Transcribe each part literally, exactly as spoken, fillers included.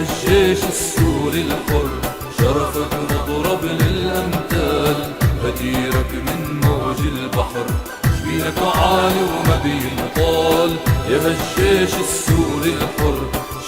الجيش السوري الحر، شرفك مضرب للأمثال، غديرك من موج البحر، جبينك عالي وما بينطال. يا هالجيش السوري الحر،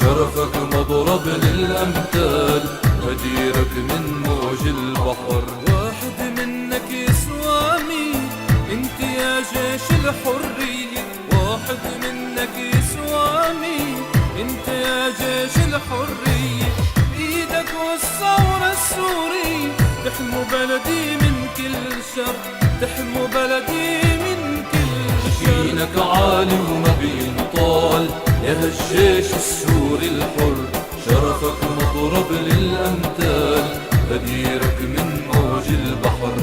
شرفك مضرب للأمثال، غديرك من موج البحر. واحد منك يسوى مية، انت يا جيش الحرية. واحد منك يسوى مية، انت يا جيش الحرية. بإيدك والثورة السورية، تحموا بلدي من كل شر، تحموا بلدي من كل شر. جبينك عالي وما بينطال، يا هالجيش السوري الحر، شرفك مضرب للأمثال، غديرك من موج البحر.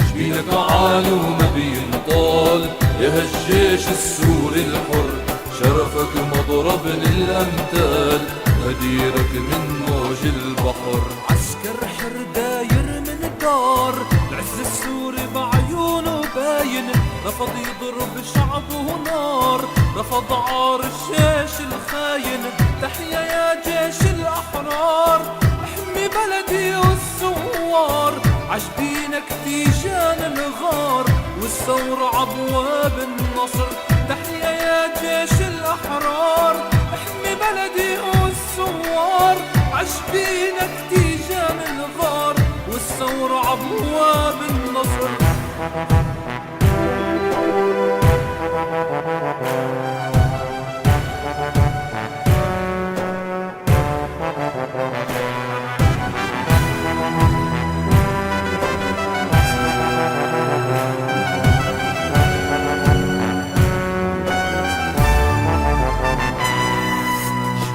جبينك عالي وما بينطال، يا هالجيش السوري الحر، شرفك مضرب للأمثال، غديرك من موج البحر. عسكر حر داير من دار، العز السوري بعيونه باين، رفض يضرب شعبه نار، رفض عار الجيش الخاين. تحيا يا جيش الأحرار، احمي بلدي والثوار، عجبينك تيجان الغار، والثورة عبواب النصر. تحيا يا جيش الأحرار، احمي بلدي والثوار، عجبينك تيجان الغار، والثورة عبواب النصر.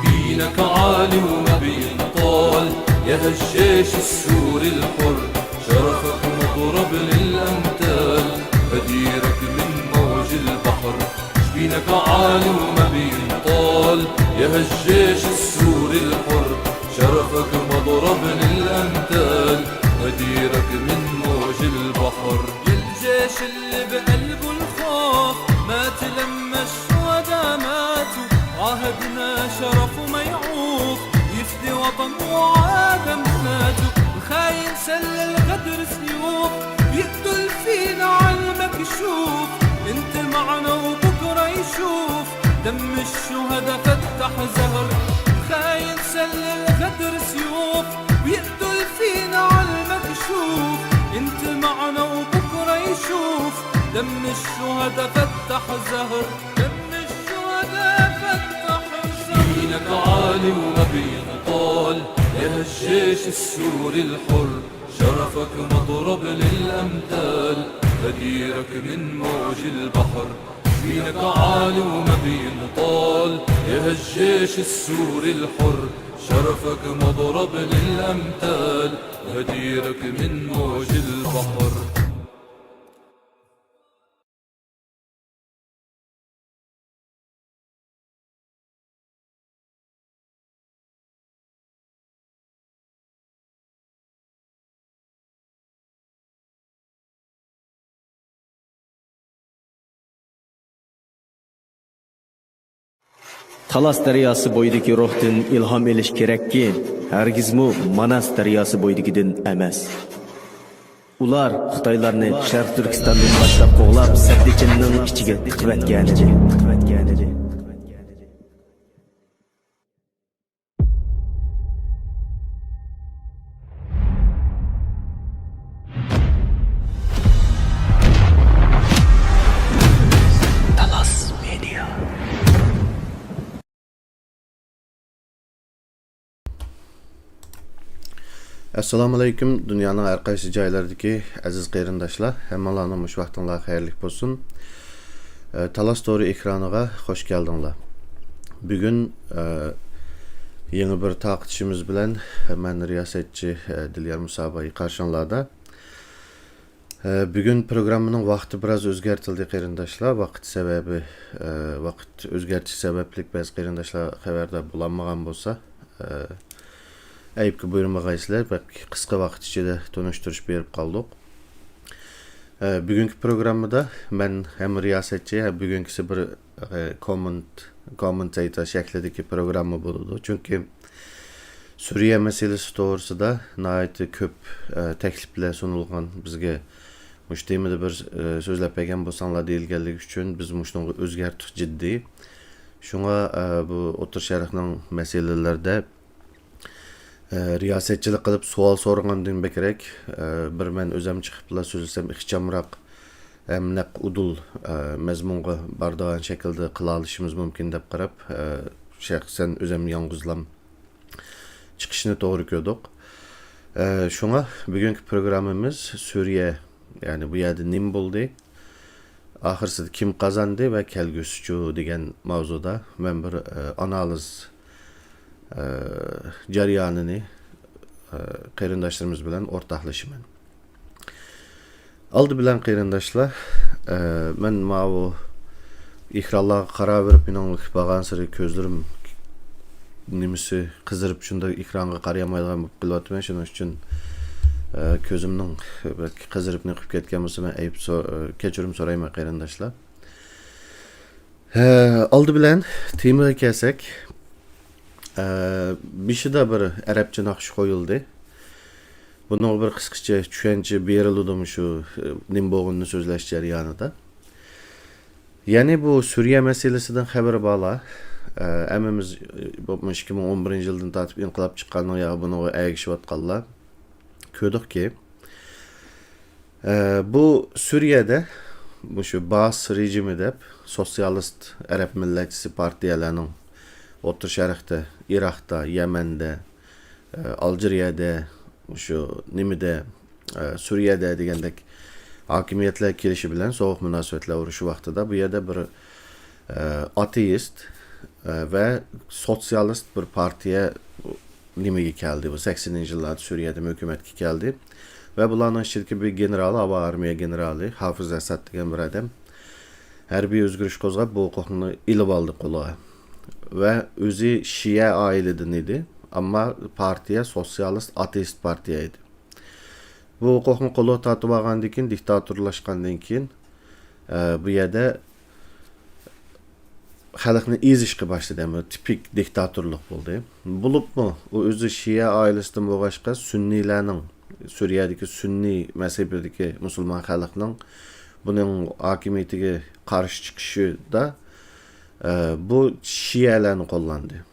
جبينك عالي وما بينطال، يا هالجيش السوري الحر، شرفك مضرب للأمثال، غديرك من موج البحر. جبينك عالي وما بينطال، يا هالجيش السوري الحر، شرفك مضرب للأمثال، غديرك من موج البحر. يا الجيش اللي بقلبه الخوف، ما تلم الشهداء ماتوا، عهدنا شرف وما يعوف، يفدي وطن وعاد أماناته. الخاين سل الغدر سيوف، بيقتل فينا عالمكشوف. انت معنا وبكرة يشوف، دم الشهداء فتح زهر. الخاين سل الغدر سيوف، بيقتل فينا عالمكشوف. انت معنا وبكرة يشوف، دم الشهداء فتح زهر. دم الشهداء فتح زهر. جبينك عالي وما بينطال، يا هالجيش السوري الحر، شرفك مضرب للأمثال، غديرك من موج البحر. جبينك عالي وما بينطال، يا هالجيش السوري الحر، شرفك مضرب للأمثال، غديرك من موج البحر. تالاس دەرياسى بويىدىكى روھتىن ئىلھام ئېلىش كېرەككى، ھەرگىزمۇ ماناس دەرياسى بويىدىكىدىن ئەمەس. ئۇلار خىتايلارنى شەرقىي تۈركىستاندىن باشلاپ قوغلاپ، سەددىچىننىڭ ئىچىگە تىقىۋەتكەنىدى. تالاس مېدىيا. ئەسسالامۇئەلەيكۇم، دۇنيانىڭ ھەر قايسى جايلىرىدىكى ئەزىز قېرىنداشلار، ھەممىڭلارنىڭ مۇشۇ ۋاقتىڭلار خەيرلىك بولسۇن. ئە، تالاس تورى ئېكرانىغا خوش كەلدىڭلار. بۈگۈن، ئە، يېڭى بىر تارقىتىشىمىز بىلەن مەن رىياسەتچى، ئە، دىليار مۇساباي قارشىڭلاردا. ئە، بۈگۈن پروگراممىنىڭ ۋاقتى بىراز ئۆزگەرتىلدى، قېرىنداشلار. ۋاقىت سەۋەبى، ئە، ۋاقىت ئۆزگەرتىش سەۋەبلىك بەزى قېرىنداشلار خەۋەردار بولالمىغان بولسا، ئە، ئەيىبكە بۇيرۇمىغايسىلەر، بەك قىسقا ۋاقىت ئىچىدە تونۇشتۇرۇش بېرىپ قالدۇق. ئە، بۈگۈنكى پروگراممىدا مەن ھەم رىياسەتچى، ھەم بۈگۈنكىسى بىر، ئە، كوممېنت-، كوممېنتەيتور شەكلىدىكى پروگرامما بولىدۇ. چۈنكى، ئە، سۈرىيە مەسىلىسى توغرىسىدا ناھايىتى كۆپ، ئە، تەكلىپلەر سۇنۇلغان بىزگە. مۇشۇ تېمىدا بىر، ئە، سۆزلەپ بەرگەن بولساڭلار دېيىلگەنلىكى ئۈچۈن بىز مۇشۇنىڭغا ئۆزگەرتتۇق جىددىي. شۇڭا، ئە، بۇ ئوتتۇرا شەرقنىڭ مەسىلىلىرىدە، ئە، رىياسەتچىلىك قىلىپ سوئال سورىغاندىن بەكرەك، ئە، بىر مەن ئۆزۈم چىقىپلا سۆزلىسەم ئىخچامراق ھەم نەق ئۇدۇل، ئە، مەزمۇنغا بارىدىغان شەكىلدە قىلالىشىمىز مۇمكىن دەپ قاراپ، ئە، شەخسەن ئۆزۈم يالغۇزلام چىقىشنى توغرا كۆردۇق. ئە، شۇڭا بۈگۈنكى پروگراممىمىز سۈرىيە، يەنى بۇ يەردە نېمە بولدى، ئاخىرسىدا كىم قازاندى ۋە كەلگۈسىچۇ دېگەن ماۋزۇدا مەن بىر، ئە، ئانالىز، ئە، جەريانىنى، ئە، قېرىنداشلىرىمىز بىلەن ئورتاقلىشىمەن. ئالدى بىلەن قېرىنداشلار، ئە، مەن ماۋۇ ئېكرانلارغا قاراۋېرىپ، مېنىڭ بارغانسېرى كۆزلىرىم نېمىسى قىزىرىپ، شۇنداق ئېكرانغا قارىيالمايدىغان بولۇپ قېلىۋاتىمەن. شۇنىڭ ئۈچۈن، ئە، كۆزۈمنىڭ بەك قىزىرىپ نېقىپ كەتكەن بولسا، مەن ئەيىب سو-، ئە، كەچۈرۈم سورايمەن، قېرىنداشلار. ھە، ئالدى بىلەن تېمىغا كەلسەك، ئە، بېشىدا بىر ئەرەبچە ناخشا قويۇلدى. بۇنىڭغا بىر قىسقىچە چۈشەنچە بېرىلىدۇ مۇشۇ، ئە، نېمە بولغىنىنى سۆزلەش جەريانىدا. يەنى بۇ سۈرىيە مەسىلىسىدىن خەۋىرى بارلار، ئە، ھەممىمىز، ئە، بولۇپمۇ ئىككى مىڭ ئون بىرىنچى يىلدىن تارتىپ ئىنقىلاب چىققاندىن ياغا بۇنىڭغا ئەگىشىۋاتقانلار كۆردۇقكى، ئە، بۇ سۈرىيەدە مۇشۇ بائەس رېجىمى دەپ سوتسىيالىست ئەرەب مىللەتچىسى پارتىيەلەرنىڭ ئوتتۇرا شەرقتە، ئىراقتا، يەمەندە، ئە، ئالجىرىيەدە، مۇشۇ نېمىدە، ئە، سۈرىيەدە دېگەندەك ھاكىمىيەتلەر كېلىشى بىلەن سوغۇق مۇناسىۋەتلەر ئۇرۇشى ۋاقتىدا بۇ يەردە بىر، ئە، ئاتېئىست، ئە، ۋە سوتسىيالىست بىر پارتىيە نېمىگە كەلدى، بۇ سەكسىنىنچى يىللاردا سۈرىيەدە ھۆكۈمەتكە كەلدى. ۋە بۇلارنىڭ ئىچىدىكى بىر گېنېرال، ھاۋا ئارمىيە گېنېرالى ھافىز ئەسەد دېگەن بىر ئادەم ھەربىي ئۆزگىرىش قوزغاپ، بۇ ھوقۇقنى ئېلىپ ئالدى قولىغا. ۋە ئۆزى شىئە ئائىلىدىن ئىدى، ئەمما پارتىيە سوتسىيالىست ئاتېئىست پارتىيە ئىدى. بۇ ھوقۇقنى قولىغا تارتىپ ئالغاندىن كېيىن، دىكتاتورلاشقاندىن كېيىن، ئە، بۇ يەردە خەلقنى ئېزىشقا باشلىدى. ئەمما تىپىك دىكتاتورلۇق بولدى. بولۇپمۇ ئۇ ئۆزى شىئە ئائىلىسىدىن بولغاچقا، سۈننىيلەرنىڭ، سۈرىيەدىكى سۈننىي مەزھىپىدىكى مۇسۇلمان خەلقنىڭ بۇنىڭ ھاكىمىيىتىگە قارشى چىقىشىدا، ئە، بۇ شىئەلەرنى قوللاندى.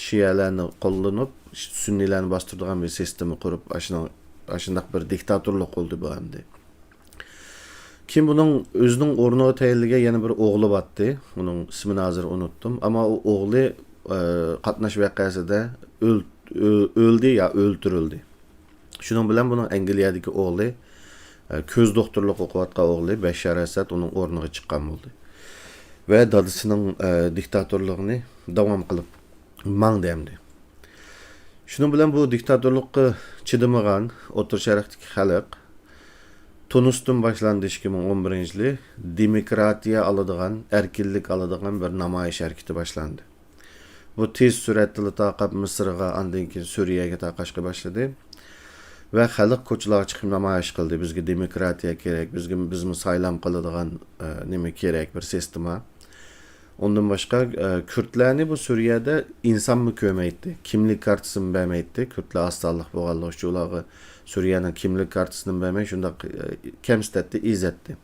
شىئەلەرنى قوللىنىپ، سۈننىيلەرنى باستۇرىدىغان بىر سىستېما قۇرۇپ، ئاشۇنىڭ، ئاشۇنداق بىر دىكتاتورلۇق قىلدى بۇ ئەمدى. كېيىن بۇنىڭ ئۆزىنىڭ ئورنىغا تەيىنلىگەن يەنە بىر ئوغلى بارتى. ئۇنىڭ ئىسمىنى ھازىر ئۇنتتۇم. ئەمما ئۇ ئوغلى، ئە، قاتناش ۋەقەسىدە ئۆل-، ئۆ-، ئۆلدى يا ئۆلتۈرۈلدى. شۇنىڭ بىلەن بۇنىڭ ئەنگلىيەدىكى ئوغلى، ئە، كۆز دوختۇرلۇق ئوقۇۋاتقان ئوغلى بەششار ئەسەد ئۇنىڭ ئورنىغا چىققان بولدى. ۋە دادىسىنىڭ، ئە، دىكتاتورلۇقىنى داۋام قىلىپ ماڭدى ئەمدى. شۇنىڭ بىلەن بۇ دىكتاتورلۇققا چىدىمىغان ئوتتۇرا شەرقتىكى خەلق تۇنۇستىن باشلاندى، ئىككى مىڭ ئون بىرىنچى يىلى دېموكراتىيە ئالىدىغان، ئەركىنلىك ئالىدىغان بىر نامايىش ھەرىكىتى باشلاندى. بۇ تېز سۈرئەتتىلا تارقاپ مىسىرغا، ئاندىن كېيىن سۈرىيەگە تارقاشقا باشلىدى. ۋە خەلق كوچىلارغا چىقىپ نامايىش قىلدى. بىزگە دېموكراتىيە كېرەك، بىزگە، بىزمۇ سايلام قىلىدىغان، ئە، نېمە كېرەك، بىر سىستېما. ئۇندىن باشقا، ئە، كۈردلەرنى بۇ سۈرىيەدە ئىنسانمۇ كۆرمەيتتى، كىملىك كارتىسىمۇ بەرمەيتتى. كۈردلەر ئاز سانلىق بولغانلىقى ئۈچۈن ئۇلارغا سۈرىيەنىڭ كىملىك كارتىسىنى بەرمەي، شۇنداق، ئە، كەمسىتەتتى، ئېزەتتى.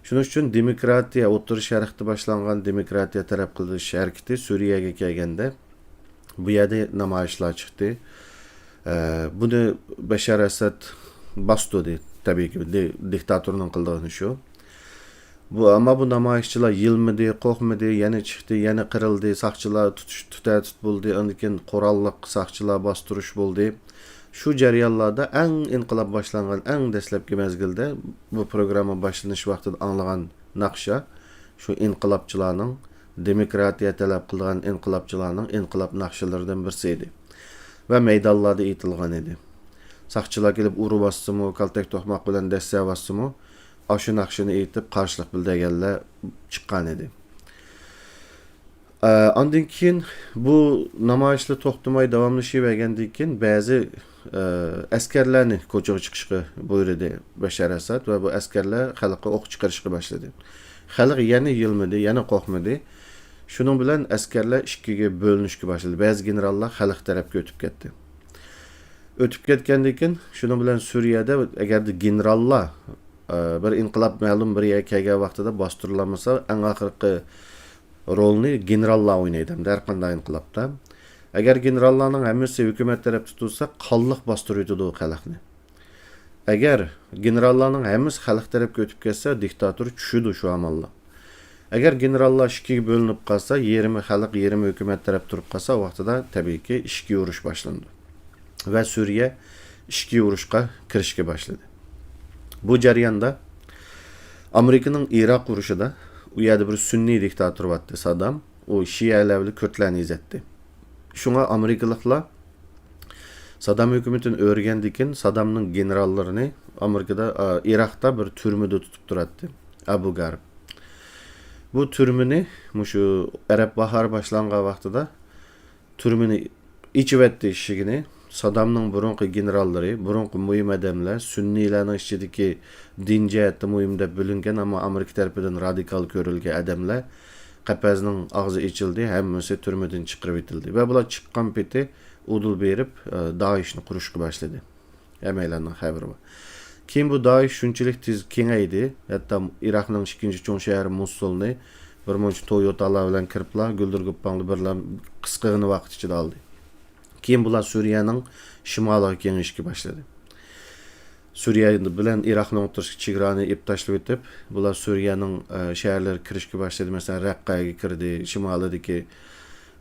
شۇنىڭ ئۈچۈن دېموكراتىيە، ئوتتۇرا شەرقتە باشلانغان دېموكراتىيە تەلەپ قىلىش ھەرىكىتى سۈرىيەگە كەلگەندە، بۇ يەردە نامايىشلار چىقتى. ئە، بۇنى بەشار ئەسەد باستۇردى، تەبىئىيكى، دى-، دىكتاتورنىڭ قىلىدىغىنى شۇ. بۇ، ئەمما بۇ نامايىشچىلار يىلمىدى، قورقمىدى، يەنە چىقتى، يەنە قىرىلدى، ساقچىلار تۇتۇش، تۇتە تۇت بولدى، ئاندىن كېيىن قوراللىق ساقچىلار باستۇرۇش بولدى. شۇ جەريانلاردا ئەڭ ئىنقىلاب باشلانغان ئەڭ دەسلەپكى مەزگىلدە بۇ پروگرامما باشلىنىش ۋاقتىدا ئاڭلىغان ناخشا شۇ ئىنقىلابچىلارنىڭ، دېموكراتىيە تەلەپ قىلىدىغان ئىنقىلابچىلارنىڭ ئىنقىلاب ناخشىلىرىدىن بىرسى ئىدى. ۋە مەيدانلاردا ئېيتىلغان ئىدى. ساقچىلار كېلىپ ئۇرۇۋاتسىمۇ، كالتەك توقماق بىلەن دەسسەۋاتسىمۇ، ئاشۇ ناخشىنى ئېيتىپ قارشىلىق بىلدۈرگەنلەر چىققان ئىدى. ئە، ئاندىن كېيىن بۇ نامايىشلار توختىماي داۋاملىشىۋەرگەندىن كېيىن بەزى، ئە، ئەسكەرلەرنى كوچىغا چىقىشقا بۇيرۇدى بەشار ئەسەد ۋە بۇ ئەسكەرلەر خەلققە ئوق چىقىرىشقا باشلىدى. خەلق يەنە يىلمىدى، يەنە قورقمىدى. شۇنىڭ بىلەن ئەسكەرلەر ئىككىگە بۆلۈنۈشكە باشلىدى. بەزى گېنېراللار خەلق تەرەپكە ئۆتۈپ كەتتى. ئۆتۈپ كەتكەندىن كېيىن، شۇنىڭ بىلەن سۈرىيەدە ئەگەردە گېنېراللار، ئە، بىر ئىنقىلاب مەلۇم بىر يەرگە كەلگەن ۋاقتىدا باستۇرۇلالمىسا، ئەڭ ئاخىرقى رولنى گېنېراللار ئوينايدۇ ھەمدە ھەر قانداق ئىنقىلابتا. ئەگەر گېنېراللارنىڭ ھەممىسى ھۆكۈمەت تەرەپتە تۇرسا، قانلىق باستۇرۇۋېتىدۇ خەلقنى. ئەگەر گېنېراللارنىڭ ھەممىسى خەلق تەرەپكە ئۆتۈپ كەتسە، دىكتاتور چۈشىدۇ شۇ ئامالدا. ئەگەر گېنېراللار ئىككىگە بۆلۈنۈپ قالسا، يېرىمى خەلق، يېرىمى ھۆكۈمەت تەرەپ تۇرۇپ قالسا، ۋاقتىدا تەبىئىيكى ئىچكى ئۇرۇش باشلىنىدۇ. ۋە سۈرىيە ئىچكى ئۇرۇشقا كىرىشكە باشلىدى. بۇ جەرياندا ئامېرىكىنىڭ ئىراق ئۇرۇشىدا ئۇ يەردە بىر سۈننىي دىكتاتور بارتتى، سادام. ئۇ شىئەلەر بىلەن كۈردلەرنى ئېزەتتى. شۇڭا ئامېرىكىلىقلار سادام ھۆكۈمىتىنى ئۆرگەندىن كېيىن، سادامنىڭ گېنېراللىرىنى ئامېرىكىدا، ئا، ئىراقتا بىر تۈرمىدە تۇتۇپ تۇراتتى، ئەبۇ غارىب. بۇ تۈرمىنى مۇشۇ ئەرەب باھارى باشلانغان ۋاقتىدا تۈرمىنى ئېچىۋەتتى ئىشىكىنى. سادامنىڭ بۇرۇنقى گېنېراللىرى، بۇرۇنقى مۇھىم ئادەملەر، سۈننىيلارنىڭ ئىچىدىكى دىن جەھەتتە مۇھىم دەپ بىلىنگەن، ئەمما ئامېرىكا تەرىپىدىن رادىكال كۆرۈلگەن ئادەملەر، قەپەسنىڭ ئاغزى ئېچىلدى، ھەممىسى تۈرمىدىن چىقىرىۋېتىلدى. ۋە بۇلار چىققان پېتى ئۇدۇل بېرىپ، ئە، دائىشنى قۇرۇشقا باشلىدى. ھەممەيلەننىڭ خەۋىرى بار. كېيىن بۇ دائىش شۇنچىلىك تېز كېڭەيدى، ھەتتا ئىراقنىڭ ئىككىنچى چوڭ شەھىرى موسۇلنى بىر مۇنچە تويوتالار بىلەن كىرىپلا، گۈلدۈر گۇپپاڭلا بىرلا قىسقىغىنە ۋاقىت ئىچىدە ئالدى. كېيىن بۇلار سۈرىيەنىڭ شىمالىغا كېڭىيىشكە باشلىدى. سۈرىيە بىلەن ئىراقنىڭ ئوتتۇرىسىدىكى چېگرانى ئېلىپ تاشلىۋېتىپ، بۇلار سۈرىيەنىڭ، ئە، شەھەرلىرىگە كىرىشكە باشلىدى. مەسىلەن، رەققەگە كىردى، شىمالىدىكى،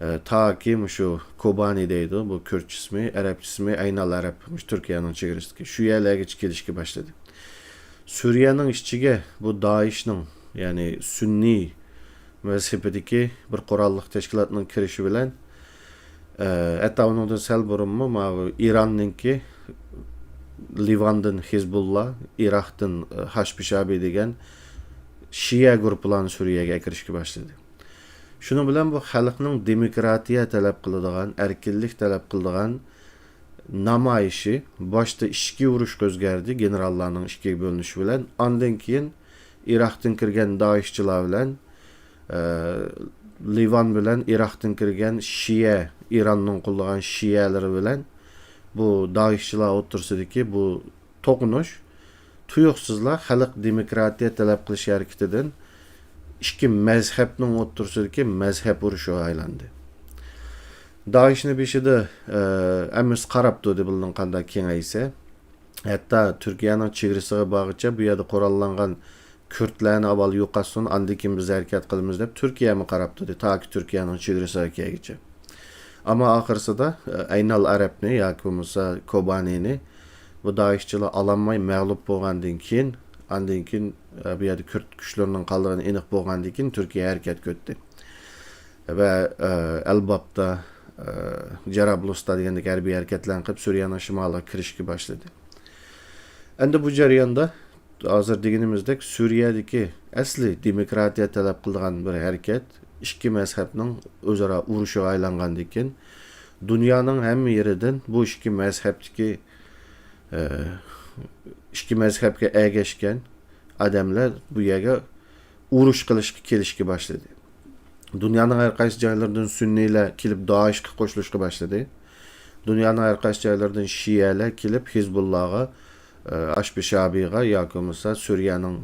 ئە، تاكى مۇشۇ كوبانى دەيدۇ، بۇ كۈردچە ئىسمى، ئەرەبچە ئىسمى ئەينال ئەرەب، مۇشۇ تۈركىيەنىڭ چېگرىسىدىكى. شۇ يەرلەرگىچە كېلىشكە باشلىدى. سۈرىيەنىڭ ئىچىگە بۇ دائىشنىڭ، يەنى سۈننىي مەزھىپىدىكى بىر قوراللىق تەشكىلاتنىڭ كىرىشى بىلەن، ئە، ھەتتا ئۇنىڭدىن سەل بۇرۇنمۇ ماۋۇ ئىراننىڭكى لىۋاندىن ھىزبۇللا، ئىراقتىن، ئە، ھاشبىشابى دېگەن شىئە گۇرۇپپىلارنى سۈرىيەگە ئەكىرىشكە باشلىدى. شۇنىڭ بىلەن بۇ خەلقنىڭ دېموكراتىيە تەلەپ قىلىدىغان، ئەركىنلىك تەلەپ قىلىدىغان نامايىشى باشتا ئىچكى ئۇرۇشقا ئۆزگەردى، گېنېراللارنىڭ ئىككىگە بۆلۈنۈشى بىلەن. ئاندىن كېيىن ئىراقتىن كىرگەن دائىشچىلار بىلەن، ئە، لىۋان بىلەن ئىراقتىن كىرگەن شىئە، ئىراننىڭ قوللىغان شىئەلىرى بىلەن بۇ دائىشچىلار ئوتتۇرىسىدىكى بۇ توقۇنۇش تۇيۇقسىزلا خەلق دېموكراتىيە تەلەپ قىلىش ھەرىكىتىدىن ئىككى مەزھەپنىڭ ئوتتۇرىسىدىكى مەزھەپ ئۇرۇشىغا ئايلاندى. دائىشنى بېشىدا، ئە، ھەممىسى قاراپ تۇردى، بۇنىڭ قانداق كېڭەيسە. ھەتتا تۈركىيەنىڭ چېگرىسىغا بارغىچە بۇ يەردە قوراللانغان كۈردلەرنى ئاۋۋال يوقاتسۇن، ئاندىن كېيىن بىز ھەرىكەت قىلىمىز دەپ تۈركىيەمۇ قاراپ تۇردى، تاكى تۈركىيەنىڭ چېگرىسىغا كەلگۈچە. ئەمما ئاخىرسىدا، ئە، ئەينال ئەرەبنى ياكى بولمىسا كوبانىنى بۇ دائىشچىلار ئالالماي مەغلۇپ بولغاندىن كېيىن، ئاندىن كېيىن، ئە، بۇ يەردە كۈرد كۈچلىرىنىڭ قالغىنى ئېنىق بولغاندىن كېيىن تۈركىيە ھەرىكەتكە ئۆتتى. ۋە، ئە، ئەلبابتا، ئە، جەرابلۇستا دېگەندەك ھەربىي ھەرىكەتلەرنى قىلىپ سۈرىيەنىڭ شىمالىغا كىرىشكە باشلىدى. ئەمدى بۇ جەرياندا ھازىر دېگىنىمىزدەك، سۈرىيەدىكى ئەسلى دېموكراتىيە تەلەپ قىلىدىغان بىر ھەرىكەت ئىككى مەزھەپنىڭ ئۆزئارا ئۇرۇشىغا ئايلانغاندىن كېيىن، دۇنيانىڭ ھەممە يېرىدىن بۇ ئىككى مەزھەپتىكى، ئە، ئىككى مەزھەپكە ئەگەشكەن ئادەملەر بۇ يەرگە ئۇرۇش قىلىشقا كېلىشكە باشلىدى. دۇنيانىڭ ھەر قايسى جايلىرىدىن سۈننىيلەر كېلىپ دائىشقا قوشۇلۇشقا باشلىدى. دۇنيانىڭ ھەر قايسى جايلىرىدىن شىئەلەر كېلىپ ھىزبۇللاغا، ئە، ئاشبىشابىغا ياكى بولمىسا سۈرىيەنىڭ،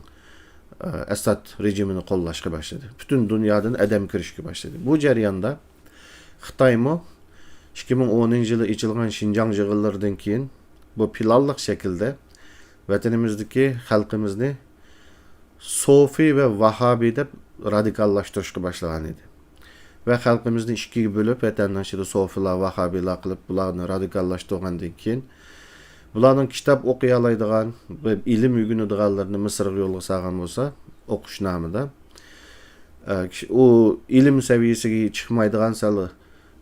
ئە، ئەساد رېجىمىنى قوللاشقا باشلىدى. پۈتۈن دۇنيادىن ئادەم كىرىشكە باشلىدى. بۇ جەرياندا خىتايمۇ ئىككى مىڭ ئونىنچى يىلى ئېچىلغان شىنجاڭ يىغىنلىرىدىن كېيىن بۇ پىلانلىق شەكىلدە ۋەتىنىمىزدىكى خەلقىمىزنى سوفى ۋە ۋاھابىي دەپ رادىكاللاشتۇرۇشقا باشلىغان ئىدى. ۋە خەلقىمىزنى ئىككىگە بۆلۈپ، ۋەتەننىڭ ئىچىدە سوفىلار، ۋاھابىيلار قىلىپ، بۇلارنى رادىكاللاشتۇرغاندىن كېيىن، بۇلارنىڭ كىتاب ئوقۇيالايدىغان ۋە ئىلىم ئۆگىنىدىغانلىرىنى مىسىرغا يولغا سالغان بولسا، ئوقۇشنامىدا، ئە، كىشى، ئۇ ئىلىم سەۋىيەسىگە چىقمايدىغان سەل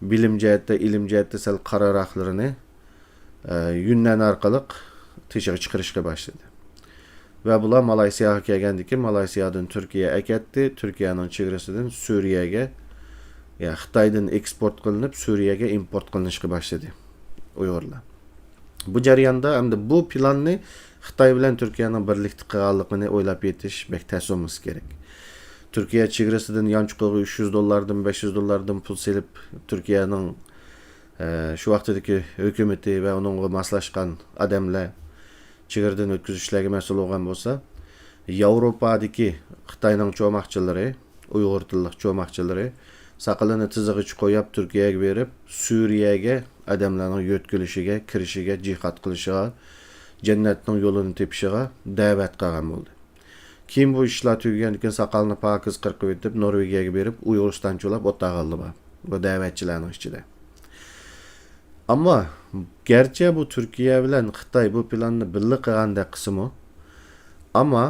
بىلىم جەھەتتە، ئىلىم جەھەتتە سەل قاراراقلىرىنى، ئە، يۈننەن ئارقىلىق تېشىغا چىقىرىشقا باشلىدى. ۋە بۇلار مالايسىياغا كەلگەندىن كېيىن، مالايسىيادىن تۈركىيە ئەكەتتى، تۈركىيەنىڭ چېگرىسىدىن سۈرىيەگە، يا خىتايدىن ئېكسپورت قىلىنىپ، سۈرىيەگە ئىمپورت قىلىنىشقا باشلىدى ئۇيغۇرلار. بۇ جەرياندا ئەمدى بۇ پىلاننى خىتاي بىلەن تۈركىيەنىڭ بىرلىكتە قىلغانلىقىنى ئويلاپ يېتىش بەك تەس بولمىسا كېرەك. تۈركىيە چېگرىسىدىن يانچۇقىغا ئۈچ يۈز دوللاردىن، بەش يۈز دوللاردىن پۇل سېلىپ، تۈركىيەنىڭ ئە، شۇ ۋاقتىدىكى ھۆكۈمىتى ۋە ئۇنىڭغا ماسلاشقان ئادەملەر چېگرىدىن ئۆتكۈزۈشلەرگە مەسئۇل بولغان بولسا، ياۋروپادىكى خىتاينىڭ چوماقچىلىرى، ئۇيغۇر تىللىق چوماقچىلىرى ساقىلىنى تىزىغىچە قويۇپ، تۈركىيەگە بېرىپ، سۈرىيەگە ئادەملەرنىڭ يۆتكىلىشىگە، كىرىشىگە، جىھاد قىلىشىغا، جەننەتنىڭ يولىنى تېپىشىغا دەۋەت قىلغان بولدى. كېيىن بۇ ئىشلار تۈگىگەندىن كېيىن ساقالنى پاكىز قىرقىۋېتىپ، نورۋېگىيەگە بېرىپ، ئۇيغۇرىستانچىلاپ ئولتۇرغانلار بار بۇ دەۋەتچىلەرنىڭ ئىچىدە. ئەمما گەرچە بۇ تۈركىيە بىلەن خىتاي بۇ پىلاننى بىللە قىلغاندەك قىلسىمۇ، ئەمما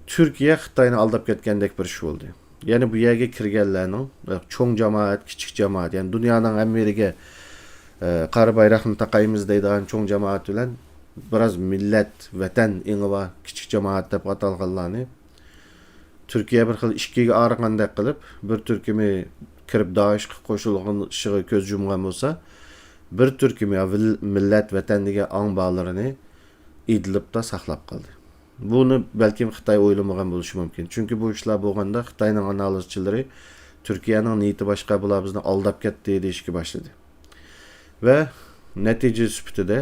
تۈركىيە خىتاينى ئالداپ كەتكەندەك بىر ئىش بولدى. يەنى بۇ يەرگە كىرگەنلەرنىڭ، ئە، چوڭ جامائەت، كىچىك جامائەت، يەنى دۇنيانىڭ ھەممە يېرىگە، ئە، قارا بايراقنى تاقايمىز دەيدىغان چوڭ جامائەت بىلەن بىراز مىللەت، ۋەتەن ئېڭى بار كىچىك جامائەت دەپ ئاتالغانلارنى تۈركىيە بىر خىل ئىككىگە ئايرىغاندەك قىلىپ، بىر تۈركۈمى كىرىپ دائىشقا قوشۇلۇشىغا كۆز يۇمغان بولسا، بىر تۈركۈمى ۋىل-، مىللەت، ۋەتەن دېگەن ئاڭ بارلىرىنى ئىدلىبتا ساقلاپ قالدى. بۇنى بەلكىم خىتاي ئويلىمىغان بولۇشى مۇمكىن. چۈنكى بۇ ئىشلار بولغاندا خىتاينىڭ ئانالىزچىلىرى تۈركىيەنىڭ نىيىتى باشقا، بۇلار بىزنى ئالداپ كەتتى دېيىشكە باشلىدى. ۋە نەتىجە سۈپىتىدە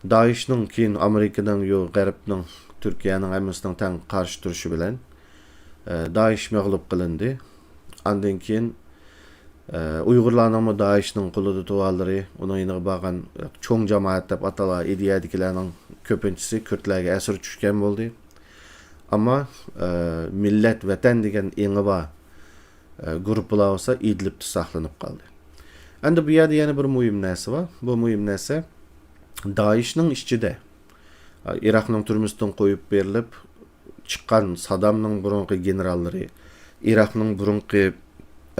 دائىشنىڭ كېيىن ئامېرىكىنىڭ يو غەربنىڭ تۈركىيەنىڭ ھەممىسىنىڭ تەڭ قارشى تۇرۇشى بىلەن، ئە، دائىش مەغلۇپ قىلىندى. ئاندىن كېيىن، ئە، ئۇيغۇرلارنىڭمۇ دائىشنىڭ قولىدا تۇرغانلىرى، ئۇنىڭ يېنىغا بارغان، ئە، چوڭ جامائەت دەپ ئاتالغان ئىدىيەدىكىلەرنىڭ كۆپىنچىسى كۈردلەرگە ئەسىر چۈشكەن بولدى. ئەمما، ئە، مىللەت، ۋەتەن دېگەن ئېڭى بار، ئە، گۇرۇپپىلار بولسا ئىدلىبتە ساقلىنىپ قالدى. ئەمدى بۇ يەردە يەنە بىر مۇھىم نەرسە بار. بۇ مۇھىم نەرسە دائىشنىڭ ئىچىدە، ئە، ئىراقنىڭ تۈرمىسىدىن قويۇپ بېرىلىپ چىققان سادامنىڭ بۇرۇنقى گېنېراللىرى، ئىراقنىڭ بۇرۇنقى،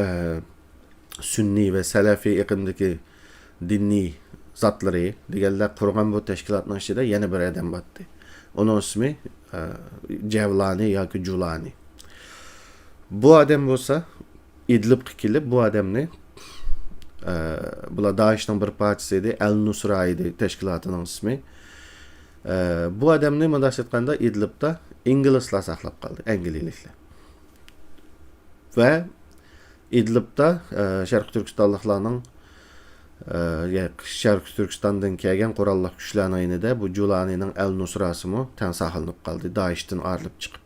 ئە، سۈننىي ۋە سەلەفىي ئېقىمدىكى دىنىي زاتلىرى دېگەنلەر قۇرغان بۇ تەشكىلاتنىڭ ئىچىدە يەنە بىر ئادەم بارتتى. ئۇنىڭ ئىسمى، ئە، جەۋلانى ياكى جۇلانى. بۇ ئادەم بولسا ئىدلىبقا كېلىپ، بۇ ئادەمنى، ئە، بۇلار دائىشنىڭ بىر پارچىسى ئىدى، ئەل نۇسرا ئىدى تەشكىلاتىنىڭ ئىسمى. ئە، بۇ ئادەمنى مۇنداق ئېيتقاندا ئىدلىبتا ئىنگلىزلار ساقلاپ قالدى، ئەنگلىيەلىكلەر. ۋە ئىدلىبتا، ئە، شەرقىي تۈركىستانلىقلارنىڭ، ئە، يا-، شەرقىي تۈركىستاندىن كەلگەن قوراللىق كۈچلەرنىڭ يېنىدا بۇ جۇلانىنىڭ ئەل نۇسراسىمۇ تەڭ ساقلىنىپ قالدى، دائىشتىن ئايرىلىپ چىقىپ.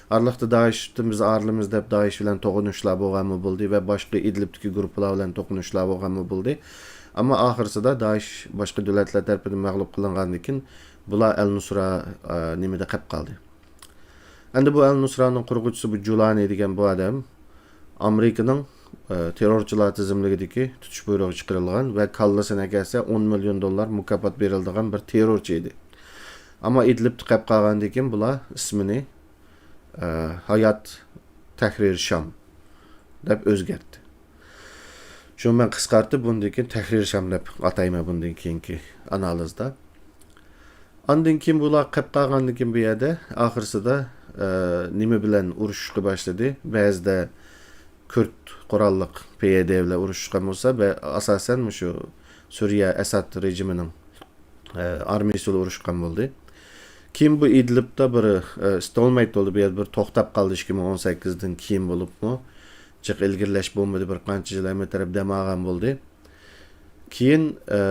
ئارىلىقتا دائىشتىن بىز ئايرىلىمىز دەپ دائىش بىلەن توقۇنۇشلار بولغانمۇ بولدى ۋە باشقا ئىدلىبتىكى گۇرۇپپىلار بىلەن توقۇنۇشلار بولغانمۇ بولدى. ئەمما ئاخىرسىدا دائىش باشقا دۆلەتلەر تەرىپىدىن مەغلۇپ قىلىنغاندىن كېيىن بۇلار ئەل نۇسرا، ئە، نېمىدە قېلىپ قالدى. ئەمدى بۇ ئەل نۇسرانىڭ قۇرغۇچىسى بۇ جۇلانى دېگەن بۇ ئادەم ئامېرىكىنىڭ، ئە، تېررورچىلار تىزىملىكىدىكى تۇتۇش بۇيرۇقى چىقىرىلغان ۋە كاللىسىنى ئەكەلسە ئون مىليون دوللار مۇكاپات بېرىلىدىغان بىر تېررورچى ئىدى. ئەمما ئىدلىبتە قېلىپ قالغاندىن كېيىن بۇلار ئىسمىنى، ئە، ھايات تەھرىر شام دەپ ئۆزگەرتتى. شۇنى مەن قىسقارتىپ بۇندىن كېيىن تەھرىر شام دەپ ئاتايمەن بۇندىن كېيىنكى ئانالىزدا. ئاندىن كېيىن بۇلار قېلىپ قالغاندىن كېيىن بۇ يەردە ئاخىرسىدا، ئە، نېمە بىلەن ئۇرۇشۇشقا باشلىدى؟ بەزىدە كۈرد قوراللىق پي ئەي دى بىلەن ئۇرۇشۇشقان بولسا، بە-، ئاساسەن مۇشۇ سۈرىيە ئەساد رېجىمىنىڭ، ئە، ئارمىيىسى بىلەن ئۇرۇشقان بولدى. كېيىن بۇ ئىدلىبتا بىر، ئە، ستولمەيت بولدى. بۇ يەردە بىر توختاپ قالدى ئىككى مىڭ ئون سەككىزدىن كېيىن بولۇپمۇ. جىق ئىلگىرىلەش بولمىدى، بىر قانچە يىل ھەممە تەرەپ دەم ئالغان بولدى. كېيىن، ئە،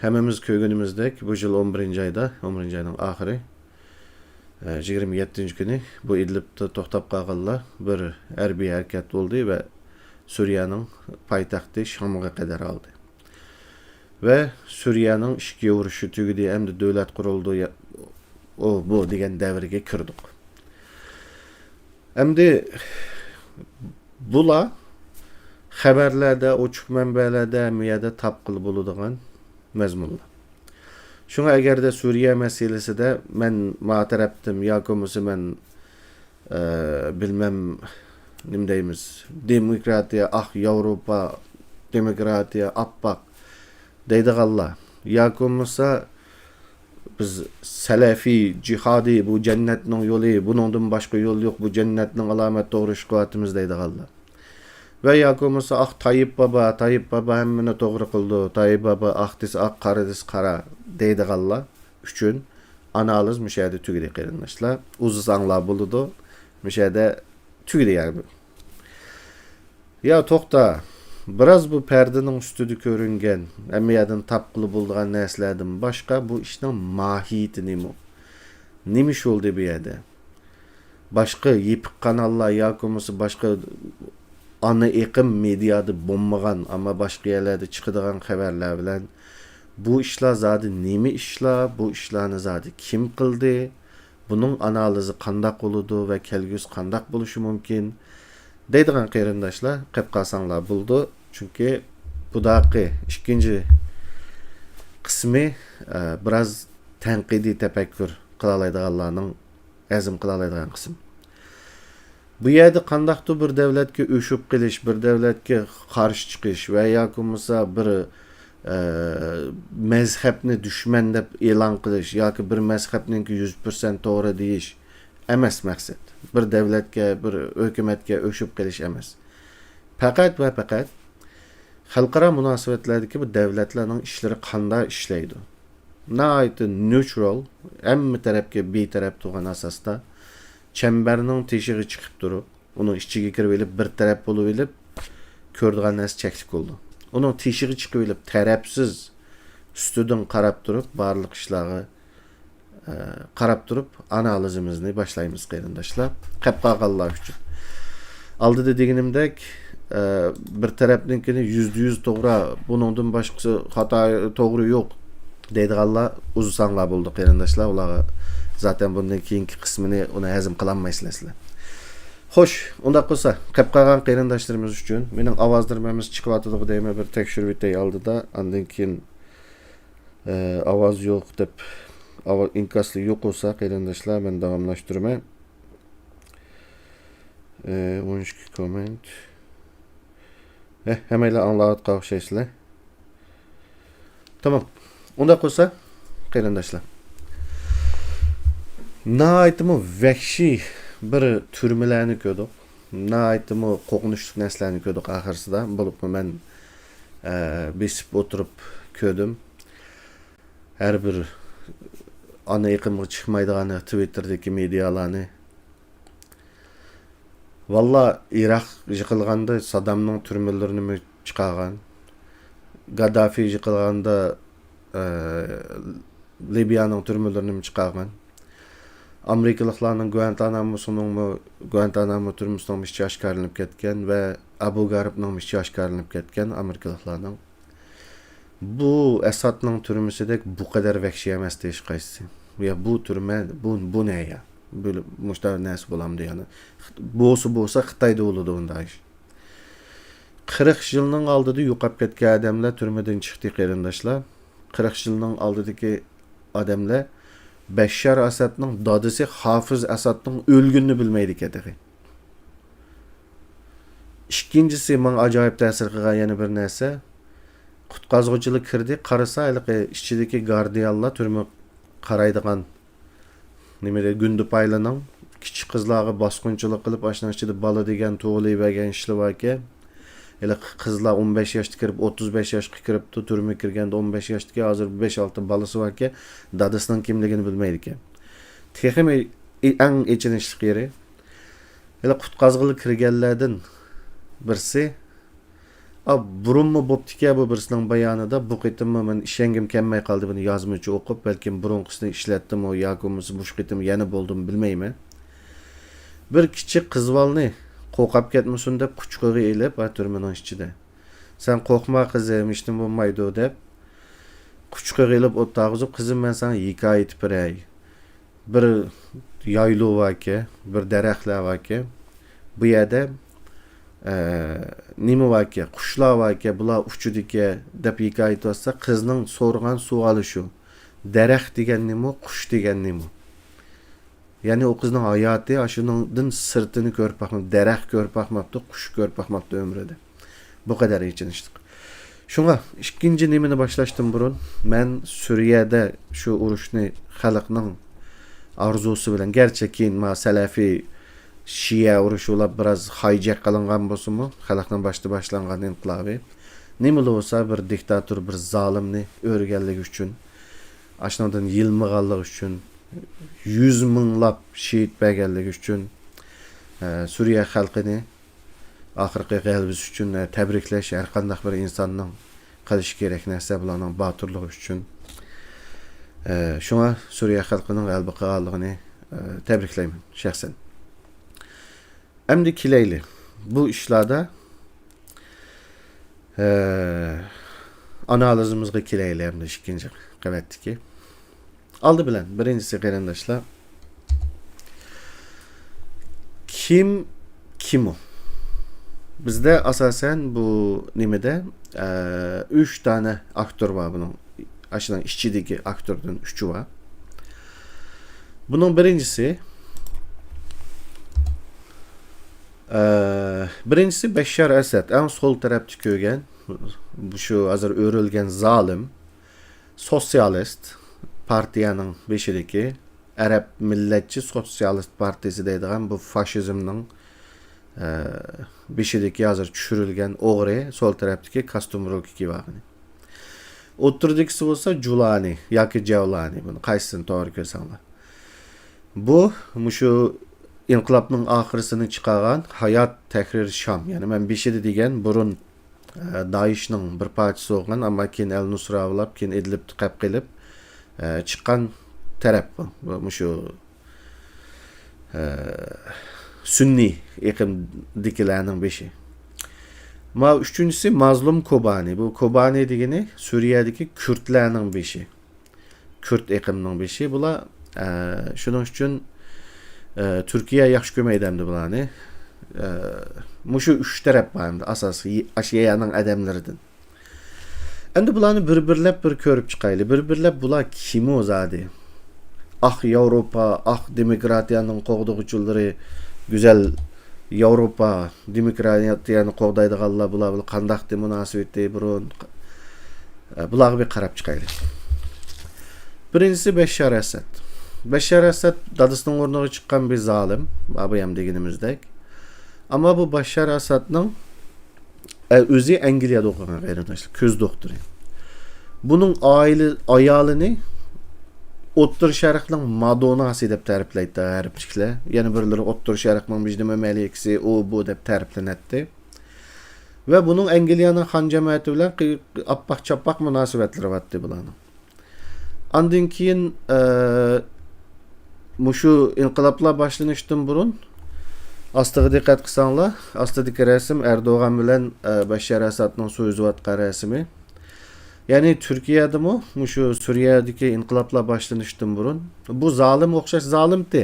ھەممىمىز كۆرگىنىمىزدەك، بۇ يىل ئون بىرىنچى ئايدا، ئون بىرىنچى ئاينىڭ ئاخىرى، ئە، يىگىرمە يەتتىنچى كۈنى بۇ ئىدلىبتا توختاپ قالغانلار بىر ھەربىي ھەرىكەت بولدى ۋە سۈرىيەنىڭ پايتەختى شامغا قەدەر ئالدى. ۋە سۈرىيەنىڭ ئىچكى ئۇرۇشى تۈگىدى، ئەمدى دۆلەت قۇرۇلدى، يا-، ئۇ، بۇ دېگەن دەۋرگە كىردۇق. ئەمدى بۇلار خەۋەرلەردە، ئوچۇق مەنبەلەردە، ھەممە يەردە تاپقىلى بولىدىغان مەزمۇنلار. شۇڭا ئەگەردە سۈرىيە مەسىلىسىدە مەن ما تەرەپتىم ياكى بولمىسا مەن، ئە، بىلمەم، نېمە دەيمىز، دېموكراتىيە، ئاھ، ياۋروپا، دېموكراتىيە، ئاپئاق دەيدىغانلار ياكى بولمىسا بىز سەلەفىي، جىھادىي، بۇ جەننەتنىڭ يولى، بۇنىڭدىن باشقا يول يوق، بۇ جەننەتنىڭ ئالامەت توغرا ئىش قىلىۋاتىمىز دەيدىغانلار. ۋە ياكى بولمىسا، ئاھ، تايىپ بابا، تايىپ بابا ھەممىنى توغرا قىلىدۇ، تايىپ بابا ئاق دېسە ئاق، قارا دېسە قارا دەيدىغانلار ئۈچۈن ئانالىز مۇشۇ يەردە تۈگىدى، قېرىنداشلار. ئۇزىساڭلار بولىدۇ، مۇشۇ يەردە تۈگىدى يەنى. يا توختا، بىراز بۇ پەردىنىڭ ئۈستىدە كۆرۈنگەن، ھەممە يەردىن تاپقىلى بولىدىغان نەرسىلەردىن باشقا، بۇ ئىشنىڭ ماھىيىتى نېمە؟ نېمە ئىش بولدى بۇ يەردە؟ باشقا يېپىق قاناللار ياكى بولمىسا باشقا ئانا ئېقىم مېدىيادا بولمىغان، ئەمما باشقا يەرلەردە چىقىدىغان خەۋەرلەر بىلەن بۇ ئىشلار زادى نېمە ئىشلار، بۇ ئىشلارنى زادى كىم قىلدى، بۇنىڭ ئانالىزى قانداق بولىدۇ ۋە كەلگۈسى قانداق بولۇشى مۇمكىن دەيدىغان قېرىنداشلار قېپ قالساڭلار بولىدۇ. چۈنكى بۇداقى ئىككىنچى قىسمى، ئە، بىراز تەنقىدىي تەپەككۇر قىلالايدىغانلارنىڭ ھەزىم قىلالايدىغان قىسىم. بۇ يەردە قانداقتۇر بىر دەۋلەتكە ئۆچۈپ قېلىش، بىر دەۋلەتكە قارشى چىقىش ۋە ياكى بولمىسا بىر، ئە، مەزھەپنى دۈشمەن دەپ ئېلان قىلىش ياكى بىر مەزھەپنىڭكى يۈز پىرسەنت توغرا دېيىش ئەمەس مەقسەت. بىر دەۋلەتكە، بىر ھۆكۈمەتكە ئۆچۈپ قېلىش ئەمەس. پەقەت ۋە پەقەت خەلقئارا مۇناسىۋەتلەردىكى بۇ دەۋلەتلەرنىڭ ئىشلىرى قانداق ئىشلەيدۇ؟ ناھايىتى نېچۇرال، ھەممە تەرەپكە بىتەرەپ تۇرغان ئاساستا چەمبەرنىڭ تېشىغا چىقىپ تۇرۇپ، ئۇنىڭ ئىچىگە كىرىۋېلىپ، بىر تەرەپ بولۇۋېلىپ، كۆرىدىغان نەرسە چەكلىك بولىدۇ. ئۇنىڭ تېشىغا چىقىۋېلىپ، تەرەپسىز، ئۈستىدىن قاراپ تۇرۇپ، بارلىق ئىشلارغا، ئە، قاراپ تۇرۇپ، ئانالىزىمىزنى باشلايمىز، قېرىنداشلار. قېپ قالغانلار ئۈچۈن. ئالدىدا دېگىنىمدەك، ئە، بىر تەرەپنىڭكىنى يۈزدە يۈز توغرا، بۇنىڭدىن باشقىسى خاتا، توغرا يوق دەيدىغانلار ئۇزىساڭلار بولدى، قېرىنداشلار. ئۇلارغا زاتەن بۇندىن كېيىنكى قىسمىنى ئۇنى ھەزىم قىلالمايسىلەر سىلەر. خوش، ئۇنداق بولسا، قېپ قالغان قېرىنداشلىرىمىز ئۈچۈن مېنىڭ ئاۋازلىرىم ھەممىسى چىقىۋاتىدىغۇ دەيمەن، بىر تەكشۈرۈۋېتەي ئالدىدا. ئاندىن كېيىن، ئە، ئاۋاز يوق دەپ، ئاۋاز ئىنكاسلىق يوق بولسا، قېرىنداشلار، مەن داۋاملاشتۇرىمەن. ئە، ئون ئىككى كوممېنت. ئە، ھەممەيلەن ئاڭلاۋاتقان ئوخشايسىلەر. تامام. ئۇنداق بولسا، قېرىنداشلار، ناھايىتىمۇ ۋەھشىي بىر تۈرمىلەرنى كۆردۇق. ناھايىتىمۇ قورقۇنچلۇق نەرسىلەرنى كۆردۇق ئاخىرسىدا. بولۇپمۇ مەن، ئە، بېسىپ ئولتۇرۇپ كۆردۈم. ھەر بىر ئانا ئېقىمغا چىقمايدىغان تىۋىتتېردىكى مېدىيالارنى. ۋاللا، ئىراق يىقىلغاندا سادامنىڭ تۈرمىلىرىنىمۇ چىقارغان. گاددافى يىقىلغاندا، ئە، لىبىيانىڭ تۈرمىلىرىنىمۇ چىقارغان. ئامېرىكىلىقلارنىڭ گۇئانتاناموسىنىڭمۇ، گۇئانتانامو تۈرمىسىنىڭمۇ ئىچى ئاشكارىلىنىپ كەتكەن ۋە ئابۇ غارىبنىڭمۇ ئىچى ئاشكارىلىنىپ كەتكەن ئامېرىكىلىقلارنىڭ. بۇ ئەسادنىڭ تۈرمىسىدەك بۇ قەدەر ۋەھشىي ئەمەستى ھېچقايسىسى. يا بۇ تۈرمە، بۇ، بۇ نە يا؟ بۆلە-، مۇشۇنداق نەرسە بولامدۇ يەنە؟ بولسا، بولسا خىتايدا بولىدۇ بۇنداق ئىش. قىرىق يىلنىڭ ئالدىدا يوقاپ كەتكەن ئادەملەر تۈرمىدىن چىقتى، قېرىنداشلار. قىرىق يىلنىڭ ئالدىدىكى ئادەملەر بەششار ئەسەدنىڭ دادىسى ھافىز ئەسەدنىڭ ئۆلگىنىنى بىلمەيدىكەن تېخى. ئىككىنچىسى، ماڭا ئاجايىپ تەسىر قىلغان يەنە بىر نەرسە، قۇتقازغۇچىلار كىردى، قارىسا، ھېلىقى ئىچىدىكى گاردىيانلار، تۈرمە قارايدىغان، نېمە دەيدۇ، گۇندىپايلىنىڭ كىچىك قىزلارغا باسقۇنچىلىق قىلىپ، ئاشۇنىڭ ئىچىدە بالا دېگەن تۇغۇلۇۋەرگەن ئىشلار باركەن. ھېلىقى قىزلار ئون بەش ياشتا كىرىپ، ئوتتۇز بەش ياشقا كىرىپتۇ، تۈرمىگە كىرگەندە ئون بەش ياشتىكى، ھازىر بەش ئالتە بالىسى باركەن، دادىسىنىڭ كىملىكىنى بىلمەيدىكەن. تېخىمۇ ئەڭ ئېچىنىشلىق يېرى، ھېلى قۇتقازغىلى كىرگەنلەردىن بىرسى، ئا، بۇرۇنمۇ بوپتىكەن بۇ بىرسىنىڭ بايانىدا، بۇ قېتىممۇ مەن ئىشەنگۈم كەلمەي قالدى بۇنى يازمىچە ئوقۇپ، بەلكىم بۇرۇنقىسىنى ئىشلەتتىمۇ ياكى بولمىسا مۇشۇ قېتىم يەنە بولدىمۇ بىلمەيمەن. بىر كىچىك قىز بالىنى قورقاپ كەتمىسۇن دەپ قۇچىقىغا ئېلىپ، ھە، تۈرمىنىڭ ئىچىدە. سەن قورقما قىزىم، ھېچنېمە بولمايدۇ دەپ، قۇچىقىغا ئېلىپ ئولتۇرغۇزۇپ، قىزىم، مەن ساڭا ھېكايە ئېيتىپ بېرەي. بىر يايلۇ باركەن، بىر دەرەخلەر باركەن. بۇ يەردە، ئە، نېمە باركەن، قۇشلار باركەن، بۇلار ئۇچىدىكەن دەپ ھېكايە ئېيتىۋاتسا، قىزنىڭ سورىغان سوئالى شۇ. دەرەخ دېگەن نېمە، قۇش دېگەن نېمە؟ يەنى ئۇ قىزنىڭ ھاياتى ئاشۇنىڭدىن سىرتىنى كۆرۈپ باقماپتۇ، دەرەخ كۆرۈپ باقماپتۇ، قۇش كۆرۈپ باقماپتۇ ئۆمرىدە. بۇ قەدەر ئېچىنىشلىق. شۇڭا ئىككىنچى نېمىنى باشلاشتىن بۇرۇن، مەن سۈرىيەدە شۇ ئۇرۇشنى خەلقنىڭ ئارزۇسى بىلەن، گەرچە كېيىن ما سەلەفىي شىئە ئۇرۇشى بولاپ بىراز خايجەك قىلىنغان بولسىمۇ، خەلقنىڭ باشتا باشلانغان ئىنقىلابى، نېمىلا بولسا بىر دىكتاتور، بىر زالىمنى ئۆرگەنلىكى ئۈچۈن، ئاشۇنىڭدىن يىلمىغانلىقى ئۈچۈن، يۈز مىڭلاپ شېھىت بەرگەنلىكى ئۈچۈن، ئە، سۈرىيە خەلقىنى ئاخىرقى غەلىبىسى ئۈچۈن، ئە، تەبرىكلەش ھەر قانداق بىر ئىنساننىڭ قىلىشى كېرەك نەرسە، بۇلارنىڭ باتۇرلۇقى ئۈچۈن. ئە، شۇڭا سۈرىيە خەلقىنىڭ غەلىبە قىلغانلىقىنى، ئە، تەبرىكلەيمەن شەخسەن. ئەمدى كېلەيلى. بۇ ئىشلاردا، ئە، ئانالىزىمىزغا كېلەيلى ئەمدى ئىككىنچى قەۋەتتىكى. ئالدى بىلەن، بىرىنچىسى، قېرىنداشلار، كىم كىمۇ؟ بىزدە ئاساسەن بۇ نېمىدە، ئە، ئۈچ دانە ئاكتور بار بۇنىڭ. ئاشۇنىڭ ئىچىدىكى ئاكتوردىن ئۈچى بار. بۇنىڭ بىرىنچىسى، ئە، بىرىنچىسى بەششار ئەسەد، ئەڭ سول تەرەپتە كۆرگەن، شۇ ھازىر ئۆرۈلگەن زالىم، سوتسىيالىست پارتىيەنىڭ بېشىدىكى، ئەرەب مىللەتچى سوتسىيالىست پارتىيىسى دەيدىغان بۇ فاشىزمنىڭ، ئە، بېشىدىكى ھازىر چۈشۈرۈلگەن ئوغرى، سول تەرەپتىكى كاستيۇم روكى كىيىۋالغىنى. ئوتتۇرىدىكىسى بولسا جۇلانى ياكى جەۋلانى، بۇنى قايسىسىنى توغرا كۆرسەڭلار. بۇ مۇشۇ ئىنقىلابنىڭ ئاخىرىسىنى چىقارغان ھايات تەھرىر شام، يەنى مەن بېشىدا دېگەن بۇرۇن، ئە، دائىشنىڭ بىر پارچىسى بولغان، ئەمما كېيىن ئەل نۇسرا بولاپ، كېيىن ئىدلىبتە قېلىپ قېلىپ، ئە، چىققان تەرەپ بۇ. بۇ مۇشۇ، ئە، سۈننىي ئېقىمدىكىلەرنىڭ بېشى. ما ئۈچىنچىسى مازلۇم كوبانى. بۇ كوبانى دېگىنى سۈرىيەدىكى كۈردلەرنىڭ بېشى. كۈرد ئېقىمنىڭ بېشى. بۇلار، ئە، شۇنىڭ ئۈچۈن، ئە، تۈركىيە ياخشى كۆرمەيدۇ ئەمدى بۇلارنى. ئە، مۇشۇ ئۈچ تەرەپ بار ئەمدى ئاساسىي، ئاشۇ يەرنىڭ ئادەملىرىدىن. ئەمدى بۇلارنى بىر-بىرلەپ بىر كۆرۈپ چىقايلى. بىر-بىرلەپ بۇلار كىمۇ زادى؟ ئاق ياۋروپا، ئاق دېموكراتىيەنىڭ قوغدىغۇچىلىرى، گۈزەل ياۋروپا دېموكراتىيەنى قوغدايدىغانلار بۇلار بىلەن قانداقتى مۇناسىۋىتى بۇرۇن؟ ئە، بۇلارغا بىر قاراپ چىقايلى. بىرىنچىسى بەششار ئەسەد. بەششار ئەسەد دادىسىنىڭ ئورنىغا چىققان بىر زالىم، ئابايام دېگىنىمىزدەك. ئەمما بۇ بەششار ئەسەدنىڭ، ئە، ئۆزى ئەنگلىيەدە ئوقۇغان قېرىنداشلار، كۆز دوختۇرى. بۇنىڭ ئائىلە، ئايالىنى ئوتتۇرا شەرقنىڭ مادونناسى دەپ تەرىپلەيتتى غەربلىكلەر. يەنە بىرلىرى ئوتتۇرا شەرقنىڭ مىجدىمە مەلىكىسى، ئۇ، بۇ دەپ تەرىپلىنەتتى. ۋە بۇنىڭ ئەنگلىيەنىڭ خان جەمەتى بىلەن قى-، ئاپپاق-چاپپاق مۇناسىۋەتلىرى بارتتى بۇلارنىڭ. ئاندىن كېيىن، ئە، مۇشۇ ئىنقىلابلار باشلىنىشتىن بۇرۇن، ئاستىغا دىققەت قىلساڭلار، ئاستىدىكى رەسىم ئەردوغان بىلەن، ئە، بەششار ئەسەدنىڭ سۆزلىۋاتقان رەسىمى. يەنى تۈركىيەدىمۇ مۇشۇ سۈرىيەدىكى ئىنقىلابلار باشلىنىشتىن بۇرۇن، بۇ زالىم ئوخشاش زالىمتى.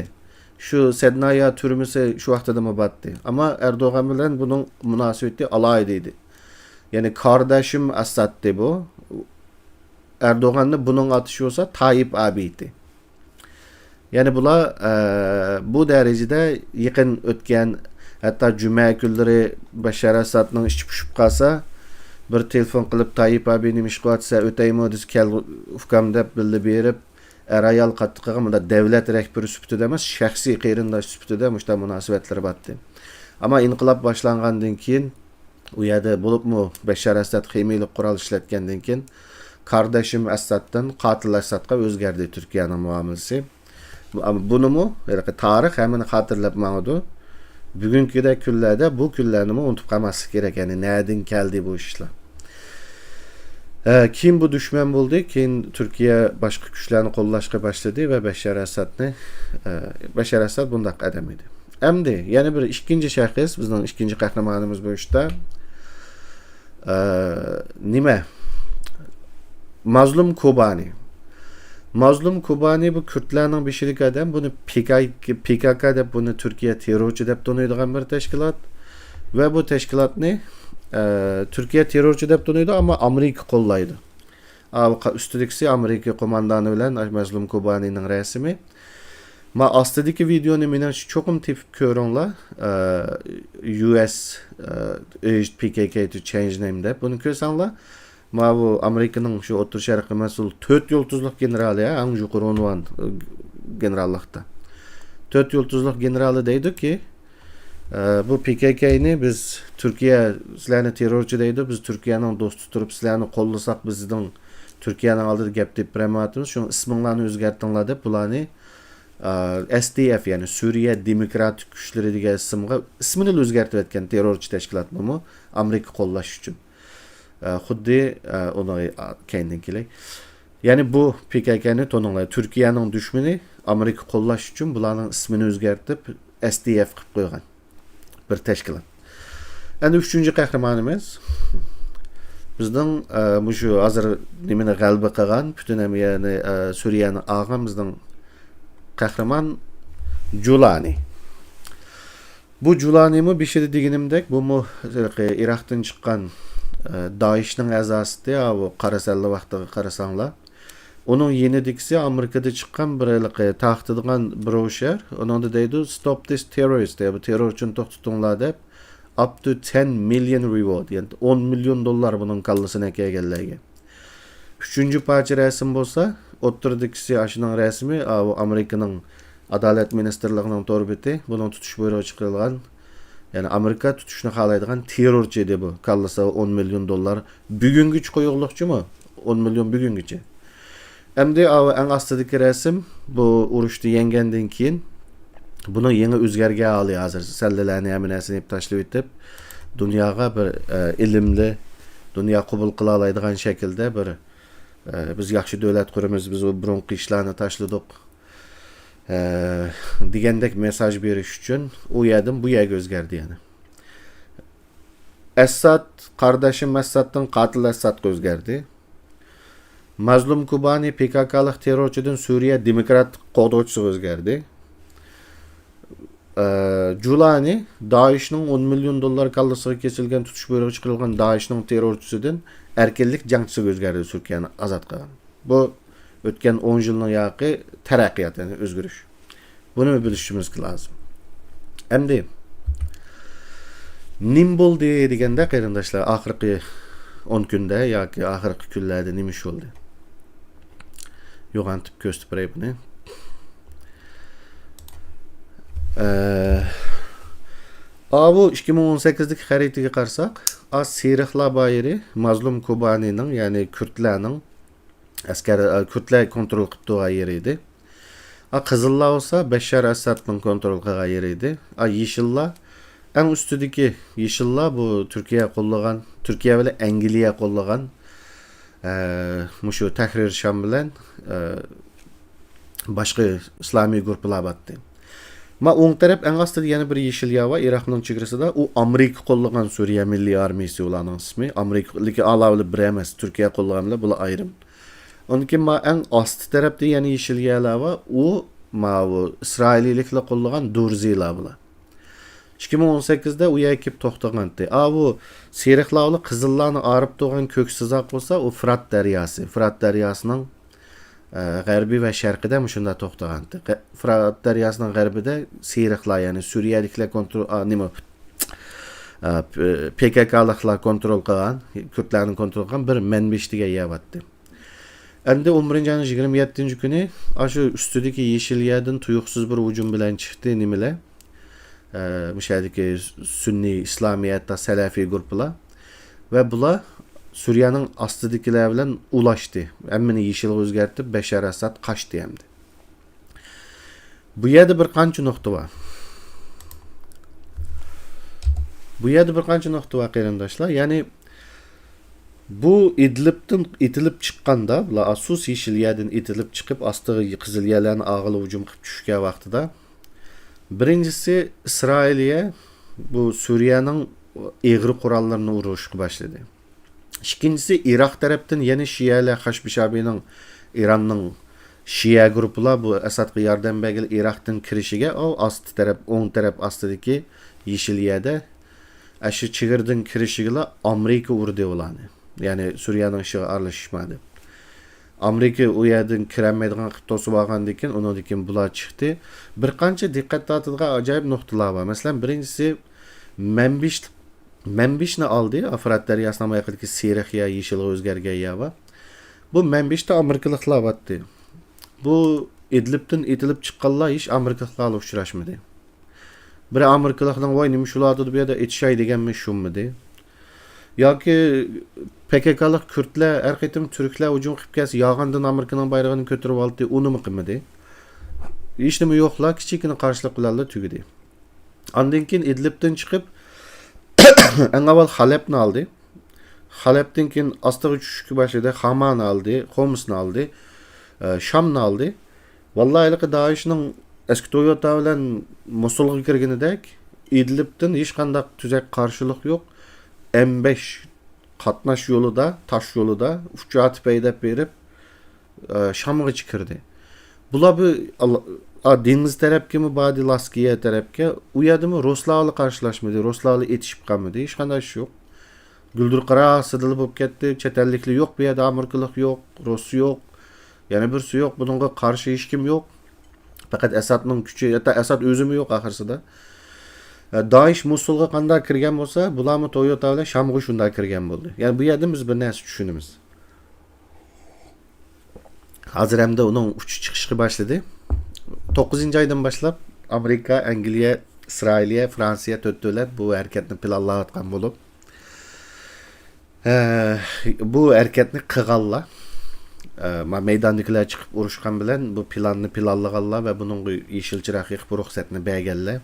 شۇ سەدنايا تۈرمىسى شۇ ۋاقتىدىمۇ باتتى. ئەمما ئەردوغان بىلەن بۇنىڭ مۇناسىۋىتى ئالاھىدە ئىدى. يەنى كارداشىم ئەسەدتى بۇ. ئەردوغاننى بۇنىڭ ئاتىشى بولسا تايىپ ئابىتى. يەنى بۇلار، ئە، بۇ دەرىجىدە يېقىن ئۆتكەن، ھەتتا جۈمە كۈنلىرى بەششار ئەسەدنىڭ ئىچى پۇشۇپ قالسا، بىر تېلېفون قىلىپ، تايىپ ئابىي نېمە ئىش قىلىۋاتىسەن، ئۆتەيمۇ دېسە، كەل ئۇكام دەپ بىللە بېرىپ، ئەر-ئايال قاتتىقىغا مۇنداق دەۋلەت رەھبىرى سۈپىتىدە ئەمەس، شەخسىي قېرىنداش سۈپىتىدە مۇشۇنداق مۇناسىۋەتلىرى بارتى. ئەمما ئىنقىلاب باشلانغاندىن كېيىن، ئۇ يەردە بولۇپمۇ بەششار ئەسەد خىمىيىلىك قورال ئىشلەتكەندىن كېيىن، كارداشىم ئەسەدتىن قاتىل ئەسەدقا ئۆزگەردى تۈركىيەنىڭ مۇئامىلىسى. بۇنىمۇ ھېلىقى تارىخ ھەممىنى خاتىرىلەپ ماڭىدۇ. بۈگۈنكىدەك كۈنلەردە بۇ كۈنلەرنىمۇ ئۇنتۇپ قالماسلىق كېرەك. يەنى نەدىن كەلدى بۇ ئىشلار؟ ھە، كېيىن بۇ دۈشمەن بولدى، كېيىن تۈركىيە باشقا كۈچلەرنى قوللاشقا باشلىدى ۋە بەششار ئەسەدنى، ئە، بەششار ئەسەد بۇنداق ئادەم ئىدى. ئەمدى يەنە بىر ئىككىنچى شەخس، بىزنىڭ ئىككىنچى قەھرىمانىمىز بۇ ئىشتا. ئە، نېمە؟ مازلۇم كوبانى. مازلۇم كوبانى بۇ كۈردلەرنىڭ بېشىدىكى ئادەم. بۇنى پى كاي-، پى كا كا دەپ، بۇنى تۈركىيە تېررورچى دەپ تونۇيدىغان بىر تەشكىلات. ۋە بۇ تەشكىلاتنى، ئە، تۈركىيە تېررورچى دەپ تونۇيدۇ، ئەمما ئامېرىكا قوللايدۇ. ئا، بۇ قا-، ئۈستىدىكىسى ئامېرىكا قوماندانى بىلەن مەزلۇم كوبانىنىڭ رەسىمى. ما ئاستىدىكى ۋىدېئونى مېنىڭچە چوقۇم تېپىپ كۆرۈڭلار. ئە، يۇ ئېس، ئە، urged P K K to change name دەپ بۇنى كۆرسەڭلار. ماۋۇ ئامېرىكىنىڭ شۇ ئوتتۇرا شەرققە مەسئۇل تۆت يۇلتۇزلۇق گېنېرالى، ھە، ئەڭ يۇقىرى ئۇنۋان، ئە، گېنېراللىقتا. تۆت يۇلتۇزلۇق گېنېرالى دەيدۇكى، ئە، بۇ پى كەي كەينى بىز، تۈركىيە سىلەرنى تېررورچى دەيدۇ، بىز تۈركىيەنىڭ دوستى تۇرۇپ سىلەرنى قوللىساق، بىزنىڭ تۈركىيەنىڭ ئالدىدا گەپ تېپىپ بېرەلمەيۋاتىمىز، شۇڭا ئىسمىڭلارنى ئۆزگەرتىڭلار دەپ بۇلارنى، ئە، ئەس دى ئەف، يەنى سۈرىيە دېموكراتىك كۈچلىرى دېگەن ئىسىمغا، ئىسمىنىلا ئۆزگەرتىۋەتكەن تېررورچى تەشكىلات بۇمۇ، ئامېرىكا قوللاش ئۈچۈن. ئە، خۇددى، ئە، ئۇنى، ئا، كەينىدىن كېلەي. يەنى بۇ پى كە كە نى تونۇڭلار، تۈركىيەنىڭ دۈشمىنى، ئامېرىكا قوللاش ئۈچۈن بۇلارنىڭ ئىسمىنى ئۆزگەرتىپ، ئەس دى ئەف قىلىپ قويغان بىر تەشكىلات. ئەندى ئۈچىنچى قەھرىمانىمىز بىزنىڭ، ئە، مۇشۇ ھازىر نېمىنى غەلىبە قىلغان، پۈتۈن ھەم-، يەنى، ئە، سۈرىيەنى ئالغان بىزنىڭ قەھرىمان جۇلانى. بۇ جۇلانىمۇ بېشىدا دېگىنىمدەك، بۇمۇ ھېلىقى ئىراقتىن چىققان، ئە، دائىشنىڭ ئەزاسى، ئاۋۇ قاراسانلى ۋاقتىغا قارىساڭلار. ئۇنىڭ يېنىدىكىسى ئامېرىكىدا چىققان بىر ھېلىقى تارقىتىدىغان بروشيۇر. ئۇنىڭدا دەيدۇ، «Stop this terrorist» دەيدۇ، «بۇ تېررورچىنى توختىتىڭلار» دەپ، «Up to ten million reward»، يەنى ئون مىليون دوللار بۇنىڭ كاللىسىنى ئەكەلگەنلەرگە. ئۈچىنچى پارچە رەسىم بولسا، ئوتتۇرىدىكىسى ئاشۇنىڭ رەسىمى، ئاۋۇ ئامېرىكىنىڭ ئادالەت مىنىستىرلىقىنىڭ تور بېتى، بۇنىڭ تۇتۇش بۇيرۇقى چىقىرىلغان، يەنى ئامېرىكا تۇتۇشنى خالايدىغان تېررورچى ئىدى بۇ. كاللىسىغا ئون مىليون دوللار. بۈگۈنگىچە قويۇقلۇقچىمۇ؟ ئون مىليون بۈگۈنگىچە. ئەمدى ئاۋۇ ئەڭ ئاستىدىكى رەسىم، بۇ ئۇرۇشتا يەڭگەندىن كېيىن، بۇنىڭ يېڭى ئۆزگەرگەن ھالى ھازىر. سەللىلەرنى، ھەممە نەرسىنى يېپىپ تاشلىۋېتىپ، دۇنياغا بىر، ئە، ئىلىملى، دۇنيا قوبۇل قىلالايدىغان شەكىلدە بىر، ئە، «بىز ياخشى دۆلەت قۇرىمىز، بىز ئۇ بۇرۇنقى ئىشلارنى تاشلىدۇق، ئە» دېگەندەك مېساژ بېرىش ئۈچۈن ئۇ يەردىن بۇ يەرگە ئۆزگەردى يەنە. ئەسساد، قارداشىم ئەسسادتىن قاتىل ئەسسادقا ئۆزگەردى. مەزلۇم كوبانى پى كاكالىق تېررورچىدىن سۈرىيە دېموكراتىك قوغدىغۇچىسىغا ئۆزگەردى. ئە، جۇلانى دائىشنىڭ ئون مىليون دوللار كاللىسىغا كېسىلگەن، تۇتۇش بۇيرۇقى چىقىرىلغان دائىشنىڭ تېررورچىسىدىن ئەركىنلىك جەڭچىسىگە ئۆزگەردى، تۈركىيەنى ئازاد قىلغان. بۇ ئۆتكەن ئون يىلنىڭ ياقى تەرەققىيات، يەنى ئۆزگىرىش. بۇنى بىلىشىمىز لازىم. ئەمدى نېمە بولدى دېگەندە، قېرىنداشلار، ئاخىرقى ئون كۈندە ياكى ئاخىرقى كۈنلەردە نېمە ئىش بولدى؟ يوغانتىپ كۆرسىتىپ بېرەي بۇنى. ئە، ئاۋۇ ئىككى مىڭ ئون سەككىزدىكى خەرىتىگە قارىساق، ئا، سېرىقلار بار يېرى مازلۇم كوبانىنىڭ، يەنى كۈردلەرنىڭ ئەسكەر، ئە، كۈردلەر كونترول قىلىپ تۇرغان يېرى ئىدى. ئا، قىزىللار بولسا بەششار ئەسسادنىڭ كونترول قىلغان يېرى ئىدى. ئا، يېشىللار، ئەڭ ئۈستىدىكى يېشىللار بۇ تۈركىيە قوللىغان، تۈركىيە بىلەن ئەنگلىيە قوللىغان، ئە، مۇشۇ تەھرىر شام بىلەن، ئە، باشقا ئىسلامىي گۇرۇپپىلار بارتتى. ما ئوڭ تەرەپ ئەڭ ئاستىدا يەنە بىر يېشىل يەر بار، ئىراقنىڭ چېگرىسىدا. ئۇ ئامېرىكا قوللىغان سۈرىيە مىللىي ئارمىيىسى ئۇلارنىڭ ئىسمى. ئامېرىكىلىكى ئالا بىلەن بىر ئەمەس، تۈركىيە قوللىغان بىلەن بۇلار ئايرىم. ئۇندىن كېيىن ما ئەڭ ئاستى تەرەپتە يەنە يېشىل يەرلەر بار. ئۇ ماۋۇ ئىسرائىلىيلىكلەر قوللىغان دۇرزىلار بۇلار. ئىككى مىڭ ئون سەككىزدە ئۇ يەرگە كېلىپ توختىغانتى. ئاۋۇ سېرىقلار بىلەن قىزىللارنى ئايرىپ تۇرغان كۆك سىزىق بولسا، ئۇ فۇرات دەرياسى. فۇرات دەرياسىنىڭ، ئە، غەربى ۋە شەرقىدە مۇشۇنداق توختىغانتى. غە-، فۇرات دەرياسىنىڭ غەربىدە سېرىقلار، يەنى سۈرىيەلىكلەر كونترول، ئا، نېمە، ئا، پ-، پى كاكالىقلار كونترول قىلغان، كۈردلەرنىڭ كونترول قىلغان بىر مەنبىج دېگەن يەر بارتتى. ئەمدى ئون بىرىنچى ئاينىڭ يىگىرمە يەتتىنچى كۈنى ئاشۇ ئۈستىدىكى يېشىل يەردىن تۇيۇقسىز بىر ھۇجۇم بىلەن چىقتى نېمىلەر؟ ئە، مۇشۇ يەردىكى سۈننىي ئىسلامىي، ھەتتا سەلەفىي گۇرۇپپىلار. ۋە بۇلار سۈرىيەنىڭ ئاستىدىكىلەر بىلەن ئۇلاشتى. ھەممىنى يېشىلغا ئۆزگەرتىپ، بەشار ئەسساد قاچتى ئەمدى. بۇ يەردە بىر قانچە نۇقتا بار. بۇ يەردە بىر قانچە نۇقتا بار، قېرىنداشلار. يەنى بۇ ئىدلىبتىن ئېتىلىپ چىققاندا، بۇلار ئاسۇس يېشىل يەردىن ئېتىلىپ چىقىپ، ئاستىغا قىزىل يەرلەرنى ئالغىلى ھۇجۇم قىلىپ چۈشكەن ۋاقتىدا، بىرىنچىسى، ئىسرائىلىيە بۇ سۈرىيەنىڭ ئېغىر قوراللىرىنى ئۇرۇشقا باشلىدى. ئىككىنچىسى، ئىراق تەرەپتىن يەنە شىئەلەر، خاشبىشابىنىڭ، ئىراننىڭ شىئە گۇرۇپپىلار بۇ ئەسادقا ياردەم بەرگىلى ئىراقتىن كىرىشىگە، ئۇ ئاستى تەرەپ، ئوڭ تەرەپ ئاستىدىكى يېشىل يەردە، ئاشۇ چېگرىدىن كىرىشىگىلا ئامېرىكا ئۇردى ئۇلارنى. يەنى سۈرىيەنىڭ ئىشىغا ئارىلىشىشما دەپ. ئامېرىكا ئۇ يەردىن كىرەلمەيدىغان قىلىپ توسۇپ ئالغاندىن كېيىن، ئۇنىڭدىن كېيىن بۇلار چىقتى. بىر قانچە دىققەت تارتىدىغان ئاجايىپ نۇقتىلار بار. مەسىلەن، بىرىنچىسى، مەنبىج، مەنبىجنى ئالدى، فۇرات دەرياسىنىڭ ئايىغىدىكى سېرىق يا يېشىلغا ئۆزگەرگەن يەر بار. بۇ مەنبىجدە ئامېرىكىلىقلار بارتتى. بۇ ئىدلىبتىن ئېتىلىپ چىققانلار ھېچ ئامېرىكىلىقلار بىلەن ئۇچراشمىدى. بىر ئامېرىكىلىقنىڭ، «ۋاي، نېمە شۇلاردۇ بۇ يەردە ئېتىشاي» دېگەنمۇ شۇممىدى. ياكى پى كاكالىق كۈردلەر ھەر قېتىم تۈركلەر ھۇجۇم قىلىپ كەلسە، ياغاندىن ئامېرىكىنىڭ بايرىقىنى كۆتۈرۈۋالتى، ئۇنىمۇ قىلمىدى. ھېچنېمە يوقلا، كىچىككىنە قارشىلىق بىلەنلا تۈگىدى. ئاندىن كېيىن ئىدلىبتىن چىقىپ، ئەڭ ئاۋۋال خەلەپنى ئالدى. خەلەپتىن كېيىن ئاستىغا چۈشۈشكە باشلىدى. خامانى ئالدى، خومسنى ئالدى، ئە، شامنى ئالدى. ۋاللا ھېلىقى دائىشنىڭ ئەسكى تويوتا بىلەن موسۇلغا كىرگىنىدەك، ئىدلىبتىن ھېچقانداق تۈزەك قارشىلىق يوق. ئەم بەش قاتناش يولىدا، تاش يولىدا ئۇچۇۋېتىپ ھەيدەپ بېرىپ، ئە، شامغىچە كىردى. بۇلار بۇ ئال-، ئا، دېڭىز تەرەپكىمۇ باردى، لاسكىيە تەرەپكە. ئۇ يەردىمۇ رۇسلار بىلەن قارشىلاشمىدى، رۇسلار بىلەن ئېتىشىپ قالمىدى، ھېچقانداق ئىش يوق. گۈلدۈر قارا سىدىل بولۇپ كەتتى، چەت ئەللىكلەر يوق بۇ يەردە، ئامېرىكىلىق يوق، رۇس يوق، يەنە بىرسى يوق، بۇنىڭغا قارشى ھېچكىم يوق. پەقەت ئەسادنىڭ كۈچى، ھەتتا ئەساد ئۆزىمۇ يوق ئاخىرسىدا. ئە، دائىش موسۇلغا قانداق كىرگەن بولسا، بۇلارمۇ تويوتا بىلەن شامغا شۇنداق كىرگەن بولدى. يەنى بۇ يەردىن بىز بىر نەرسە چۈشىنىمىز. ھازىر ئەمدى ئۇنىڭ ئۇچۇشى چىقىشقا باشلىدى. توققۇزىنچى ئايدىن باشلاپ ئامېرىكا، ئەنگلىيە، ئىسرائىلىيە، فرانسىيە تۆت دۆلەت بۇ ھەرىكەتنى پىلانلاۋاتقان بولۇپ، ئە، بۇ ھەرىكەتنى قىلغانلار، ئە، ما-، مەيداندىكىلەر چىقىپ ئۇرۇشقان بىلەن بۇ پىلاننى پىلانلىغانلار ۋە بۇنىڭغا يېشىل چىراغ يېقىپ رۇخسەتنى بەرگەنلەر.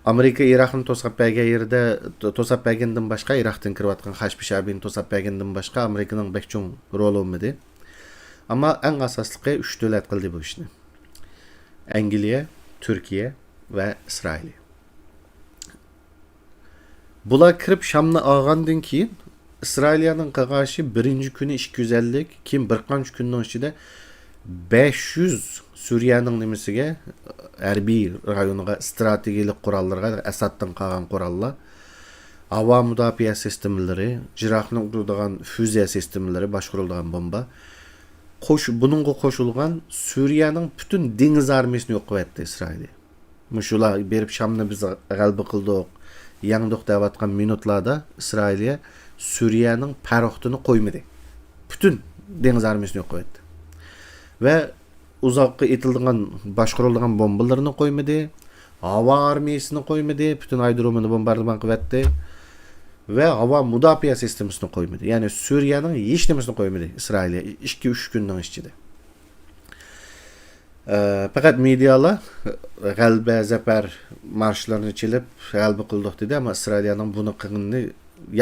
ئامېرىكا ئىراقنى توساپ بەرگەن يېرىدە، تو-، توساپ بەرگەندىن باشقا، ئىراقتىن كىرىۋاتقان خاشبىشابىنى توساپ بەرگەندىن باشقا ئامېرىكىنىڭ بەك چوڭ رولى بولمىدى. ئەمما ئەڭ ئاساسلىقى ئۈچ دۆلەت قىلدى بۇ ئىشنى. ئەنگلىيە، تۈركىيە ۋە ئىسرائىلىيە. بۇلار كىرىپ شامنى ئالغاندىن كېيىن، ئىسرائىلىيەنىڭ قىلغان ئىشى بىرىنچى كۈنى ئىككى يۈز ئەللىك، كېيىن بىر قانچە كۈننىڭ ئىچىدە بەش يۈز سۈرىيەنىڭ نېمىسىگە، ھەربىي رايونىغا، ئىستراتېگىيەلىك قوراللىرىغا، ئەسادتىن قالغان قوراللار، ھاۋا مۇداپىئە سىستېمىلىرى، جىراغنى ئۇرىدىغان فۇزىيە سىستېمىلىرى، باشقۇرۇلىدىغان بومبا. قوش-، بۇنىڭغا قوشۇلغان سۈرىيەنىڭ پۈتۈن دېڭىز ئارمىيىسىنى يوق قىلىۋەتتى ئىسرائىلىيە. مۇشۇلار بېرىپ شامنى بىز غەلىبە قىلدۇق، يەڭدۇق دەۋاتقان مىنۇتلاردا ئىسرائىلىيە سۈرىيەنىڭ پەرىخوتىنى قويمىدى. پۈتۈن دېڭىز ئارمىيىسىنى يوق قىلىۋەتتى. ۋە ئۇزاققا ئېتىلىدىغان، باشقۇرۇلىدىغان بومبىلىرىنى قويمىدى، ھاۋا ئارمىيىسىنى قويمىدى، پۈتۈن ئايرودرومىنى بومباردىمان قىلىۋەتتى. ۋە ھاۋا مۇداپىئە سىستېمىسىنى قويمىدى. يەنى سۈرىيەنىڭ ھېچنېمىسىنى قويمىدى ئىسرائىلىيە ئىككى، ئۈچ كۈننىڭ ئىچىدە. ئە، پەقەت مېدىيالار غەلىبە، زەپەر مارشلىرىنى چېلىپ، غەلىبە قىلدۇق دېدى، ئەمما ئىسرائىلىيەنىڭ بۇنى قىلغىنىنى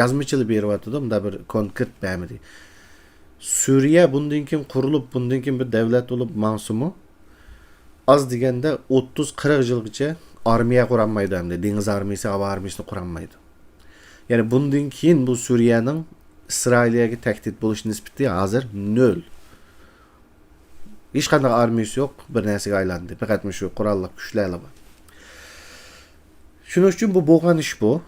يازمىچىلا بېرىۋاتىدۇ، مۇنداق بىر كونكرېت بەرمىدى. سۈرىيە بۇندىن كېيىن قۇرۇلۇپ، بۇندىن كېيىن بىر دەۋلەت بولۇپ ماڭسىمۇ، ئاز دېگەندە ئوتتۇز، قىرىق يىلغىچە ئارمىيە قۇرالمايدۇ ئەمدى، دېڭىز ئارمىيىسى، ھاۋا ئارمىيىسىنى قۇرالمايدۇ. يەنى بۇندىن كېيىن بۇ سۈرىيەنىڭ ئىسرائىلىيەگە تەھدىت بولۇش نىسبىتى ھازىر نۆل. ھېچقانداق ئارمىيىسى يوق، بىر نەرسىگە ئايلاندى. پەقەت مۇشۇ قوراللىق كۈچلەرلا بار. شۇنىڭ ئۈچۈن بۇ بولغان ئىش بۇ.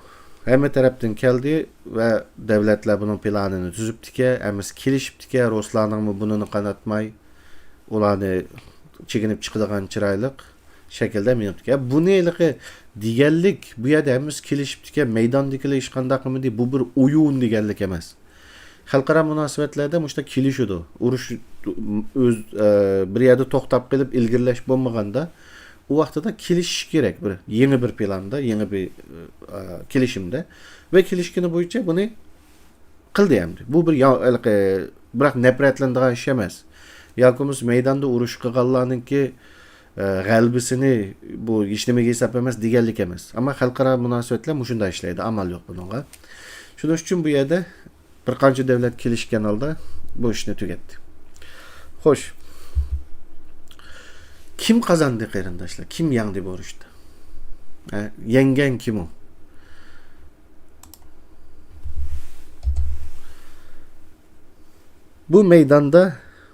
ھەممە تەرەپتىن كەلدى ۋە دەۋلەتلەر بۇنىڭ پىلانىنى تۈزۈپتىكەن، ھەممىسى كېلىشىپتىكەن، رۇسلارنىڭمۇ بۇنىنى قاناتماي، ئۇلارنى چېكىنىپ چىقىدىغان چىرايلىق شەكىلدە مېڭىپتىكەن. بۇنى ھېلىقى دېگەنلىك، بۇ يەردە ھەممىسى كېلىشىپتىكەن، مەيداندىكىلەر ھېچقانداق قىلمىدى، بۇ بىر ئويۇن دېگەنلىك ئەمەس. خەلقئارا مۇناسىۋەتلەردە مۇشۇنداق كېلىشىدۇ. ئۇرۇش ئۆز، ئە، بىر يەردە توختاپ قېلىپ ئىلگىرىلەش بولمىغاندا، ئۇ ۋاقتىدا كېلىشىش كېرەك بىر يېڭى بىر پىلاندا، يېڭى بىر، ئە، كېلىشىمدە. ۋە كېلىشكىنى بويىچە بۇنى قىلدى ئەمدى. بۇ بىر يا-، ھېلىقى بىراق نەپرەتلىنىدىغان ئىش ئەمەس. ياكى بولمىسا مەيداندا ئۇرۇش قىلغانلارنىڭكى، ئە، غەلىبىسىنى بۇ ھېچنېمىگە ھېساب ئەمەس دېگەنلىك ئەمەس. ئەمما خەلقئارا مۇناسىۋەتلەر مۇشۇنداق ئىشلەيدۇ، ئامال يوق بۇنىڭغا. شۇنىڭ ئۈچۈن بۇ يەردە بىر قانچە دۆلەت كېلىشكەن ھالدا بۇ ئىشنى تۈگەتتى. خوش. كىم قازاندى، قېرىنداشلار؟ كىم يەڭدى بۇ ئۇرۇشتا؟ ھە؟ يەڭگەن كىم ئۇ؟ بۇ مەيداندا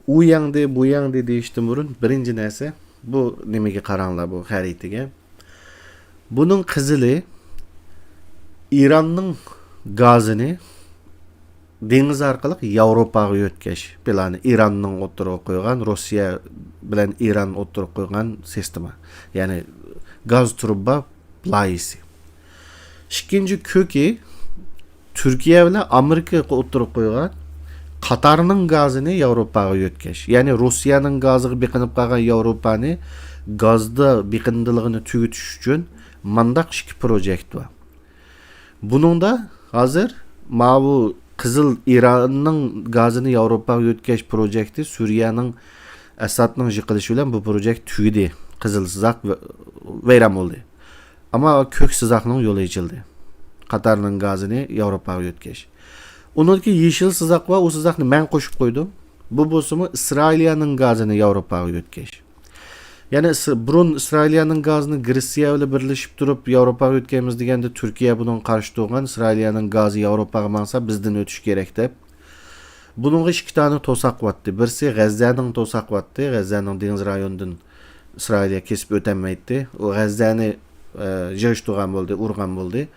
ئۇ يەڭدى، بۇ يەڭدى دېيىشتىن بۇرۇن بىرىنچى نەرسە، بۇ نېمىگە قاراڭلار، بۇ خەرىتىگە. بۇنىڭ قىزىلى ئىراننىڭ گازىنى دېڭىز ئارقىلىق ياۋروپاغا يۆتكەش پىلانى، ئىراننىڭ ئوتتۇرىغا قويغان، روسىيە بىلەن ئىران ئوتتۇرىغا قويغان سىستېما. يەنى گاز تۇرۇبا لايىھىسى. ئىككىنچى كۆكى تۈركىيە بىلەن ئامېرىكا ئوتتۇرىغا قويغان قاتارنىڭ گازىنى ياۋروپاغا يۆتكەش. يەنى روسىيەنىڭ گازىغا بېقىنىپ قالغان ياۋروپانى گازدا بېقىندىلىقىنى تۈگىتىش ئۈچۈن مانداق ئىككى پروجېكت بار. بۇنىڭدا ھازىر ماۋۇ قىزىل ئىراننىڭ گازىنى ياۋروپاغا يۆتكەش پروجېكتى سۈرىيەنىڭ ئەسادنىڭ يىقىلىشى بىلەن بۇ پروجېكت تۈگىدى. قىزىل سىزىق ۋەيران بولدى. ئەمما كۆك سىزىقنىڭ يولى ئېچىلدى. قاتارنىڭ گازىنى ياۋروپاغا يۆتكەش. ئۇنىڭدىكى يېشىل سىزىق بار، ئۇ سىزىقنى مەن قوشۇپ قويدۇم. بۇ بولسىمۇ ئىسرائىلىيەنىڭ گازىنى ياۋروپاغا يۆتكەش. يەنى ئىس-، بۇرۇن ئىسرائىلىيەنىڭ گازىنى گرېتسىيە بىلەن بىرلىشىپ تۇرۇپ ياۋروپاغا يۆتكەيمىز دېگەندە، تۈركىيە بۇنىڭغا قارشى تۇرغان، ئىسرائىلىيەنىڭ گازى ياۋروپاغا ماڭسا بىزدىن ئۆتۈش كېرەك دەپ. بۇنىڭغا ئىككى دانە توساق بارتتى. بىرسى غەززەنىڭ توساق بارتتى، غەززەنىڭ دېڭىز رايونىدىن ئىسرائىلىيە كېسىپ ئۆتەلمەيتتى. ئۇ غەززەنى، ئە، يىغىشتۇرغان بولدى، ئۇرغان بولدى.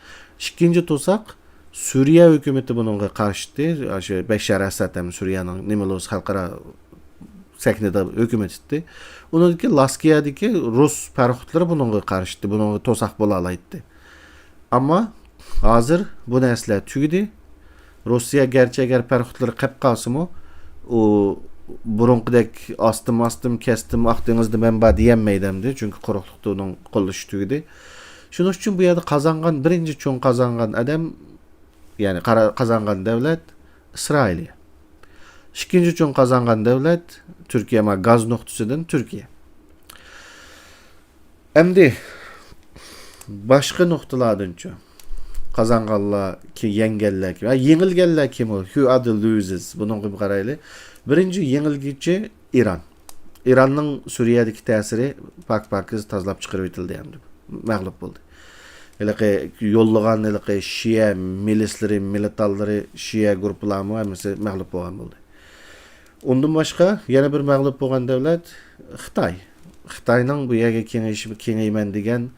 ئىككىنچى توساق سۈرىيە ھۆكۈمىتى بۇنىڭغا قارشى ئىدى. شۇ بەششار ئەسەد ھەم سۈرىيەنىڭ نېمىلوس خەلقئارا سەھنىدە ھۆكۈمەت ئىدى. ئۇنىڭدىكى لاسكىيەدىكى رۇس پاراخوتلىرى بۇنىڭغا قارشى ئىدى، بۇنىڭغا توساق بولالايتتى. ئەمما ھازىر بۇ نەرسىلەر تۈگىدى. روسىيە گەرچە ئەگەر پاراخوتلىرى قېلىپ قالسىمۇ، ئۇ بۇرۇنقىدەك ئاستىم-ئاستىم، كەستىم، ئاق دېڭىزدا مەن بار دېيەلمەيدۇ ئەمدى، چۈنكى قۇرۇقلۇقتا ئۇنىڭ قوللىشى تۈگىدى. شۇنىڭ ئۈچۈن بۇ يەردە قازانغان، بىرىنچى چوڭ قازانغان ئادەم، يەنى قارا-، قازانغان دەۋلەت ئىسرائىلىيە. ئىككىنچى چوڭ قازانغان دەۋلەت تۈركىيە، ما گاز نۇقتىسىدىن تۈركىيە. ئەمدى باشقا نۇقتىلاردىنچۇ؟ قازانغانلار كى-، يەڭگەنلەر كىم؟ ھە، يېڭىلگەنلەر كىم ئۇ؟ Who are the losers? بۇنىڭغا بىر قارايلى. بىرىنچى يېڭىلگۈچى ئىران. ئىراننىڭ سۈرىيەدىكى تەسىرى پاك-پاكىز تازىلاپ چىقىرىۋېتىلدى ئەمدى. مەغلۇپ بولدى. ھېلىقى يوللىغان ھېلىقى شىئە مىلىسلىرى، مىلىتانلىرى، شىئە گۇرۇپپىلارمۇ ھەممىسى مەغلۇپ بولغان بولدى. ئۇندىن باشقا يەنە بىر مەغلۇپ بولغان دەۋلەت خىتاي. خىتاينىڭ بۇ يەرگە كېڭىيىش-، كېڭىيىمەن دېگەن،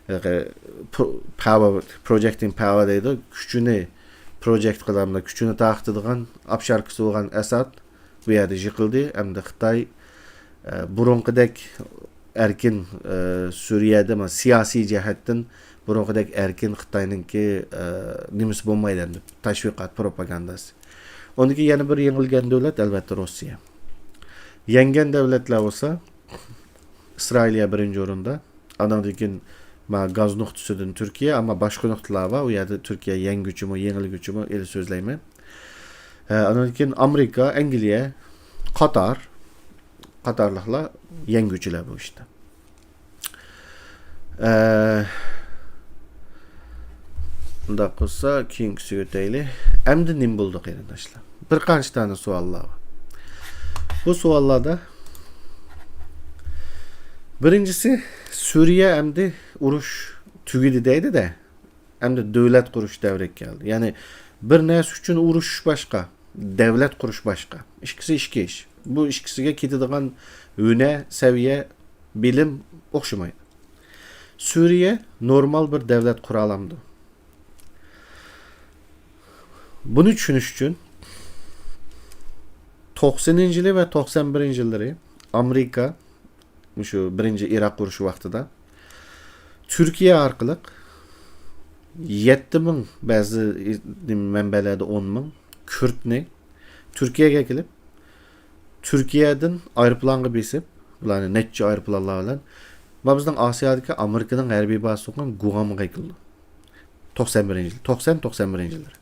ئە، پو-، پاۋا، پروجېكتىڭ پاۋا دەيدۇ، كۈچىنى پروجېكت قىلامدا، كۈچىنى تارقىتىدىغان ئاپشاركىسى بولغان ئەساد بۇ يەردە يىقىلدى. ئەمدى خىتاي، ئە، بۇرۇنقىدەك ئەركىن، ئە، سۈرىيەدە، مانا، سىياسىي جەھەتتىن بۇرۇنقىدەك ئەركىن خىتاينىڭكى، ئە، نېمىسى بولمايدۇ ئەمدى، تەشۋىقات، پروپاگانداسى. ئۇندىكى يەنە بىر يېڭىلگەن دۆلەت، ئەلۋەتتە، روسىيە. يەڭگەن دۆلەتلەر بولسا، ئىسرائىلىيە بىرىنچى ئورۇندا، ئانىڭدىن كېيىن، ما، گاز نۇقتىسىدىن تۈركىيە، ئەمما باشقا نۇقتىلار بار، ئۇ يەردە تۈركىيە يەڭگۈچىمۇ، يېڭىلگۈچىمۇ، ئېلى سۆزلەيمەن. ھە، ئانىڭدىن كېيىن ئامېرىكا، ئەنگلىيە، قاتار، قاتارلىقلار يەڭگۈچىلەر بۇ ئىشتا. ئە، ئۇنداق بولسا، كېيىنكىسىگە ئۆتەيلى. ئەمدى نېمە بولدى، قېرىنداشلار؟ بىر قانچە دانە سوئاللار بار. بۇ سوئاللاردا بىرىنچىسى، سۈرىيە ئەمدى ئۇرۇش تۈگىدى دەيدۇ-دە. ئەمدى دۆلەت قۇرۇش دەۋرىگە كەلدى. يەنى بىر نەرسە ئۈچۈن ئۇرۇشۇش باشقا، دەۋلەت قۇرۇش باشقا. ئىككىسى ئىككى ئىش. بۇ ئىككىسىگە كېتىدىغان ھۈنەر، سەۋىيە، بىلىم ئوخشىمايدۇ. سۈرىيە نورمال بىر دەۋلەت قۇرالامدۇ؟ بۇنى چۈشىنىش ئۈچۈن توقسىنىنچى يىلى ۋە توقسان بىرىنچى يىللىرى ئامېرىكا مۇشۇ بىرىنچى ئىراق ئۇرۇشى ۋاقتىدا تۈركىيە ئارقىلىق يەتتە مىڭ، بەزى مەنبەلەردە ئون مىڭ كۈردنى تۈركىيەگە كېلىپ، تۈركىيەدىن ئايروپىلانغا بېسىپ، بۇلارنى نەچچە ئايروپىلانلار بىلەن، ما بىزنىڭ ئاسىيادىكى ئامېرىكىنىڭ ھەربىي بازىسى بولغان گۇئامغا ئەكېلىدۇ. توقسان بىرىنچى يىل، توقسان، توقسان بىرىنچى يىللىرى.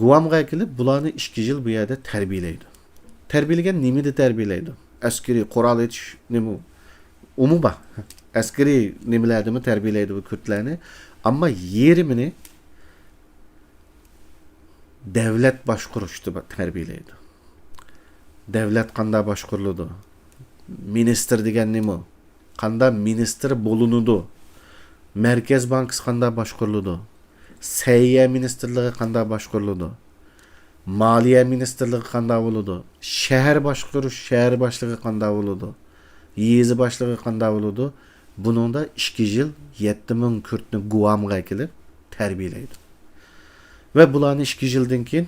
گۇئامغا ئەكېلىپ، بۇلارنى ئىككى يىل بۇ يەردە تەربىيەلەيدۇ. تەربىيەلىگەن نېمىدە تەربىيەلەيدۇ؟ ئەسكىرىي قورال ئېتىش نېمە؟ ئۇمۇ بار. ئەسكىرىي نېمىلەردىمۇ تەربىيەلەيدۇ بۇ كۈردلەرنى. ئەمما يېرىمىنى دەۋلەت باشقۇرۇشتا تەربىيەلەيدۇ. دەۋلەت قانداق باشقۇرۇلىدۇ؟ مىنىستىر دېگەن نېمە؟ قانداق مىنىستىر بولۇنىدۇ؟ مەركەز بانكىسى قانداق باشقۇرۇلىدۇ؟ سەھىيە مىنىستىرلىقى قانداق باشقۇرۇلىدۇ؟ مالىيە مىنىستىرلىقى قانداق بولىدۇ؟ شەھەر باشقۇرۇش، شەھەر باشلىقى قانداق بولىدۇ؟ يېزا باشلىقى قانداق بولىدۇ؟ بۇنىڭدا ئىككى يىل يەتتە مىڭ كۈردنى گۇئامغا ئەكېلىپ تەربىيەلەيدۇ. ۋە بۇلارنى ئىككى يىلدىن كېيىن،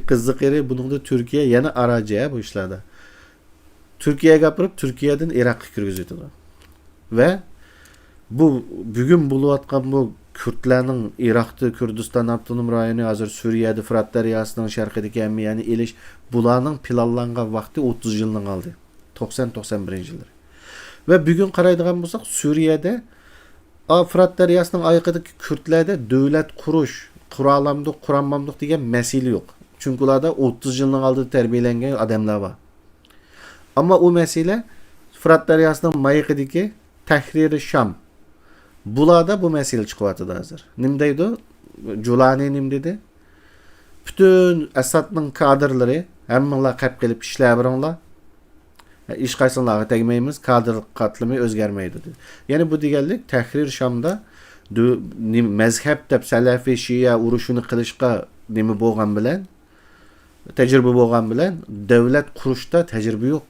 قىزىقىرى، بۇنىڭدا تۈركىيە يەنە ئاراچى بۇ ئىشلاردا. تۈركىيەگە ئاپىرىپ، تۈركىيەدىن ئىراققا كىرگۈزۈۋېتىدۇ. ۋە بۇ بۈگۈن بولۇۋاتقان بۇ كۈردلەرنىڭ ئىراقتا، كۈردىستان ئاپتونوم رايونى، ھازىر سۈرىيەدە، فۇرات دەرياسىنىڭ شەرقىدىكى ھەممە يەرنى ئېلىش، بۇلارنىڭ پىلانلانغان ۋاقتى ئوتتۇز يىلنىڭ ئالدى. توقسان، توقسان بىرىنچى يىللىرى. ۋە بۈگۈن قارايدىغان بولساق، سۈرىيەدە، ئا، فۇرات دەرياسىنىڭ ئايىغىدىكى كۈردلەردە دۆلەت قۇرۇش، قۇرالامدۇق، قۇرالمامدۇق دېگەن مەسىلە يوق. چۈنكى ئۇلاردا ئوتتۇز يىلنىڭ ئالدىدا تەربىيەلەنگەن ئادەملەر بار. ئەمما ئۇ مەسىلە فۇرات دەرياسىنىڭ مايىقىدىكى تەھرىرى شام. بۇلاردا بۇ مەسىلە چىقىۋاتىدۇ ھازىر. نېمە دەيدۇ؟ جۇلانى نېمە دېدى؟ پۈتۈن ئەسادنىڭ كادىرلىرى، ھەممىڭلار قېپ قېلىپ ئىشلەۋېرىڭلار. ھېچقايسىڭلارغا تەگمەيمىز، كادىر قاتلىمى ئۆزگەرمەيدۇ، دېدى. يەنى بۇ دېگەنلىك، تەھرىر شامدا دۆ-، نېمە، مەزھەپ دەپ، سەلەفىي شىئە ئۇرۇشىنى قىلىشقا نېمە بولغان بىلەن، تەجرىبە بولغان بىلەن، دۆلەت قۇرۇشتا تەجرىبە يوق.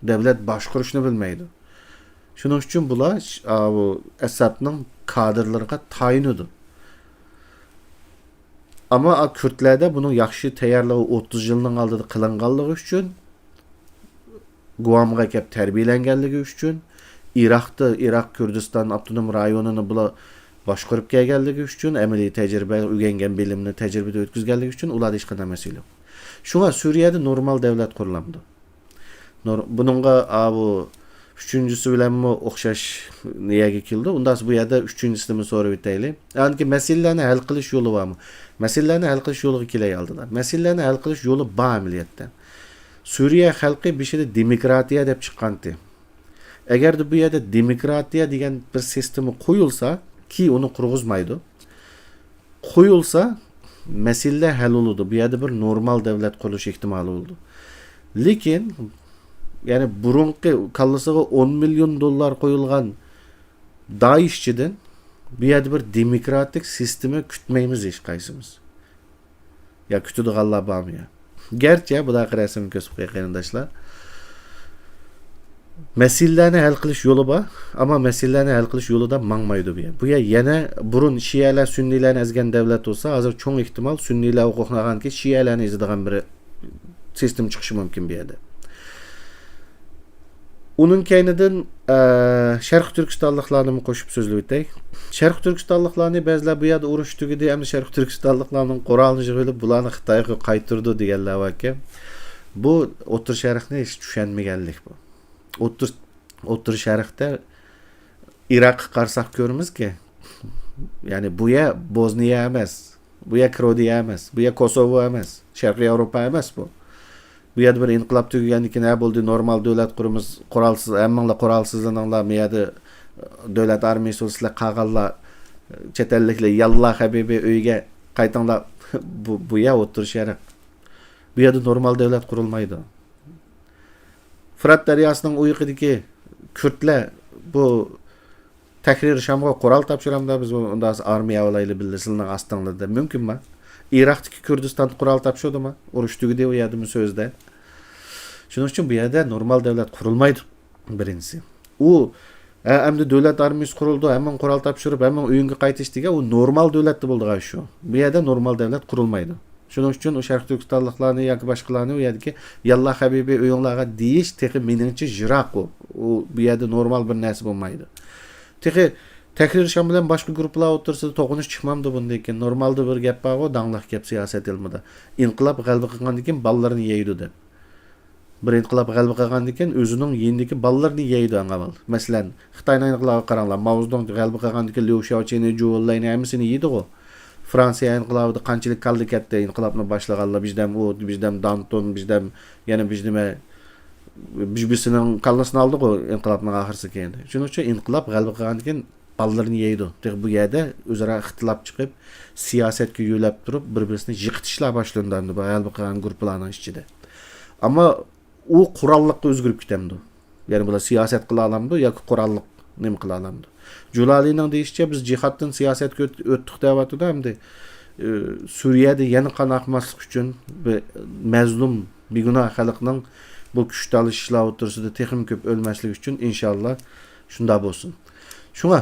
دۆلەت باشقۇرۇشنى بىلمەيدۇ. شۇنىڭ ئۈچۈن بۇلار ش-، ئا، بۇ ئەسادنىڭ كادىرلىرىغا تايىنىدۇ. ئەمما ئا، كۈردلەردە بۇنىڭ ياخشى تەييارلىقى ئوتتۇز يىلنىڭ ئالدىدا قىلىنغانلىقى ئۈچۈن، گۇۋامغا كەپ تەربىيەلەنگەنلىكى ئۈچۈن، ئىراقتا، ئىراق كۈردىستان ئاپتونوم رايونىنى بۇلار باشقۇرۇپ كەلگەنلىكى ئۈچۈن، ئەمەلىي تەجرىبە، ئۆگەنگەن بىلىمنى تەجرىبىدە ئۆتكۈزگەنلىكى ئۈچۈن ئۇلاردا ھېچقانداق مەسىلە يوق. شۇڭا سۈرىيەدە نورمال دۆلەت قۇرۇلامدۇ؟ نور-، بۇنىڭغا، ئا، بۇ ئۈچىنچىسى بىلەنمۇ ئوخشاش يەرگە كېلىدۇ. ئۇنداقسا بۇ يەردە ئۈچىنچىسىنىمۇ سوراپ ئۆتەيلى. يەنى مەسىلىلەرنى ھەل قىلىش يولى بارمۇ؟ مەسىلىلەرنى ھەل قىلىش يولىغا كېلەي ئالدىدا. مەسىلىلەرنى ھەل قىلىش يولى بار ئەمەلىيەتتە. سۈرىيە خەلقى بېشىدا دېموكراتىيە دەپ چىققانتى. ئەگەردە بۇ يەردە دېموكراتىيە دېگەن بىر سىستېما قويۇلسا، كى ئۇنى قۇرغۇزمايدۇ. قويۇلسا، مەسىلىلەر ھەل بولىدۇ. بۇ يەردە بىر نورمال دۆلەت قۇرۇلۇش ئېھتىمالى بولىدۇ. لېكىن، يەنى بۇرۇنقى كاللىسىغا ئون مىليون دوللار قويۇلغان دائىشچىدىن بۇ يەردە بىر دېموكراتىك سىستېما كۈتمەيمىز ھېچقايسىمىز. يا كۈتىدىغانلار بارمۇ يا؟ گەرچە بۇنداق رەسىم كۆرسىتىپ قوياي قېرىنداشلار. مەسىلىلەرنى ھەل قىلىش يولى بار، ئەمما مەسىلىلەرنى ھەل قىلىش يولىدا ماڭمايدۇ بۇ يەر. بۇ يەر يەنە بۇرۇن شىئەلەر سۈننىيلەرنى ئەزگەن دۆلەت بولسا، ھازىر چوڭ ئېھتىمال سۈننىيلەر ھوقۇقنى ئالغاندىكىن شىئەلەرنى ئېزىدىغان بىر سىستېما چىقىشى مۇمكىن بۇ يەردە. ئۇنىڭ كەينىدىن، ئە، شەرقىي تۈركىستانلىقلارنىمۇ قوشۇپ سۆزلەپ ئۆتەي. شەرقىي تۈركىستانلىقلارنى بەزىلەر بۇ يەردە ئۇرۇش تۈگىدى، ئەمدى شەرقىي تۈركىستانلىقلارنىڭ قورالىنى يىغىۋېلىپ، بۇلارنى خىتايغا قايتۇرىدۇ دېگەنلەر باركەن. بۇ ئوتتۇرا شەرقنى ھېچ چۈشەنمىگەنلىك بۇ. ئوتتۇرا، ئوتتۇرا شەرقتە ئىراققا قارىساق كۆرىمىزكى، يەنى بۇ يەر بوزنىيە ئەمەس، بۇ يەر كروئاتىيە ئەمەس، بۇ يەر كوسوۋو ئەمەس، شەرقىي ياۋروپا ئەمەس بۇ. بۇ يەردە بىر ئىنقىلاب تۈگىگەندىن كېيىن، ھە، بولدى، نورمال دۆلەت قۇرىمىز، قورالسىز، ھەممىڭلار قورالسىزلىنىڭلار، بۇ يەردە دۆلەت ئارمىيىسى بولسا، سىلەر قالغانلار، چەت ئەللىكلەر، ياللا ھەبىبى ئۆيگە قايتىڭلار. بۇ، بۇ يەر ئوتتۇرا شەرق. بۇ يەردە نورمال دۆلەت قۇرۇلمايدۇ. فۇرات دەرياسىنىڭ ئۇ يېقىدىكى كۈردلەر بۇ تەھرىر شامغا قورال تاپشۇرامدا، بىز ئۇنداق ئارمىيە بولايلى بىللە سىلىنىڭ ئاستىڭلاردا دەپ مۇمكىنما؟ ئىراقتىكى كۈردىستان قورال تاپشۇردىمۇ؟ ئۇرۇش تۈگىدى ئۇ يەردىمۇ سۆزدە. شۇنىڭ ئۈچۈن بۇ يەردە نورمال دۆلەت قۇرۇلمايدۇ، بىرىنچىسى. ئۇ، ھە، ئەمدى دۆلەت ئارمىيىسى قۇرۇلدى، ھەممىڭ قورال تاپشۇرۇپ، ھەممىڭ ئۆيۈڭگە قايتىش دېگەن، ئۇ نورمال دۆلەتتە بولىدىغان ئىش ئۇ. بۇ يەردە نورمال دۆلەت قۇرۇلمايدۇ. شۇنىڭ ئۈچۈن ئۇ شەرقىي تۈركىستانلىقلارنى ياكى باشقىلارنى ئۇ يەردىكى ياللا ھەبىبى ئۆيۈڭلارغا دېيىش تېخى مېنىڭچە يىراق ئۇ. ئۇ بۇ يەردە نورمال بىر نەرسە بولمايدۇ. تېخى تەھرىر شام بىلەن باشقا گۇرۇپپىلار ئوتتۇرىسىدا توقۇنۇش چىقمامدۇ بۇندىن كېيىن؟ نورمالدا بىر گەپ بارغۇ، داڭلىق گەپ سىياسەت ئىلمىدا. ئىنقىلاب غەلىبە قىلغاندىن كېيىن بالىلىرىنى يەيدۇ دەپ. بىر ئىنقىلاب غەلىبە قىلغاندىن كېيىن ئۆزىنىڭ يېنىدىكى بالىلىرىنى يەيدۇ ئەڭ ئاۋۋال. مەسىلەن، خىتاينىڭ ئىنقىلابىغا قاراڭلار. ماۋزېدۇڭ غەلىبە قىلغاندىن كېيىن ليۇ شياۋچىنى، جۇ ۋېنلەينى ھەممىسىنى يېدىغۇ. فرانسىيە ئىنقىلابىدا قانچىلىك كاللا كەتتى، ئىنقىلابنى باشلىغانلار، بىردەم ئۇ، بىردەم دانتون، بىردەم يەنە بىردەمە، بىر-، بىرسىنىڭ كاللىسىنى ئالدىغۇ ئىنقىلابنىڭ ئاخىرسى كېيىن. شۇنىڭ ئۈچۈن ئىنقىلاب غەلىبە قىلغاندىن كېيىن بالىلىرىنى يەيدۇ. تېخى بۇ يەردە ئۆزئارا ئىختىلاپ چىقىپ، سىياسەتكە يۆلەپ تۇرۇپ، بىر-بىرسىنى يىقىتىشلار باشلىنىدۇ ئەمدى بۇ غەلىبە قىلغان گۇرۇپپىلارنىڭ ئىچىدە. ئەمما ئۇ قوراللىققا ئۆزگىرىپ كېتەمدۇ؟ يەنى بۇلار سىياسەت قىلالامدۇ ياكى قوراللىق نېمە قىلالامدۇ؟ جۇلالىنىڭ دېيىشىچە، بىز جىھادتىن سىياسەتكە ئۆت-، ئۆتتۇق دەۋاتىدۇ ئەمدى، ئى، سۈرىيەدە يەنە قان ئاقماسلىق ئۈچۈن بىر مەزلۇم، بىگۇناھ خەلقنىڭ بۇ كۈچ تالىشىشلار ئوتتۇرىسىدا تېخىمۇ كۆپ ئۆلمەسلىكى ئۈچۈن ئىنشاللا شۇنداق بولسۇن. شۇڭا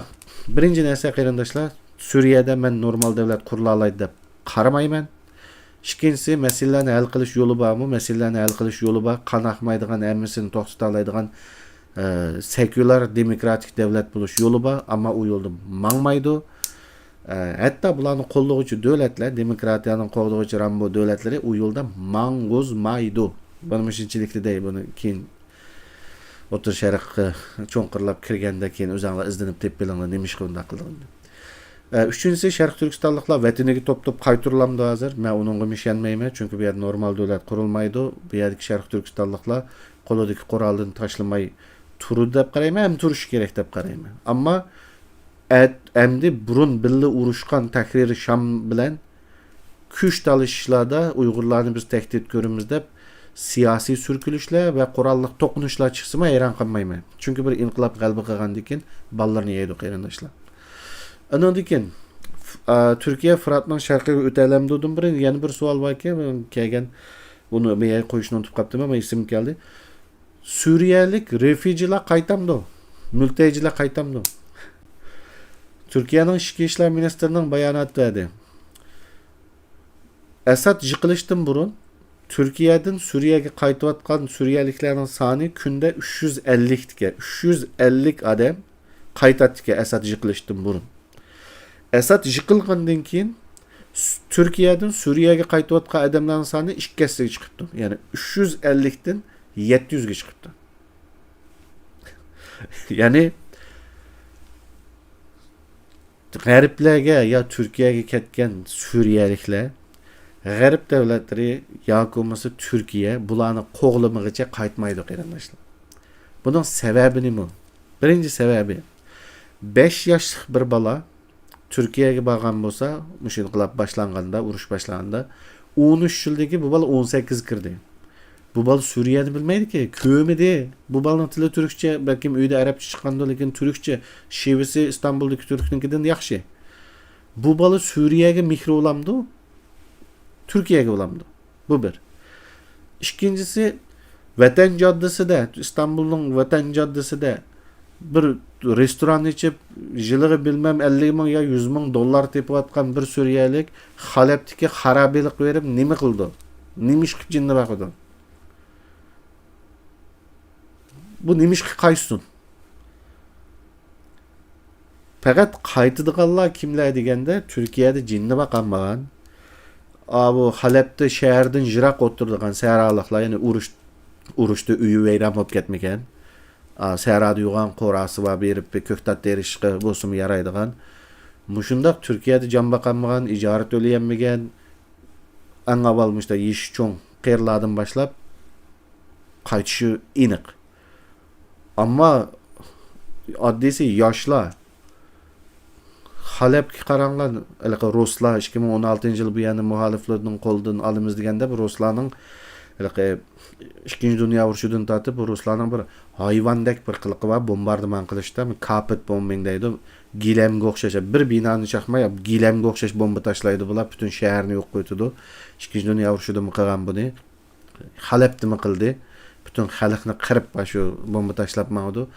بىرىنچى نەرسە قېرىنداشلار، سۈرىيەدە مەن نورمال دۆلەت قۇرۇلالايدۇ دەپ قارىمايمەن. ئىككىنچىسى، مەسىلىلەرنى ھەل قىلىش يولى بارمۇ؟ مەسىلىلەرنى ھەل قىلىش يولى بار. قان ئاقمايدىغان، ھەممىسىنى توختىتالايدىغان، ئە، سېكۇلار، دېموكراتىك دۆلەت بولۇش يولى بار، ئەمما ئۇ يولدا ماڭمايدۇ. ئە، ھەتتا بۇلارنى قوللىغۇچى دۆلەتلەر، دېموكراتىيەنى قوللىغۇچى رامبو دۆلەتلىرى ئۇ يولدا ماڭغۇزمايدۇ. بۇنى مۇشۇنچىلىك دېدى، بۇنى كېيىن ئوتتۇرا شەرققە چوڭقۇرلاپ كىرگەندە كېيىن ئۆزۈڭلار ئىزدىنىپ تېپىپ بېلىڭلار، نېمىشقا ئۇنداق قىلغىنىنى. ئە، ئۈچىنچىسى، شەرقىي تۈركىستانلىقلار ۋەتىنىگە توپ-توپ قايتۇرۇلامدۇ ھازىر؟ مەن ئۇنىڭغىمۇ ئىشەنمەيمەن، چۈنكى بۇ يەردە نورمال دۆلەت قۇرۇلمايدۇ. بۇ يەردىكى شەرقىي تۈركىستانلىقلار قولىدىكى قورالىنى تاشلىماي، تۇرىدۇ دەپ قارايمەن، ھەم تۇرۇشى كېرەك دەپ قارايمەن. ئەمما ئەت-، ئەمدى بۇرۇن بىللە ئۇرۇشقان تەھرىر شام بىلەن كۈچ تالىشىشلاردا ئۇيغۇرلارنى بىز تەھدىت كۆرىمىز دەپ سىياسىي سۈركىلىشلەر ۋە قوراللىق توقۇنۇشلار چىقسىمۇ ھەيران قالمايمەن. چۈنكى بىر ئىنقىلاب غەلىبە قىلغاندىن كېيىن بالىلىرىنى يەيدۇ قېرىنداشلار. ئانىڭدىن كېيىن، ف-، ئا، تۈركىيە فۇراتنىڭ شەرقىگە ئۆتەلەمدۇدىن بۇرۇن يەنە بىر سوئال باركەن، كەلگەن، بۇنى بۇ يەرگە قويۇشنى ئۇنتۇپ قاپتىمەن، ئەمما ئېسىمگە كەلدى. سۈرىيەلىك رېفۇجىلار قايتامدۇ؟ مۈلتەجىلەر قايتامدۇ؟ تۈركىيەنىڭ ئىچكى ئىشلار مىنىستىرىنىڭ باياناتى بەردى. ئەسەد يىقىلىشتىن بۇرۇن تۈركىيەدىن سۈرىيەگە قايتىۋاتقان سۈرىيەلىكلەرنىڭ سانى كۈندە ئۈچ يۈز ئەللىكتىكەن. ئۈچ يۈز ئەللىك ئادەم قايتاتتىكەن ئەسەد يىقىلىشتىن بۇرۇن. ئەسەد يىقىلغاندىن كېيىن س-، تۈركىيەدىن سۈرىيەگە قايتىۋاتقان ئادەملەرنىڭ سانى ئىككى ھەسسىگە چىقىپتۇ. يەنى ئۈچ يۈز ئەللىكتىن يەتتە يۈزگە چىقىپتۇ. يەنى غەربلەرگە يا تۈركىيەگە كەتكەن سۈرىيەلىكلەر غەرب دۆلەتلىرى ياكى بولمىسا تۈركىيە بۇلارنى قوغلىمىغىچە قايتمايدۇ، قېرىنداشلار. بۇنىڭ سەۋەبى نېمە؟ بىرىنچى سەۋەبى، بەش ياشلىق بىر بالا تۈركىيەگە بارغان بولسا، مۇشۇ ئىنقىلاب باشلانغاندا، ئۇرۇش باشلانغاندا، ئون ئۈچ يىلدىكى بۇ بالا ئون سەككىزگە كىردى. بۇ بالا سۈرىيەنى بىلمەيدىكى، كۆرمىدى. بۇ بالىنىڭ تىلى تۈركچە، بەلكىم ئۆيدە ئەرەبچە چىققاندۇ، لېكىن تۈركچە، شېۋىسى ئىستانبۇلدىكى تۈركنىڭكىدىن ياخشى. بۇ بالا سۈرىيەگە مېھرى بولامدۇ؟ تۈركىيەگە بولامدۇ؟ بۇ بىر. ئىككىنچىسى، ۋەتەن جاددىسىدە، ئىستانبۇلنىڭ ۋەتەن جاددىسىدە بىر رېستوران ئېچىپ، يىلىغا بىلمەم ئەللىك مىڭ يا يۈز مىڭ دوللار تېپىۋاتقان بىر سۈرىيەلىك خەلەپتىكى خارابىلىققا بېرىپ نېمە قىلىدۇ؟ نېمە ئىش قىلىپ جېنىنى باقىدۇ؟ بۇ نېمە ئىشقا قايتسۇن؟ پەقەت قايتىدىغانلار كىملەر دېگەندە، تۈركىيەدە جېنىنى باقالمىغان، ئاۋۇ خەلەپتە شەھەردىن يىراق ئولتۇرىدىغان سەھرالىقلار، يەنى ئۇرۇش، ئۇرۇشتا ئۆيى ۋەيران بولۇپ كەتمىگەن، ئا، سەھرادا يوغان قوراسى بار، بېرىپ بىر كۆكتات تېرىشقا بولسىمۇ يارايدىغان، مۇشۇنداق تۈركىيەدە جان باقالمىغان، ئىجارە تۆلىيەلمىگەن، ئەڭ ئاۋۋال مۇشۇنداق يېشى چوڭ قېرىلاردىن باشلاپ قايتىشى ئېنىق. ئەمما ئاددىيسى ياشلار، خەلەپكە قاراڭلار، ھېلىقى رۇسلار ئىككى مىڭ ئون ئالتىنچى يىل بۇ يەرنى مۇخالىپلارنىڭ قولىدىن ئالىمىز دېگەندە، بۇ رۇسلارنىڭ ھېلىقى ئىككىنچى دۇنيا ئۇرۇشىدىن تارتىپ بۇ رۇسلارنىڭ بىر ھايۋاندەك بىر قىلىقى بار، بومباردىمان قىلىشتا، كاپىت بومبىنگ دەيدۇ. گىلەمگە ئوخشاش، بىر بىنانى چاقماي، گىلەمگە ئوخشاش بومبا تاشلايدۇ بۇلار، پۈتۈن شەھەرنى يوق قىلىۋېتىدۇ. ئىككىنچى دۇنيا ئۇرۇشىدىمۇ قىلغان بۇنى. خەلەپتىمۇ قىلدى. پۈتۈن خەلقنى قىرىپ، شۇ بومبا تاشلاپ ماڭىدۇ.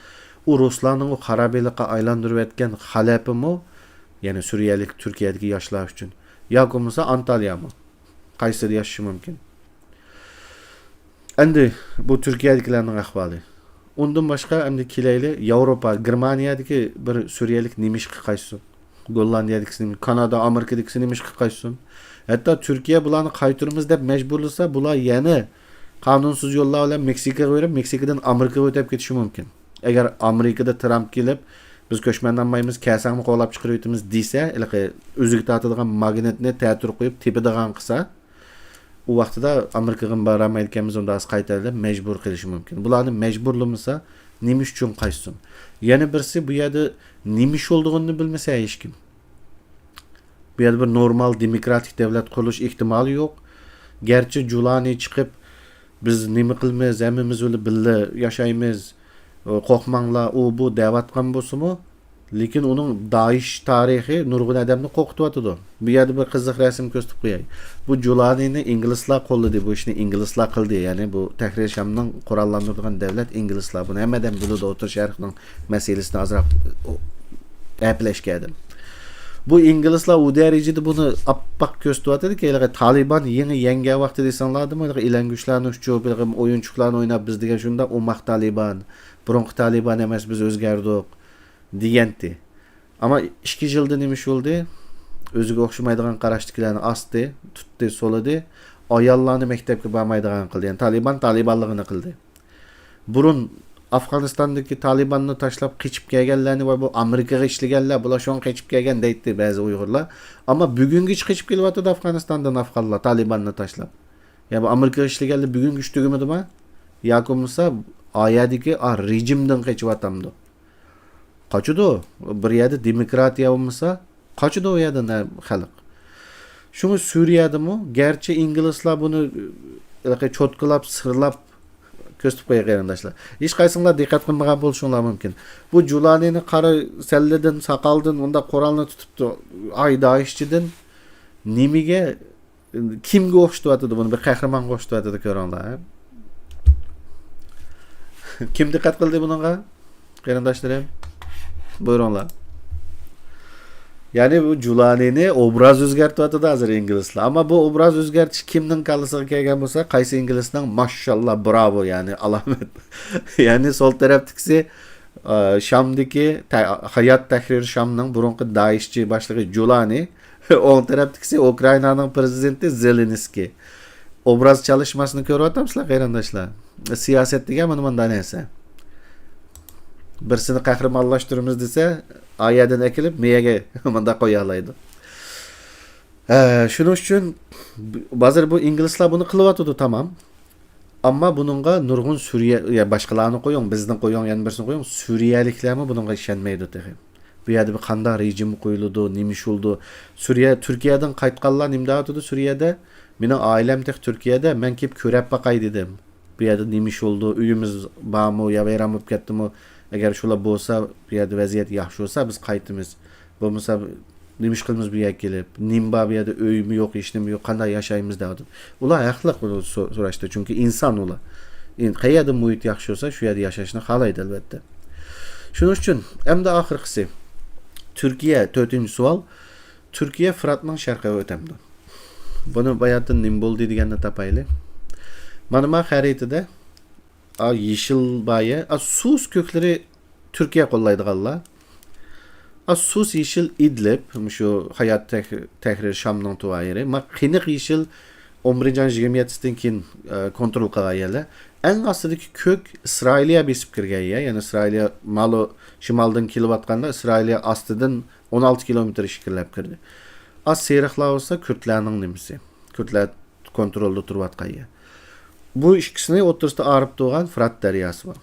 ئۇ رۇسلارنىڭ ئۇ خارابىلىققا ئايلاندۇرۇۋەتكەن خەلەپىمۇ، يەنى سۈرىيەلىك تۈركىيەدىكى ياشلار ئۈچۈن. ياكى بولمىسا ئانتاليامۇ. قايسىدا ياشىشى مۇمكىن. ئەمدى بۇ تۈركىيەدىكىلەرنىڭ ئەھۋالى. ئۇندىن باشقا ئەمدى كېلەيلى ياۋروپا، گېرمانىيەدىكى بىر سۈرىيەلىك نېمە ئىشقا قايتسۇن؟ گوللاندىيەدىكىسى نېمە، كانادا، ئامېرىكىدىكىسى نېمە ئىشقا قايتسۇن؟ ھەتتا تۈركىيە بۇلارنى قايتۇرىمىز دەپ مەجبۇرلىسا، بۇلار يەنە قانۇنسىز يوللار بىلەن مېكسىكىغا بېرىپ، مېكسىكىدىن ئامېرىكىغا ئۆتۈپ كېتىشى مۇمكىن. ئەگەر ئامېرىكىدا ترامپ كېلىپ، بىز كۆچمەننى ئالمايمىز، كەلسەڭمۇ قوغلاپ چىقىرىۋېتىمىز دېسە، ھېلىقى ئۆزىگە تارتىدىغان ماگنىتنى تەتۈر قويۇپ تېپىدىغان قىلسا، ئۇ ۋاقتىدا ئامېرىكىغا بارالمايدىكەنمىز، ئۇندا ھازىر قايتايلى دەپ مەجبۇر قىلىشى مۇمكىن. بۇلارنى مەجبۇرلىمىسا، نېمە ئۈچۈن قايتسۇن؟ يەنە بىرسى، بۇ يەردە نېمە ئىش بولىدىغىنىنى بىلمىسە ھېچكىم. بۇ يەردە بىر نورمال دېموكراتىك دۆلەت قۇرۇلۇش ئېھتىمالى يوق. گەرچە جۇلانى چىقىپ، بىز نېمە قىلىمىز، ھەممىمىز بىللە ياشايمىز، قورقماڭلار، ئۇ بۇ دەۋاتقان بولسىمۇ، لېكىن ئۇنىڭ دائىش تارىخى نۇرغۇن ئادەمنى قورقۇتۇۋاتىدۇ. بۇ يەردە بىر قىزىق رەسىم كۆرسىتىپ قوياي. بۇ جۇلانىنى ئىنگلىزلار قوللىدى، بۇ ئىشنى ئىنگلىزلار قىلدى. يەنى بۇ تەھرىر شامنىڭ قوراللاندۇرىدىغان دەۋلەت ئىنگلىزلار. بۇنى ھەممە ئادەم بىلىدۇ، ئوتتۇرا شەرقنىڭ مەسىلىسىنى ئازراق ئەپلەشكەن ئادەم. بۇ ئىنگلىزلار ئۇ دەرىجىدە بۇنى ئاپئاق كۆرسىتىۋاتىدىكى، ھېلىقى تالىبان يېڭى يەڭگەن ۋاقتى دېسەڭلاردىمۇ، ھېلىقى ئېلەڭگۈچلەرنى ئۇچۇرۇپ، ھېلىقى ئويۇنچۇقلارنى ئويناپ، بىز دېگەن شۇنداق ئوماق تالىبان، بۇرۇنقى تالىبان ئەمەس، بىز ئۆزگەردۇق دېگەنتى. ئەمما ئىككى يىلدا نېمە ئىش بولدى؟ ئۆزىگە ئوخشىمايدىغان قاراشتىكىلەرنى ئاستى، تۇتتى، سولىدى. ئاياللارنى مەكتەپكە بارمايدىغان قىلدى. يەنى تالىبان تالىبانلىقىنى قىلدى. بۇرۇن ئافغانىستاندىكى تالىباننى تاشلاپ قېچىپ كەلگەنلەرنى، ۋاي، بۇ ئامېرىكىغا ئىشلىگەنلەر، بۇلار شۇڭا قېچىپ كەلگەن دەيتتى بەزى ئۇيغۇرلار. ئەمما بۈگۈنگىچە قېچىپ كېلىۋاتىدۇ ئافغانىستاندىن ئافغانلار، تالىباننى تاشلاپ. يا بۇ ئامېرىكىغا ئىشلىگەنلەر بۈگۈنگىچە تۈگىمىدىما؟ ياكى بولمىسا ئا يەردىكى ئا رېجىمدىن قېچىۋاتامدۇ؟ قاچىدۇ. بىر يەردە دېموكراتىيە بولمىسا، قاچىدۇ ئۇ يەردىن خەلق. شۇڭا سۈرىيەدىمۇ، گەرچە ئىنگلىزلار بۇنى، ھېلىقى چوتكىلاپ، سىرلاپ كۆرسىتىپ قويغان قېرىنداشلار. ھېچقايسىڭلار دىققەت قىلمىغان بولۇشۇڭلار مۇمكىن. بۇ جۇلانىنى قارا سەللىدىن، ساقالدىن، ئۇنداق قورالنى تۇتۇپتۇ. ئاي دائىشچىدىن نېمىگە، كىمگە ئوخشىتىۋاتىدۇ بۇنى؟ بىر قەھرىمانغا ئوخشىتىۋاتىدۇ، كۆرۈڭلار. كىم دىققەت قىلدى بۇنىڭغا؟ قېرىنداشلىرىم، بۇيرۇڭلار. يەنى بۇ جۇلانىنى ئوبراز ئۆزگەرتىۋاتىدۇ ھازىر ئىنگلىزلار. ئەمما بۇ ئوبراز ئۆزگەرتىش كىمنىڭ كاللىسىغا كەلگەن بولسا، قايسى ئىنگلىزنىڭ؟ ماشاللا، براۋو، يەنى ئالامەت. يەنى سول تەرەپتىكىسى، ئە، شامدىكى تە-، ھايات تەھرىر شامنىڭ بۇرۇنقى دائىشچى باشلىقى جۇلانى، ئوڭ تەرەپتىكىسى ئۇكرائىنانىڭ پىرېزىدېنتى زېلېنسكىي. ئوبراز چالىشماسىنى كۆرۈۋاتامسىلەر، قېرىنداشلار؟ سىياسەت دېگەن مانا مۇنداق نەرسە. بىرسىنى قەھرىمانلاشتۇرىمىز دېسە، ئا يەردىن ئەكېلىپ، مېيەگە مۇنداق قويالايدۇ. ھە، شۇنىڭ ئۈچۈن ھازىر بۇ ئىنگلىزلار بۇنى قىلىۋاتىدۇ، تامام. ئەمما بۇنىڭغا نۇرغۇن سۈرىيە، يا باشقىلارنى قويۇڭ، بىزنى قويۇڭ، يەنە بىرسىنى قويۇڭ، سۈرىيەلىكلەرمۇ بۇنىڭغا ئىشەنمەيدۇ تېخى. بۇ يەردە بىر قانداق رېجىم قويۇلىدۇ، نېمە ئىش بولىدۇ؟ سۈرىيە، تۈركىيەدىن قايتقانلار نېمە دەۋاتىدۇ سۈرىيەدە؟ مېنىڭ ئائىلەم تېخى تۈركىيەدە، مەن كېلىپ كۆرۈپ باقاي دېدىم. بۇ يەردە نېمە ئىش بولىدۇ؟ ئۆيىمىز بارمۇ يا ۋەيران بولۇپ كەتتىمۇ؟ ئەگەر شۇلار بولسا، بۇ يەردە ۋەزىيەت ياخشى بولسا، بىز قايتىمىز. بولمىسا، نېمە ئىش قىلىمىز بۇ يەرگە كېلىپ؟ نېمە بار بۇ يەردە؟ ئۆيمۇ يوق، ھېچنېمە يوق، قانداق ياشايمىز دەۋاتىدۇ. ئۇلار ھەقلىق بۇنى سو-، سوراشتا، چۈنكى ئىنسان ئۇلار. ئىن-، قەيەردە مۇھىت ياخشى بولسا، شۇ يەردە ياشاشنى خالايدۇ، ئەلۋەتتە. شۇنىڭ ئۈچۈن، ئەمدى ئاخىرقىسى، تۈركىيە، تۆتىنچى سوئال، تۈركىيە فىراتنىڭ شەرقىگە ئۆتەمدۇ؟ بۇنى باياتىن نېمە بولدى دېگەننى تاپايلى. مانا ما خەرىتىدە، ئا، يېشىل بايە، ئا، سۇس كۆكلىرى تۈركىيە قوللايدىغانلار. ئا، سۇس يېشىل ئىدلىب، مۇشۇ ھايات تەھ-، تەھرىر شامنىڭ تۇغان يېرى. ما قېنىق يېشىل ئومرىجان يىگىرمە يەتتىسىدىن كېيىن، ئە، كونترول قىلغان يەرلەر. ئەڭ ئاستىدىكى كۆك ئىسرائىلىيە بېسىپ كىرگەن يەر. يەنى ئىسرائىلىيە مالو شىمالدىن كېلىۋاتقاندا ئىسرائىلىيە ئاستىدىن ئون ئالتە كىلومېتىر ئىچكىرىلەپ كىردى. ئا، سېرىقلار بولسا كۈردلەرنىڭ نېمىسى. كۈردلەر كونترولدا تۇرۇۋاتقان يەر. بۇ ئىككىسىنى ئوتتۇرىسىدا ئايرىپ تۇرغان فىرات دەرياسى بار.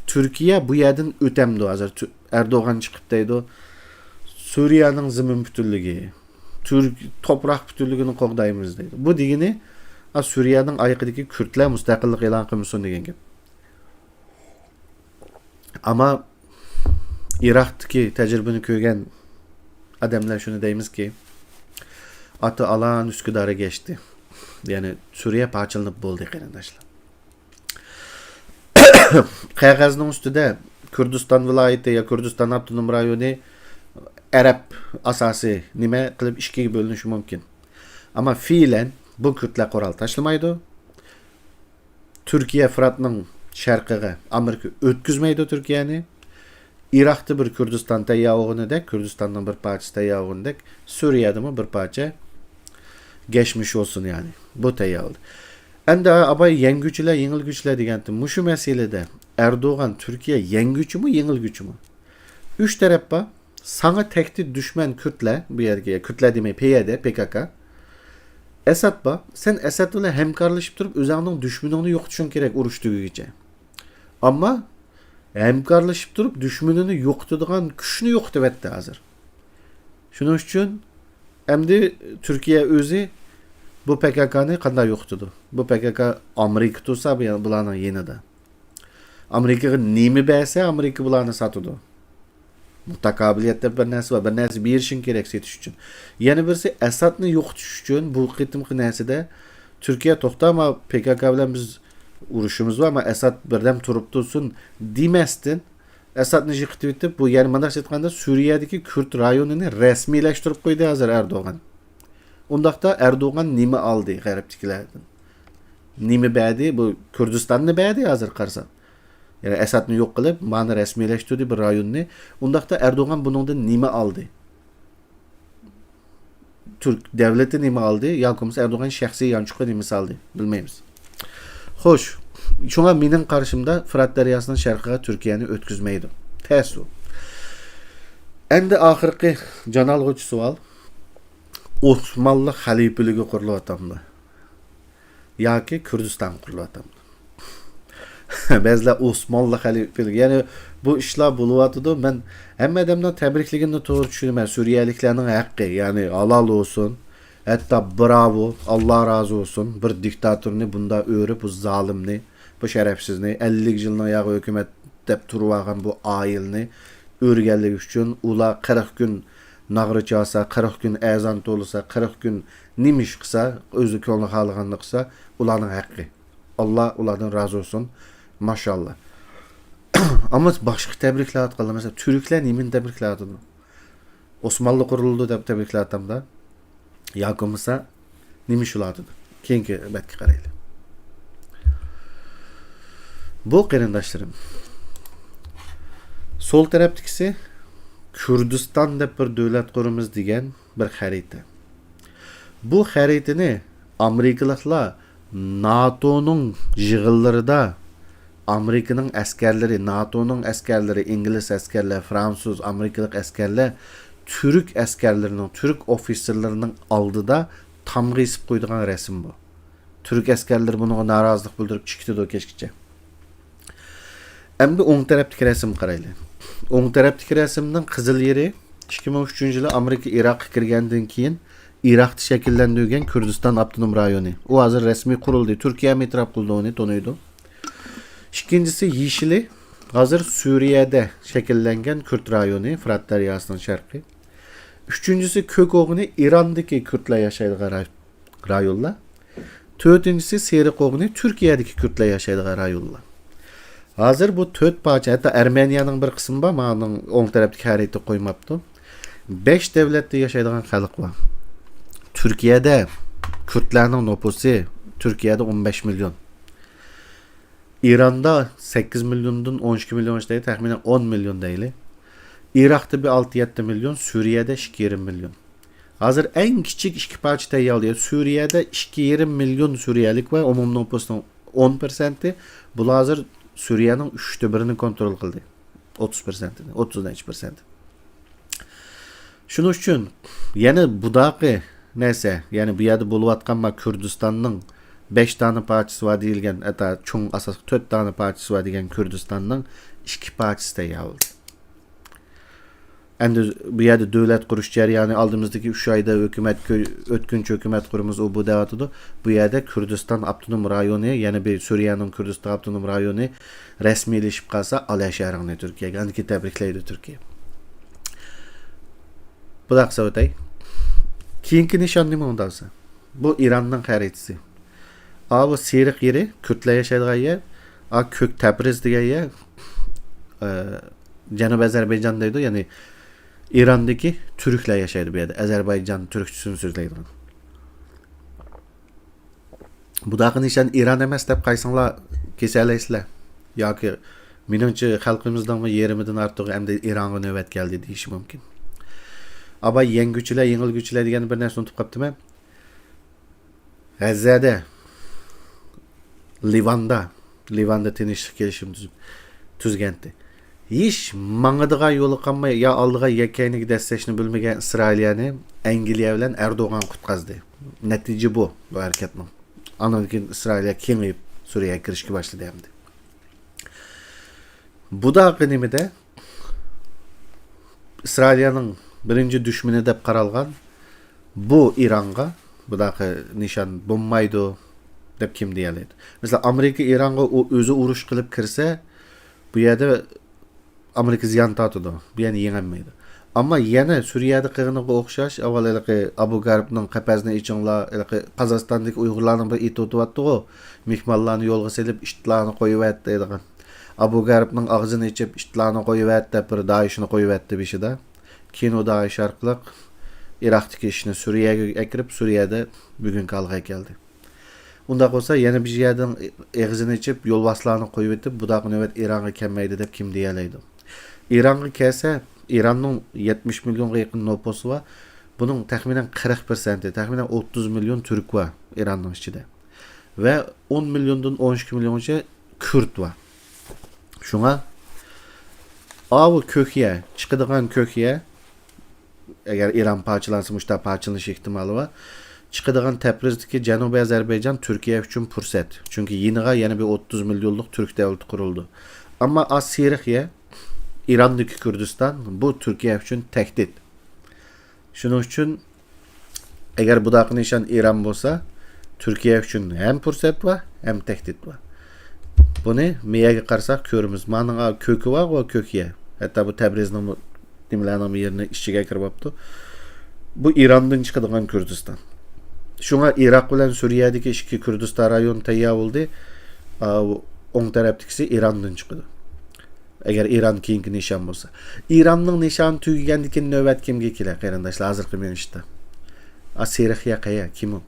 تۈركىيە بۇ يەردىن ئۆتەمدۇ ھازىر؟ تۈ-، ئەردوغان چىقىپ دەيدۇ، سۈرىيەنىڭ زېمىن پۈتۈنلۈكى، تۈرك توپراق پۈتۈنلۈكىنى قوغدايمىز دەيدۇ. بۇ دېگىنى، ئا، سۈرىيەنىڭ ئايىقىدىكى كۈردلەر مۇستەقىللىق ئېلان قىلمىسۇن دېگەن گەپ. ئەمما ئىراقتىكى تەجرىبىنى كۆرگەن ئادەملەر شۇنى دەيمىزكى، ئاتا ئالان ئۈسكۈدارى گەشتى. يەنى سۈرىيە پارچىلىنىپ بولدى، قېرىنداشلار. قەغەزنىڭ ئۈستىدە كۈردىستان ۋىلايىتى يا كۈردىستان ئاپتونوم رايونى ئەرەب ئاساسىي نېمە قىلىپ ئىككىگە بۆلۈنۈشى مۇمكىن. ئەمما پېئىلەن بۇ كۈردلەر قورال تاشلىمايدۇ. تۈركىيە فىراتنىڭ شەرقىگە ئامېرىكا ئۆتكۈزمەيدۇ تۈركىيەنى. ئىراقتا بىر كۈردىستان تەييار بولغىنىدەك، كۈردىستاننىڭ بىر پارچىسى تەييار بولغىنىدەك، سۈرىيەدىمۇ بىر پارچە گەشمىش بولسۇن، يەنى. بۇ تەييار بولدى. ئەمدى ئاباي يەڭگۈچىلەر، يېڭىلگۈچىلەر دېگەنتى مۇشۇ مەسىلىدە ئەردوغان، تۈركىيە يەڭگۈچىمۇ، يېڭىلگۈچىمۇ؟ ئۈچ تەرەپ بار. ساڭا تەھدىت دۈشمەن كۈردلەر، بۇ يەردىكى كۈردلەر دېمەي، پېيەدە، پې كا كا. ئەسەد بار. سەن ئەسەد بىلەن ھەمكارلىشىپ تۇرۇپ، ئۆزۈڭنىڭ دۈشمىنىڭنى يوقىتىشىڭ كېرەك ئۇرۇش تۈگىگىچە. ئەمما ھەمكارلىشىپ تۇرۇپ، دۈشمىنىنى يوقىتىدىغان كۈچنى يوقىتىۋەتتى ھازىر. شۇنىڭ ئۈچۈن ئەمدى تۈركىيە ئۆزى بۇ پې كا كانى قانداق يوقىتىدۇ؟ بۇ پې كا كا ئامېرىكا تۇرسا، بۇ يەنە بۇلارنىڭ يېنىدا. ئامېرىكىغا نېمە بەرسە، ئامېرىكا بۇلارنى ساتىدۇ. مۇتاقابىلىيەت دەپ بىر نەرسە بار. بىر نەرسە بېرىشىڭ كېرەك سېتىش ئۈچۈن. يەنە بىرسى، ئەسادنى يوقىتىش ئۈچۈن بۇ قېتىمقى نەرسىدە تۈركىيە، توختا، ما پې كا كا بىلەن بىز ئۇرۇشىمىز بار، ما ئەساد بىردەم تۇرۇپ تۇرسۇن دېمەستىن، ئەسادنى يىقىتىۋېتىپ، بۇ، يەنى مۇنداق ئېيتقاندا، سۈرىيەدىكى كۈرد رايونىنى رەسمىيلەشتۈرۈپ قويدى ھازىر ئەردوغان. ئۇنداقتا ئەردوغان نېمە ئالدى غەربتىكىلەردىن؟ نېمە بەردى؟ بۇ كۈردىستاننى بەردى ھازىر قارىساق. يەنى ئەسادنى يوق قىلىپ، مانا رەسمىيلەشتۈردى بىر رايوننى. ئۇنداقتا ئەردوغان بۇنىڭدىن نېمە ئالدى؟ تۈرك دەۋلىتى نېمە ئالدى؟ ياكى بولمىسا ئەردوغان شەخسىي يانچۇقى نېمىسى ئالدى؟ بىلمەيمىز. خوش، شۇڭا مېنىڭ قارىشىمدا فىرات دەرياسىنىڭ شەرقىگە تۈركىيەنى ئۆتكۈزمەيدۇ. تەس ئۇ. ئەمدى ئاخىرقى جان ئالغۇچى سوئال. ئوسمانلى خەلىپىلىكى قۇرۇلۇۋاتامدۇ؟ ياكى كۈردىستان قۇرۇلۇۋاتامدۇ؟ بەزىلەر ئوسمانلى خەلىپىلىكى. يەنى بۇ ئىشلار بولۇۋاتىدۇ. مەن ھەممە ئادەمنىڭ تەبرىكلىكىنى توغرا چۈشىنىمەن. سۈرىيەلىكلەرنىڭ ھەققى، يەنى ھالال بولسۇن. ھەتتا براۋو، ئاللا رازى بولسۇن. بىر دىكتاتورنى بۇنداق ئۆرۈپ، بۇ زالىمنى، بۇ شەرەپسىزنى، ئەللىك يىلنىڭ ياغى ھۆكۈمەت دەپ تۇرۇۋالغان بۇ ئائىلىنى ئۆرگەنلىكى ئۈچۈن، ئۇلار قىرىق كۈن ناغرا چالسا، قىرىق كۈن ئەزان توۋلىسا، قىرىق كۈن نېمە ئىش قىلسا، ئۆزى كۆڭلى خالىغاننى قىلسا، ئۇلارنىڭ ھەققى. ئاللا ئۇلاردىن رازى بولسۇن. ماشائاللا. ئەمما باشقا تەبرىكلەۋاتقانلار، مەسىلەن، تۈركلەر نېمىنى تەبرىكلەۋاتىدۇ؟ ئوسمانلى قۇرۇلدى دەپ تەبرىكلەۋاتامدا؟ ياكى بولمىسا نېمە ئىش بولۇۋاتىدۇ؟ كېيىنكى بەتكە قارايلى. بۇ، قېرىنداشلىرىم، سول تەرەپتىكىسى كۈردىستان دەپ بىر دۆلەت قۇرىمىز دېگەن بىر خەرىتە. بۇ خەرىتىنى ئامېرىكىلىقلار ناتونىڭ يىغىنلىرىدا ئامېرىكىنىڭ ئەسكەرلىرى، ناتونىڭ ئەسكەرلىرى، ئىنگلىز ئەسكەرلەر، فرانسۇز، ئامېرىكىلىق ئەسكەرلەر تۈرك ئەسكەرلىرىنىڭ، تۈرك ئوفىتسېرلىرىنىڭ ئالدىدا تامغا ئېسىپ قويىدىغان رەسىم بۇ. تۈرك ئەسكەرلىرى بۇنىڭغا نارازىلىق بىلدۈرۈپ چىقىپ كېتىدۇ كەچكىچە. ئەمدى ئوڭ تەرەپتىكى رەسىمگە قارايلى. ئوڭ تەرەپتىكى رەسىمنىڭ قىزىل يېرى ئىككى مىڭ ئۈچىنچى يىلى ئامېرىكا ئىراققا كىرگەندىن كېيىن ئىراقتا شەكىللەندۈرگەن كۈردىستان ئاپتونوم رايونى. ئۇ ھازىر رەسمىي قۇرۇلدى. تۈركىيەمۇ ئېتىراپ قىلدى ئۇنى، تونۇيدۇ. ئىككىنچىسى يېشىلى، ھازىر سۈرىيەدە شەكىللەنگەن كۈرد رايونى، فۇرات دەرياسىنىڭ شەرقى. ئۈچىنچىسى كۆك ئوغۇنى، ئىراندىكى كۈردلەر ياشايدىغان راي-، رايونلار. تۆتىنچىسى سېرىق ئوغۇنى، تۈركىيەدىكى كۈردلەر ياشايدىغان رايونلار. ھازىر بۇ تۆت پارچە، ھەتتا ئەرمېنىيەنىڭ بىر قىسمى بار، مانا ئوڭ تەرەپتىكى خەرىتىگە قويماپتۇ. بەش دۆلەتتە ياشايدىغان خەلق بار. تۈركىيەدە كۈردلەرنىڭ نوپۇسى تۈركىيەدە ئون بەش مىليون. ئىراندا سەككىز مىليوندىن ئون ئىككى مىليونغىچە دەيدۇ، تەخمىنەن ئون مىليون دەيلى. ئىراقتا بىر ئالتە يەتتە مىليون، سۈرىيەدە ئىككى يېرىم مىليون. ھازىر ئەڭ كىچىك ئىككى پارچە تەييارلىدى. سۈرىيەدە ئىككى يېرىم مىليون سۈرىيەلىك بار، ئومۇمىي نوپۇسنىڭ ئون پىرسەنتى. بۇلار ھازىر سۈرىيەنىڭ ئۈچتە بىرىنى كونترول قىلدى. ئوتتۇز پىرسەنتىنى، ئوتتۇز نەچچە پىرسەنت. شۇنىڭ ئۈچۈن يەنە بۇداقى نەرسە، يەنى بۇ يەردە بولۇۋاتقان ما كۈردىستاننىڭ بەش دانە پارچىسى بار دېيىلگەن، ھەتتا چوڭ ئاساسلىق تۆت دانە پارچىسى بار دېگەن كۈردىستاننىڭ ئىككى پارچىسى تەييار بولدى. ئەمدى بۇ يەردە دۆلەت قۇرۇش جەريانى، ئالدىمىزدىكى ئۈچ ئايدا ھۆكۈمەت كۆ-، ئۆتكۈنچى ھۆكۈمەت قۇرىمىز، ئۇ بۇ دەۋاتىدۇ. بۇ يەردە كۈردىستان ئاپتونوم رايونى، يەنە بىر سۈرىيەنىڭ كۈردىستان ئاپتونوم رايونى رەسمىيلىشىپ قالسا، ئالە شەھىرىڭنى تۈركىيەگە، ئاندىن كېيىن تەبرىكلەيدۇ تۈركىيە. بۇنداق قىلسا ئۆتەي. كېيىنكى نىشان نېمە ئۇنداق بولسا؟ بۇ ئىراننىڭ خەرىتىسى. ئا، بۇ سېرىق يېرى، كۈردلەر ياشايدىغان يەر. ئا، كۆك تەبرىز دېگەن يەر. ئە، جەنۇب ئەزەربەيجان دەيدۇ، يەنى ئىراندىكى تۈركلەر ياشايدۇ بۇ يەردە. ئەزەربەيجان تۈركچىسىنى سۆزلەيدىغان. بۇداقى نىشان ئىران ئەمەس دەپ قايسىڭلار كېسەلەيسىلەر. ياكى مېنىڭچە خەلقىمىزنىڭمۇ يېرىمىدىن ئارتۇقى ئەمدى ئىرانغا نۆۋەت كەلدى دېيىشى مۇمكىن. ئاباي يەڭگۈچىلەر، يېڭىلگۈچىلەر دېگەن بىر نەرسىنى ئۇنتۇپ قاپتىمەن. غەززەدە، لىۋاندا، لىۋاندا تىنچلىق كېلىشىمى تۈز-، تۈزگەنتى. ھېچ ماڭىدىغان يولى قالماي، يا ئالدىغا يەككەينىگە دەسسەشنى بىلمىگەن ئىسرائىلىيەنى ئەنگلىيە بىلەن ئەردوغان قۇتقازدى. نەتىجە بۇ، بۇ ھەرىكەتنىڭ. ئاندىن كېيىن ئىسرائىلىيە كېڭىيىپ، سۈرىيەگە كىرىشكە باشلىدى ئەمدى. بۇداقى نېمىدە؟ ئىسرائىلىيەنىڭ بىرىنچى دۈشمىنى دەپ قارالغان بۇ ئىرانغا بۇداقى نىشان بولمايدۇ دەپ كىم دېيەلەيدۇ؟ مەسىلەن، ئامېرىكا ئىرانغا ئۇ ئۆزى ئۇرۇش قىلىپ كىرسە، بۇ يەردە ئامېرىكا زىيان تارتىدۇ، بۇ يەرنى يېڭەلمەيدۇ. ئەمما يەنە سۈرىيەدە قىلغىنىغا ئوخشاش، ئاۋۋال ھېلىقى ئابۇ غەربنىڭ قەپەسنى ئېچىڭلار، ھېلىقى قازاقىستاندىكى ئۇيغۇرلارنىڭ بىر ئېتى ئوتۇۋاتتىغۇ، مېھمانلارنى يولغا سېلىپ، ئىتلارنى قويۇۋەت دەيدىغان. ئابۇ غەربنىڭ ئاغزىنى ئېچىپ، ئىتلارنى قويۇۋەت دەپ بىر دائىشنى قويۇۋەتتى بېشىدا. كېيىن ئۇ دائىش ئارقىلىق ئىراقتىكى ئىشنى سۈرىيەگە ئەكىرىپ، سۈرىيەدە بۈگۈنكى ھالغا كەلدى. ئۇنداق بولسا، يەنە بىر يەردىن ئېغىزىنى ئېچىپ، يولۋاسلارنى قويۇۋېتىپ، بۇداقى نۆۋەت ئىرانغا كەلمەيدۇ دەپ كىم دېيەلەيدۇ؟ ئىرانغا كەلسە، ئىراننىڭ يەتمىش مىليونغا يېقىن نوپۇسى بار. بۇنىڭ تەخمىنەن قىرىق پىرسەنتى، تەخمىنەن ئوتتۇز مىليون تۈرك بار ئىراننىڭ ئىچىدە. ۋە ئون مىليوندىن ئون ئىككى مىليونغىچە كۈرد بار. شۇڭا ئاۋۇ كۆك يەر، چىقىدىغان كۆك يەر، ئەگەر ئىران پارچىلانسا، مۇشۇنداق پارچىلىنىش ئېھتىمالى بار. چىقىدىغان تەبرىزدىكى جەنۇبىي ئەزەربەيجان تۈركىيە ئۈچۈن پۇرسەت. چۈنكى يېنىغا يەنە بىر ئوتتۇز مىليونلۇق تۈرك دەۋلىتى قۇرۇلىدۇ. ئەمما ئاز سىرىخىيە، ئىراندىكى كۈردىستان، بۇ تۈركىيە ئۈچۈن تەھدىت. شۇنىڭ ئۈچۈن ئەگەر بۇداقى نىشان ئىران بولسا، تۈركىيە ئۈچۈن ھەم پۇرسەت بار، ھەم تەھدىت بار. بۇنى مېيەگە قارىساق كۆرىمىز. مانىڭ كۆكى بارغۇ، كۆك يە. ھەتتا بۇ تەبرىزنىڭ نېمىلەرنىڭ بىر يېرىنى ئىچىگە كىرىۋاپتۇ. بۇ ئىراندىن چىقىدىغان كۈردىستان. شۇڭا ئىراق بىلەن سۈرىيەدىكى ئىككى كۈردىستان رايونى تەييار بولدى. ئا، ئوڭ تەرەپتىكىسى ئىراندىن چىقىدۇ. ئەگەر ئىران كېيىنكى نىشان بولسا. ئىراننىڭ نىشانى تۈگىگەندىن كېيىن نۆۋەت كىمگە كېلە، قېرىنداشلار، ھازىرقى مېڭىشتا؟ ئا، سىرىخىيە قەيە، كىم ئۇ؟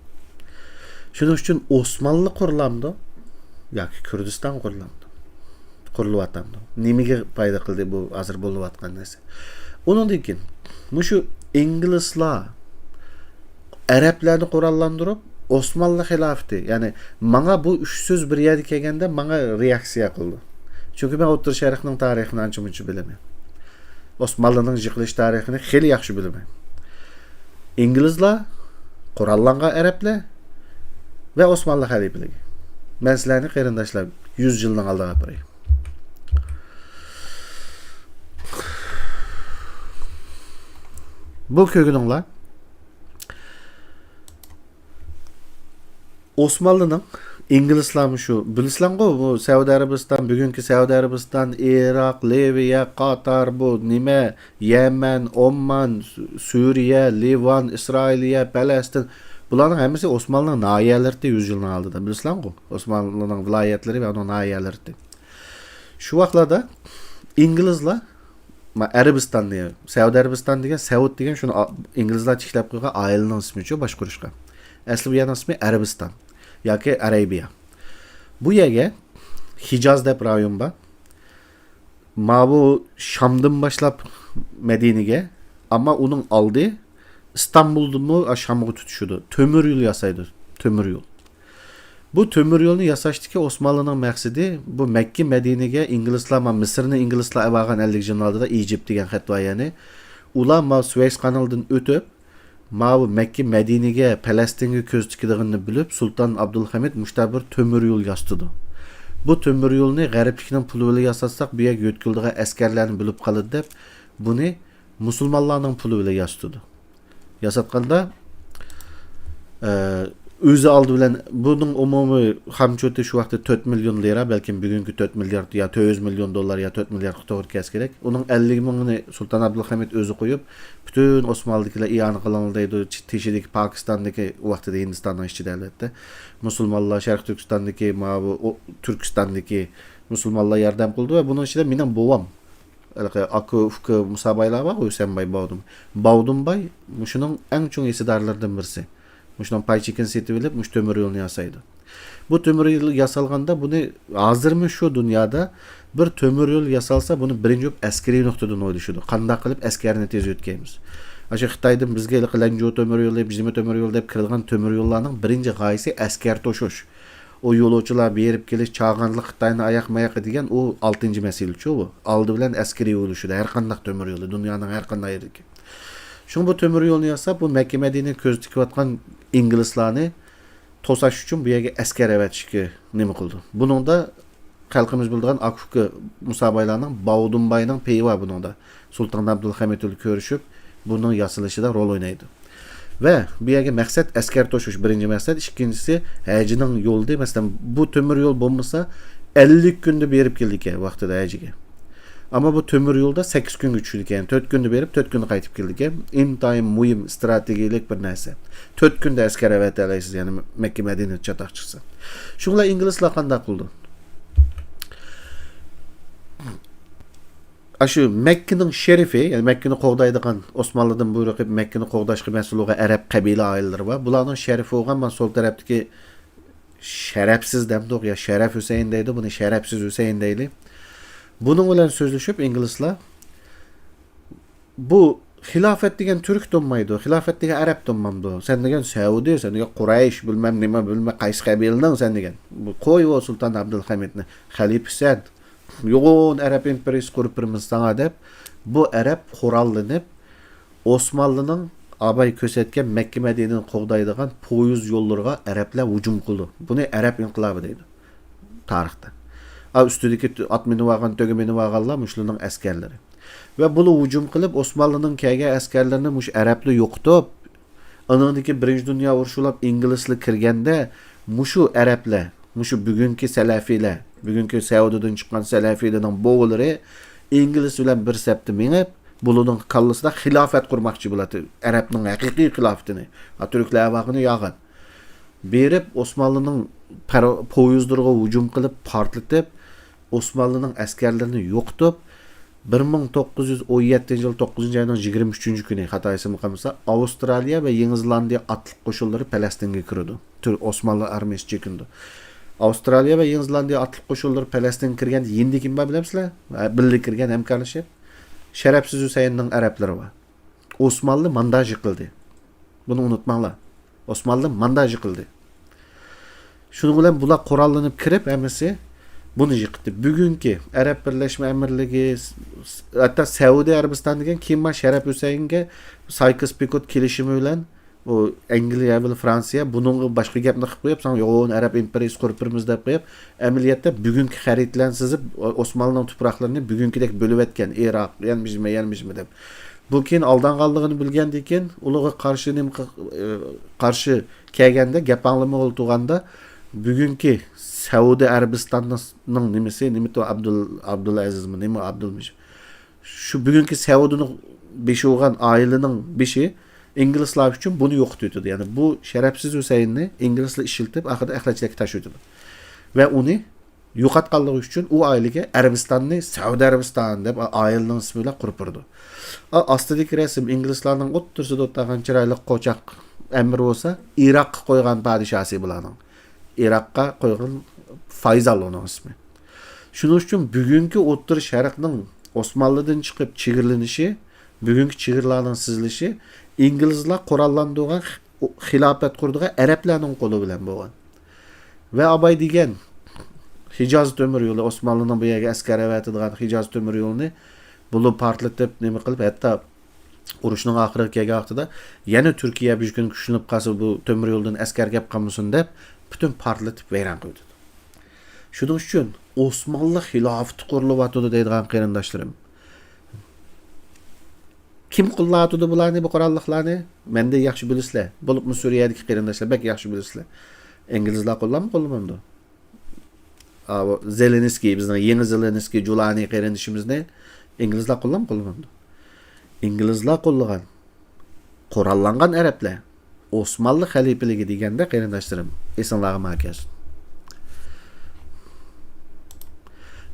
شۇنىڭ ئۈچۈن ئوسمانلى قۇرۇلامدۇ ياكى كۈردىستان قۇرۇلامدۇ؟ قۇرۇلۇۋاتامدۇ؟ نېمىگە پايدا قىلدى بۇ ھازىر بولۇۋاتقان نەرسە؟ ئۇنىڭدىن كېيىن مۇشۇ ئىنگلىزلار ئەرەبلەرنى قوراللاندۇرۇپ، ئوسمانلى خىلاپىتى، يەنى ماڭا بۇ ئۈچ سۆز بىر يەرگە كەلگەندە ماڭا رېئاكسىيە قىلىدۇ. چۈنكى مەن ئوتتۇرا شەرقنىڭ تارىخىنى ئانچە-مۇنچە بىلىمەن. ئوسمانلىنىڭ يىقىلىش تارىخىنى خېلى ياخشى بىلىمەن. ئىنگلىزلار، قوراللانغان ئەرەبلەر ۋە ئوسمانلى خەلىپىلىكى. مەن سىلەرنى، قېرىنداشلار، يۈز يىلنىڭ ئالدىغا ئاپىراي. بۇ كۆرگىنىڭلار ئوسمانلىنىڭ، ئىنگلىزلارمۇ شۇ، بىلىسىلەرغۇ، بۇ سەئۇدى ئەرەبىستان، بۈگۈنكى سەئۇدى ئەرەبىستان، ئىراق، لىۋىيە، قاتار، بۇ نېمە، يەمەن، ئومان، سۈرىيە، لىۋان، ئىسرائىلىيە، پەلەستىن، بۇلارنىڭ ھەممىسى ئوسمانلىنىڭ ناھىيەلىرى ئىدى يۈز يىلنىڭ ئالدىدا، بىلىسىلەرغۇ، ئوسمانلىنىڭ ۋىلايەتلىرى ۋە ئۇنىڭ ناھىيەلىرى ئىدى. شۇ ۋاقىتلاردا ئىنگلىزلار، ما، ئەرەبىستاننى، سەئۇدى ئەرەبىستان دېگەن، سەئۇد دېگەن شۇنى ئا-، ئىنگلىزلار تىكلەپ قويغان ئائىلىنىڭ ئىسمىچۇ، باشقۇرۇشقا. ئەسلى بۇ يەرنىڭ ئىسمى ئەرەبىستان ياكى ئەرەبىيە. بۇ يەرگە ھىجاز دەپ رايون بار. ماۋۇ شامدىن باشلاپ مەدىنىگە، ئەمما ئۇنىڭ ئالدى ئىستانبۇلدىنمۇ شامغا تۇتىشىدۇ. تۆمۈر يول ياسايدۇ، تۆمۈر يول. بۇ تۆمۈر يولنى ياساشتىكى ئوسمانلىنىڭ مەقسىتى، بۇ مەككە مەدىنىگە ئىنگلىزلار، ما، مىسىرنى ئىنگلىزلار ئەۋالغان ئەللىك يىلنىڭ ئالدىدا، ئىجىپت دېگەن خەت بار يەنى. ئۇلار ما سۇۋەيس قانىلىدىن ئۆتۈپ، ماۋۇ مەككە مەدىنىگە، پەلەستىنگە كۆز تىكىدىغىنىنى بىلىپ، سۇلتان ئابدۇلھەمىد مۇشتا بىر تۆمۈر يول ياسىتىدۇ. بۇ تۆمۈر يولنى غەربلىكنىڭ پۇلى بىلەن ياساتساق، بۇ يەرگە يۆتكىلىدىغان ئەسكەرلەرنى بۆلۈپ قالىدۇ دەپ، بۇنى مۇسۇلمانلارنىڭ پۇلى بىلەن ياسىتىدۇ. ياساتقاندا، ئە، ئۆزى ئالدى بىلەن، بۇنىڭ ئومۇمىي خامچوتى شۇ ۋاقىتتا تۆت مىليون لىرا، بەلكىم بۈگۈنكى تۆت مىليارد يا تۆت يۈز مىليون دوللار يا تۆت مىلياردقا توغرا كەلسە كېرەك. ئۇنىڭ ئەللىك مىڭىنى سۇلتان ئابدۇلھەمىد ئۆزى قويۇپ، پۈتۈن ئوسمانلىدىكىلەر ئىئانە قىلىڭلار دەيدۇ، چ-، تېشىدىكى پاكىستاندىكى، ئۇ ۋاقتىدا ھىندىستاننىڭ ئىچىدە ئەلۋەتتە، مۇسۇلمانلار، شەرقىي تۈركىستاندىكى، ماۋۇ، ئۇ، تۈركىستاندىكى مۇسۇلمانلار ياردەم قىلدى ۋە بۇنىڭ ئىچىدە مېنىڭ بوۋام، ھېلىقى ئاكا، ئۇكا مۇسابايلار بار، ھۈسەنباي، باۋدۇم. باۋدۇمباي مۇشۇنىڭ ئەڭ چوڭ ھېسسىدارلىرىدىن بىرسى. مۇشۇنىڭ پاي چېكىنى سېتىۋېلىپ، مۇشۇ تۆمۈر يولنى ياسايدۇ. بۇ تۆمۈر يول ياسالغاندا، بۇنى ھازىرمۇ شۇ دۇنيادا بىر تۆمۈر يول ياسالسا، بۇنى بىرىنچى بولۇپ ئەسكىرىي نۇقتىدىن ئويلىشىدۇ. قانداق قىلىپ ئەسكەرنى تېز يۆتكەيمىز؟ ئاشۇ خىتايدىن بىزگە ھېلىقى لەنجۇ تۆمۈر يولى، بىزمە تۆمۈر يولى دەپ كىرىدىغان تۆمۈر يوللارنىڭ بىرىنچى غايىسى ئەسكەر توشۇش. ئۇ يولۇچىلار بېرىپ كېلىش، چاغانلىق خىتاينى ئاياق ماياقى دېگەن ئۇ ئالتىنچى مەسىلىچۇ بۇ. ئالدى بىلەن ئەسكىرىي ئويلىشىدۇ، ھەر قانداق تۆمۈر يولى، دۇنيانىڭ ھەر قانداق يېرىدىكى. شۇڭا بۇ تۆمۈر يولنى ياساپ، بۇ مەككە مەدىنىگە كۆز تىكىۋاتقان ئىنگلىزلارنى توساش ئۈچۈن بۇ يەرگە ئەسكەر ئەۋەتىشكە نېمە قىلىدۇ. بۇنىڭدا خەلقىمىز بىلىدىغان ئاكا-ئۇكا مۇسابايلارنىڭ، باۋۇدۇنباينىڭ پېيى بار بۇنىڭدا. سۇلتان ئابدۇلھەمىد بىلەن كۆرۈشۈپ، بۇنىڭ ياسىلىشىدا رول ئوينايدۇ. ۋە بۇ يەرگە مەقسەت ئەسكەر توشۇش، بىرىنچى مەقسەت. ئىككىنچىسى، ھەجىنىڭ يولىدا، مەسىلەن، بۇ تۆمۈر يول بولمىسا، ئەللىك كۈندە بېرىپ كېلىدىكەن ۋاقتىدا ھەجىگە. ئەمما بۇ تۆمۈر يولدا سەككىز كۈنگە چۈشىدىكەن. تۆت كۈندە بېرىپ، تۆت كۈندە قايتىپ كېلىدىكەن. ئىنتايىن مۇھىم ئىستراتېگىيەلىك بىر نەرسە. تۆت كۈندە ئەسكەر ئەۋەتەلەيسىز، يەنى مەككە مەدىنىدە چاتاق چىقسا. شۇ بىلەن ئىنگلىزلار قانداق قىلىدۇ؟ ئاشۇ مەككىنىڭ شېرىفى، يەنى مەككىنى قوغدايدىغان، ئوسمانلىدىن بۇيرۇق قىلىپ مەككىنى قوغداشقا مەسئۇل بولغان ئەرەب قەبىلە ئائىلىلىرى بار. بۇلارنىڭ شېرىفى بولغان مانا سول تەرەپتىكى شەرەپسىز دەمدۇق يا شەرەپ ھۈسەيىن دەيدۇ، بۇنى شەرەپسىز ھۈسەيىن دەيلى. بۇنىڭ بىلەن سۆزلىشىپ ئىنگلىزلار، بۇ خىلاپەت دېگەن تۈرك تونمايدۇ، خىلاپەت دېگەن ئەرەب تونمامدۇ؟ سەن دېگەن سەئۇدى، سەن دېگەن قۇرەيش، بىلمەم نېمە، بىلمەم قايسى قەبىلىنىڭ سەن دېگەن. بۇ قوي ئۇ سۇلتان ئابدۇلھەمىدنى، خەلىپىسەن. يوغان ئەرەب ئىمپېرىيىسى قۇرۇپ بېرىمىز ساڭا دەپ، بۇ ئەرەب قوراللىنىپ، ئوسمانلىنىڭ ئاباي كۆرسەتكەن مەككە مەدىنىنى قوغدايدىغان پويىز يوللىرىغا ئەرەبلەر ھۇجۇم قىلىدۇ. بۇنى ئەرەب ئىنقىلابى دەيدۇ تارىختا. ئا، ئۈستىدىكى ئات مىنىۋالغان، تۆگە مىنىۋالغانلار مۇشۇلارنىڭ ئەسكەرلىرى. ۋە بۇلار ھۇجۇم قىلىپ، ئوسمانلىنىڭ كەلگەن ئەسكەرلىرىنى مۇشۇ ئەرەبلەر يوقىتىپ، ئانىڭدىن كېيىن بىرىنچى دۇنيا ئۇرۇشى بولۇپ ئىنگلىزلار كىرگەندە، مۇشۇ ئەرەبلەر، مۇشۇ بۈگۈنكى سەلەفىيلەر، بۈگۈنكى سەئۇدىدىن چىققان سەلەفىيلەرنىڭ بوۋىلىرى ئىنگلىز بىلەن بىر سەپتە مېڭىپ، بۇلارنىڭ كاللىسىدا خىلاپەت قۇرماقچى بولاتتى. ئەرەبنىڭ ھەقىقىي خىلاپىتىنى. ھا، تۈركلەر ئەۋاقىنى ياغان. بېرىپ، ئوسمانلىنىڭ پەر-، پويىزلىرىغا ھۇجۇم قىلىپ، پارتلىتىپ، ئوسمانلىنىڭ ئەسكەرلىرىنى يوقىتىپ، بىر مىڭ توققۇز يۈز ئون يەتتىنچى يىل توققۇزىنچى ئاينىڭ يىگىرمە ئۈچىنچى كۈنى، خاتا ئېسىمدە قالمىسا، ئاۋسترالىيە ۋە يېڭى زېلاندىيە ئاتلىق قوشۇنلىرى پەلەستىنگە كىرىدۇ. تۈر-، ئوسمانلى ئارمىيىسى چېكىنىدۇ. ئاۋسترالىيە ۋە يېڭى زېلاندىيە ئاتلىق قوشۇنلىرى پەلەستىنگە كىرگەندە يېنىدا كىم بار بىلەمسىلەر؟ ھە، بىللە كىرگەن ھەمكارلىشىپ، شەرەپسىز ھۈسەيىننىڭ ئەرەبلىرى بار. ئوسمانلى مانداژ قىلدى. بۇنى ئۇنتۇماڭلار. ئوسمانلى مانداژ قىلدى. شۇنىڭ بىلەن بۇلار قوراللىنىپ كىرىپ، ھەممىسى بۇنى يىقىتتى. بۈگۈنكى ئەرەب بىرلەشمە ئەمىرلىكى، س-، س-، ھەتتا سەئۇدى ئەرەبىستان دېگەن كېيىن مانا شەرەپ ھۈسەيىنگە سايكس پىكوت كېلىشىمى بىلەن ئۇ ئەنگلىيە بىلەن فرانسىيە بۇنىڭغا باشقا گەپنى قىلىپ قويۇپ، ساڭا يوغان ئەرەب ئىمپېرىيىسى قۇرۇپ بېرىمىز دەپ قويۇپ، ئەمەلىيەتتە بۈگۈنكى خەرىتىلەرنى سىزىپ، ئوسمانلىنىڭ تۇپراقلىرىنى بۈگۈنكىدەك بۆلۈۋەتكەن، ئىراق، يەنمىشمە، يەنمىشمە دەپ. بۇ كېيىن ئالدانغانلىقىنى بىلگەندىن كېيىن، ئۇلارغا قارشى نېمە قىل-، ئى، قارشى كەلگەندە، گەپ ئاڭلىمىغىلى تۇرغاندا، بۈگۈنكى سەئۇدى ئەرەبىستاننىڭ نېمىسى، نېمىتۇ ئابدۇل-، ئابدۇلئەزىزمۇ، نېمە ئابدۇلمۇش-، شۇ بۈگۈنكى سەئۇدىنىڭ بېشى بولغان ئائىلىنىڭ بېشى ئىنگلىزلار ئۈچۈن بۇنى يوقىتىۋېتىدۇ. يەنى بۇ شەرەپسىز ھۈسەيىننى ئىنگلىزلار ئىشلىتىپ، ئاخىرىدا ئەخلەتچىلىككە تاشلىۋېتىدۇ. ۋە ئۇنى يوقاتقانلىقى ئۈچۈن ئۇ ئائىلىگە ئەرەبىستاننى سەئۇدى ئەرەبىستان دەپ ئائىلىنىڭ ئىسمى بىلەن قۇرۇپ بېرىدۇ. ئا-، ئاستىدىكى رەسىم ئىنگلىزلارنىڭ ئوتتۇرىسىدا ئولتۇرغان چىرايلىق قوچاق ئەمىر بولسا، ئىراققا قويغان پادىشاسى بۇلارنىڭ. ئىراققا قويغان فايزال ئۇنىڭ ئىسمى. شۇنىڭ ئۈچۈن بۈگۈنكى ئوتتۇرا شەرقنىڭ ئوسمانلىدىن چىقىپ چېگرىلىنىشى، بۈگۈنكى چېگرىلارنىڭ سىزىلىشى ئىنگلىزلار قوراللاندۇرغان خ-، خىلاپەت قۇرىدىغان ئەرەبلەرنىڭ قولى بىلەن بولغان. ۋە ئاباي دېگەن، ھىجاز تۆمۈر يولى، ئوسمانلىنىڭ بۇ يەرگە ئەسكەر ئەۋەتىدىغان ھىجاز تۆمۈر يولىنى بۇلار پارتلىتىپ، نېمە قىلىپ، ھەتتا ئۇرۇشنىڭ ئاخىرىغا كەلگەن ۋاقتىدا يەنە تۈركىيە بىر كۈن كۈچلىنىپ قالسا، بۇ تۆمۈر يولدىن ئەسكەر كەپ قالمىسۇن دەپ، پۈتۈن پارتلىتىپ ۋەيران قىلىۋېتىدۇ. شۇنىڭ ئۈچۈن ئوسمانلى خىلاپىتى قۇرۇلۇۋاتىدۇ دەيدىغان قېرىنداشلىرىم. كىم قوللاۋاتىدۇ بۇلارنى، بۇ قوراللىقلارنى؟ مەندىن ياخشى بىلىسىلەر. بولۇپمۇ سۈرىيەدىكى قېرىنداشلار بەك ياخشى بىلىسىلەر. ئىنگلىزلار قوللامدۇ، قوللىمامدۇ؟ ئاۋۇ زېلېنسكىي، بىزنىڭ يېڭى زېلېنسكىي جۇلانى قېرىندىشىمىزنى ئىنگلىزلار قوللامدۇ، قوللىمامدۇ؟ ئىنگلىزلار قوللىغان قوراللانغان ئەرەبلەر ئوسمانلى خەلىپىلىكى دېگەندە، قېرىنداشلىرىم، ئېسىڭلارغا ما كەلسۇن.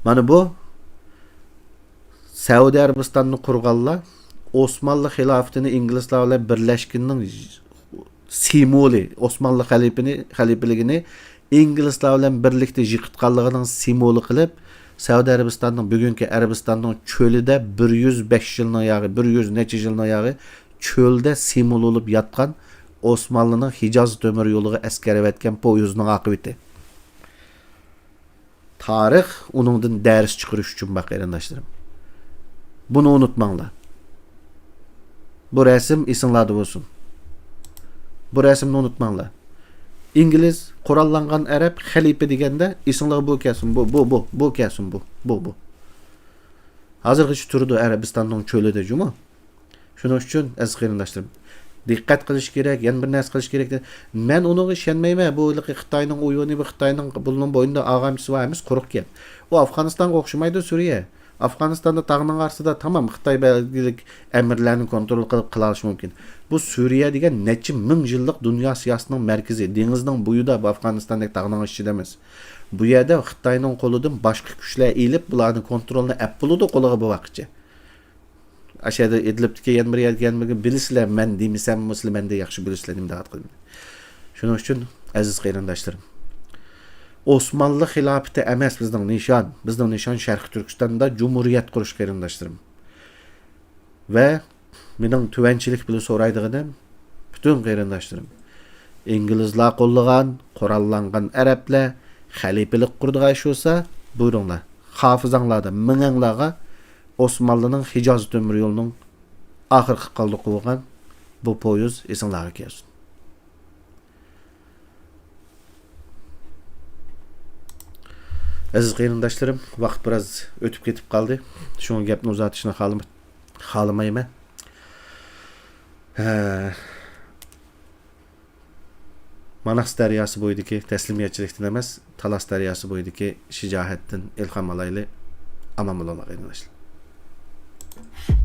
مانا بۇ سەئۇدى ئەرەبىستاننى قۇرغانلار ئوسمانلى خىلاپىتىنى ئىنگلىزلار بىلەن بىرلەشكىنىنىڭ سىمۋولى، ئوسمانلى خەلىپىنى، خەلىپىلىكىنى ئىنگلىزلار بىلەن بىرلىكتە يىقىتقانلىقىنىڭ سىمۋولى قىلىپ، سەئۇدى ئەرەبىستاننىڭ، بۈگۈنكى ئەرەبىستاننىڭ چۆلىدە بىر يۈز بەش يىلنىڭ ياغى، بىر يۈز نەچچە يىلنىڭ ياغى چۆلدە سىمۋول بولۇپ ياتقان ئوسمانلىنىڭ ھىجاز تۆمۈر يولىغا ئەسكەر ئەۋەتكەن پويىزنىڭ ئاقىۋىتى. تارىخ ئۇنىڭدىن دەرس چىقىرىش ئۈچۈن بار، قېرىنداشلىرىم. بۇنى ئۇنتۇماڭلار. بۇ رەسىم ئېسىڭلاردا بولسۇن. بۇ رەسىمنى ئۇنتۇماڭلار. ئىنگلىز، قوراللانغان ئەرەب، خەلىپە دېگەندە ئېسىڭلارغا بۇ كەلسۇن، بۇ، بۇ، بۇ، بۇ كەلسۇن، بۇ، بۇ، بۇ. ھازىرغىچە تۇرىدۇ ئەرەبىستاننىڭ چۆلىدە جۇمۇ. شۇنىڭ ئۈچۈن، ئەزىز قېرىنداشلىرىم، دىققەت قىلىش كېرەك، يەنە بىر نەرسە قىلىش كېرەك. مەن ئۇنىڭغا ئىشەنمەيمەن. بۇ ھېلىقى خىتاينىڭ ئويۇنى، بۇ خىتاينىڭ بۇنىڭ بوينىدا ئاغامچىسى بار، ھەممىسى قۇرۇق گەپ. ئۇ ئافغانىستانغا ئوخشىمايدۇ، سۈرىيە. ئافغانىستاندا تاغنىڭ ئارىسىدا تامام خىتاي بەلگىلىك ئەمىرلەرنى كونترول قىلىپ قىلالىشى مۇمكىن. بۇ سۈرىيە دېگەن نەچچە مىڭ يىللىق دۇنيا سىياسىتىنىڭ مەركىزى، دېڭىزنىڭ بويىدا، بۇ ئافغانىستاندەك تاغنىڭ ئىچىدە ئەمەس. بۇ يەردە خىتاينىڭ قولىدىن باشقا كۈچلەر ئېلىپ، بۇلارنى كونترولنى ئەپ بولىدۇ قولىغا بۇ ۋاقىتچە. ئاشۇ يەردە ئىدلىبتىكى يەنە بىر يەرگە يەنە بىر بىلىسىلەر، مەن دېمىسەممۇ سىلەر مەندىن ياخشى بىلىسىلەر نېمە دەۋاتقىنىمنى. شۇنىڭ ئۈچۈن، ئەزىز قېرىنداشلىرىم، ئوسمانلى خىلاپىتى ئەمەس بىزنىڭ نىشان. بىزنىڭ نىشان شەرقىي تۈركىستاندا جۇمھۇرىيەت قۇرۇش، قېرىنداشلىرىم. ۋە مېنىڭ تۆۋەنچىلىك بىلەن سورايدىغىنىم، پۈتۈن قېرىنداشلىرىم، ئىنگلىزلار قوللىغان قوراللانغان ئەرەبلەر خەلىپىلىك قۇرىدىغان ئىش بولسا، بۇيرۇڭلار. خافىزاڭلاردا، مېڭەڭلارغا ئوسمانلىنىڭ ھىجاز تۆمۈر يولىنىڭ ئاخىرقى قالدۇقى بولغان بۇ پويىز ئېسىڭلارغا كەلسۇن. ئەزىز قېرىنداشلىرىم، ۋاقىت بىراز ئۆتۈپ كېتىپ قالدى. شۇڭا گەپنى ئۇزارتىشنى خالىما-، خالىمايمەن. ھە. ماناس دەرياسى بويىدىكى تەسلىمىيەتچىلىكتىن ئەمەس، تالاس دەرياسى بويىدىكى شىجاھەتتىن ئىلھام ئالايلى. ئامان بولۇڭلار، قېرىنداشلار.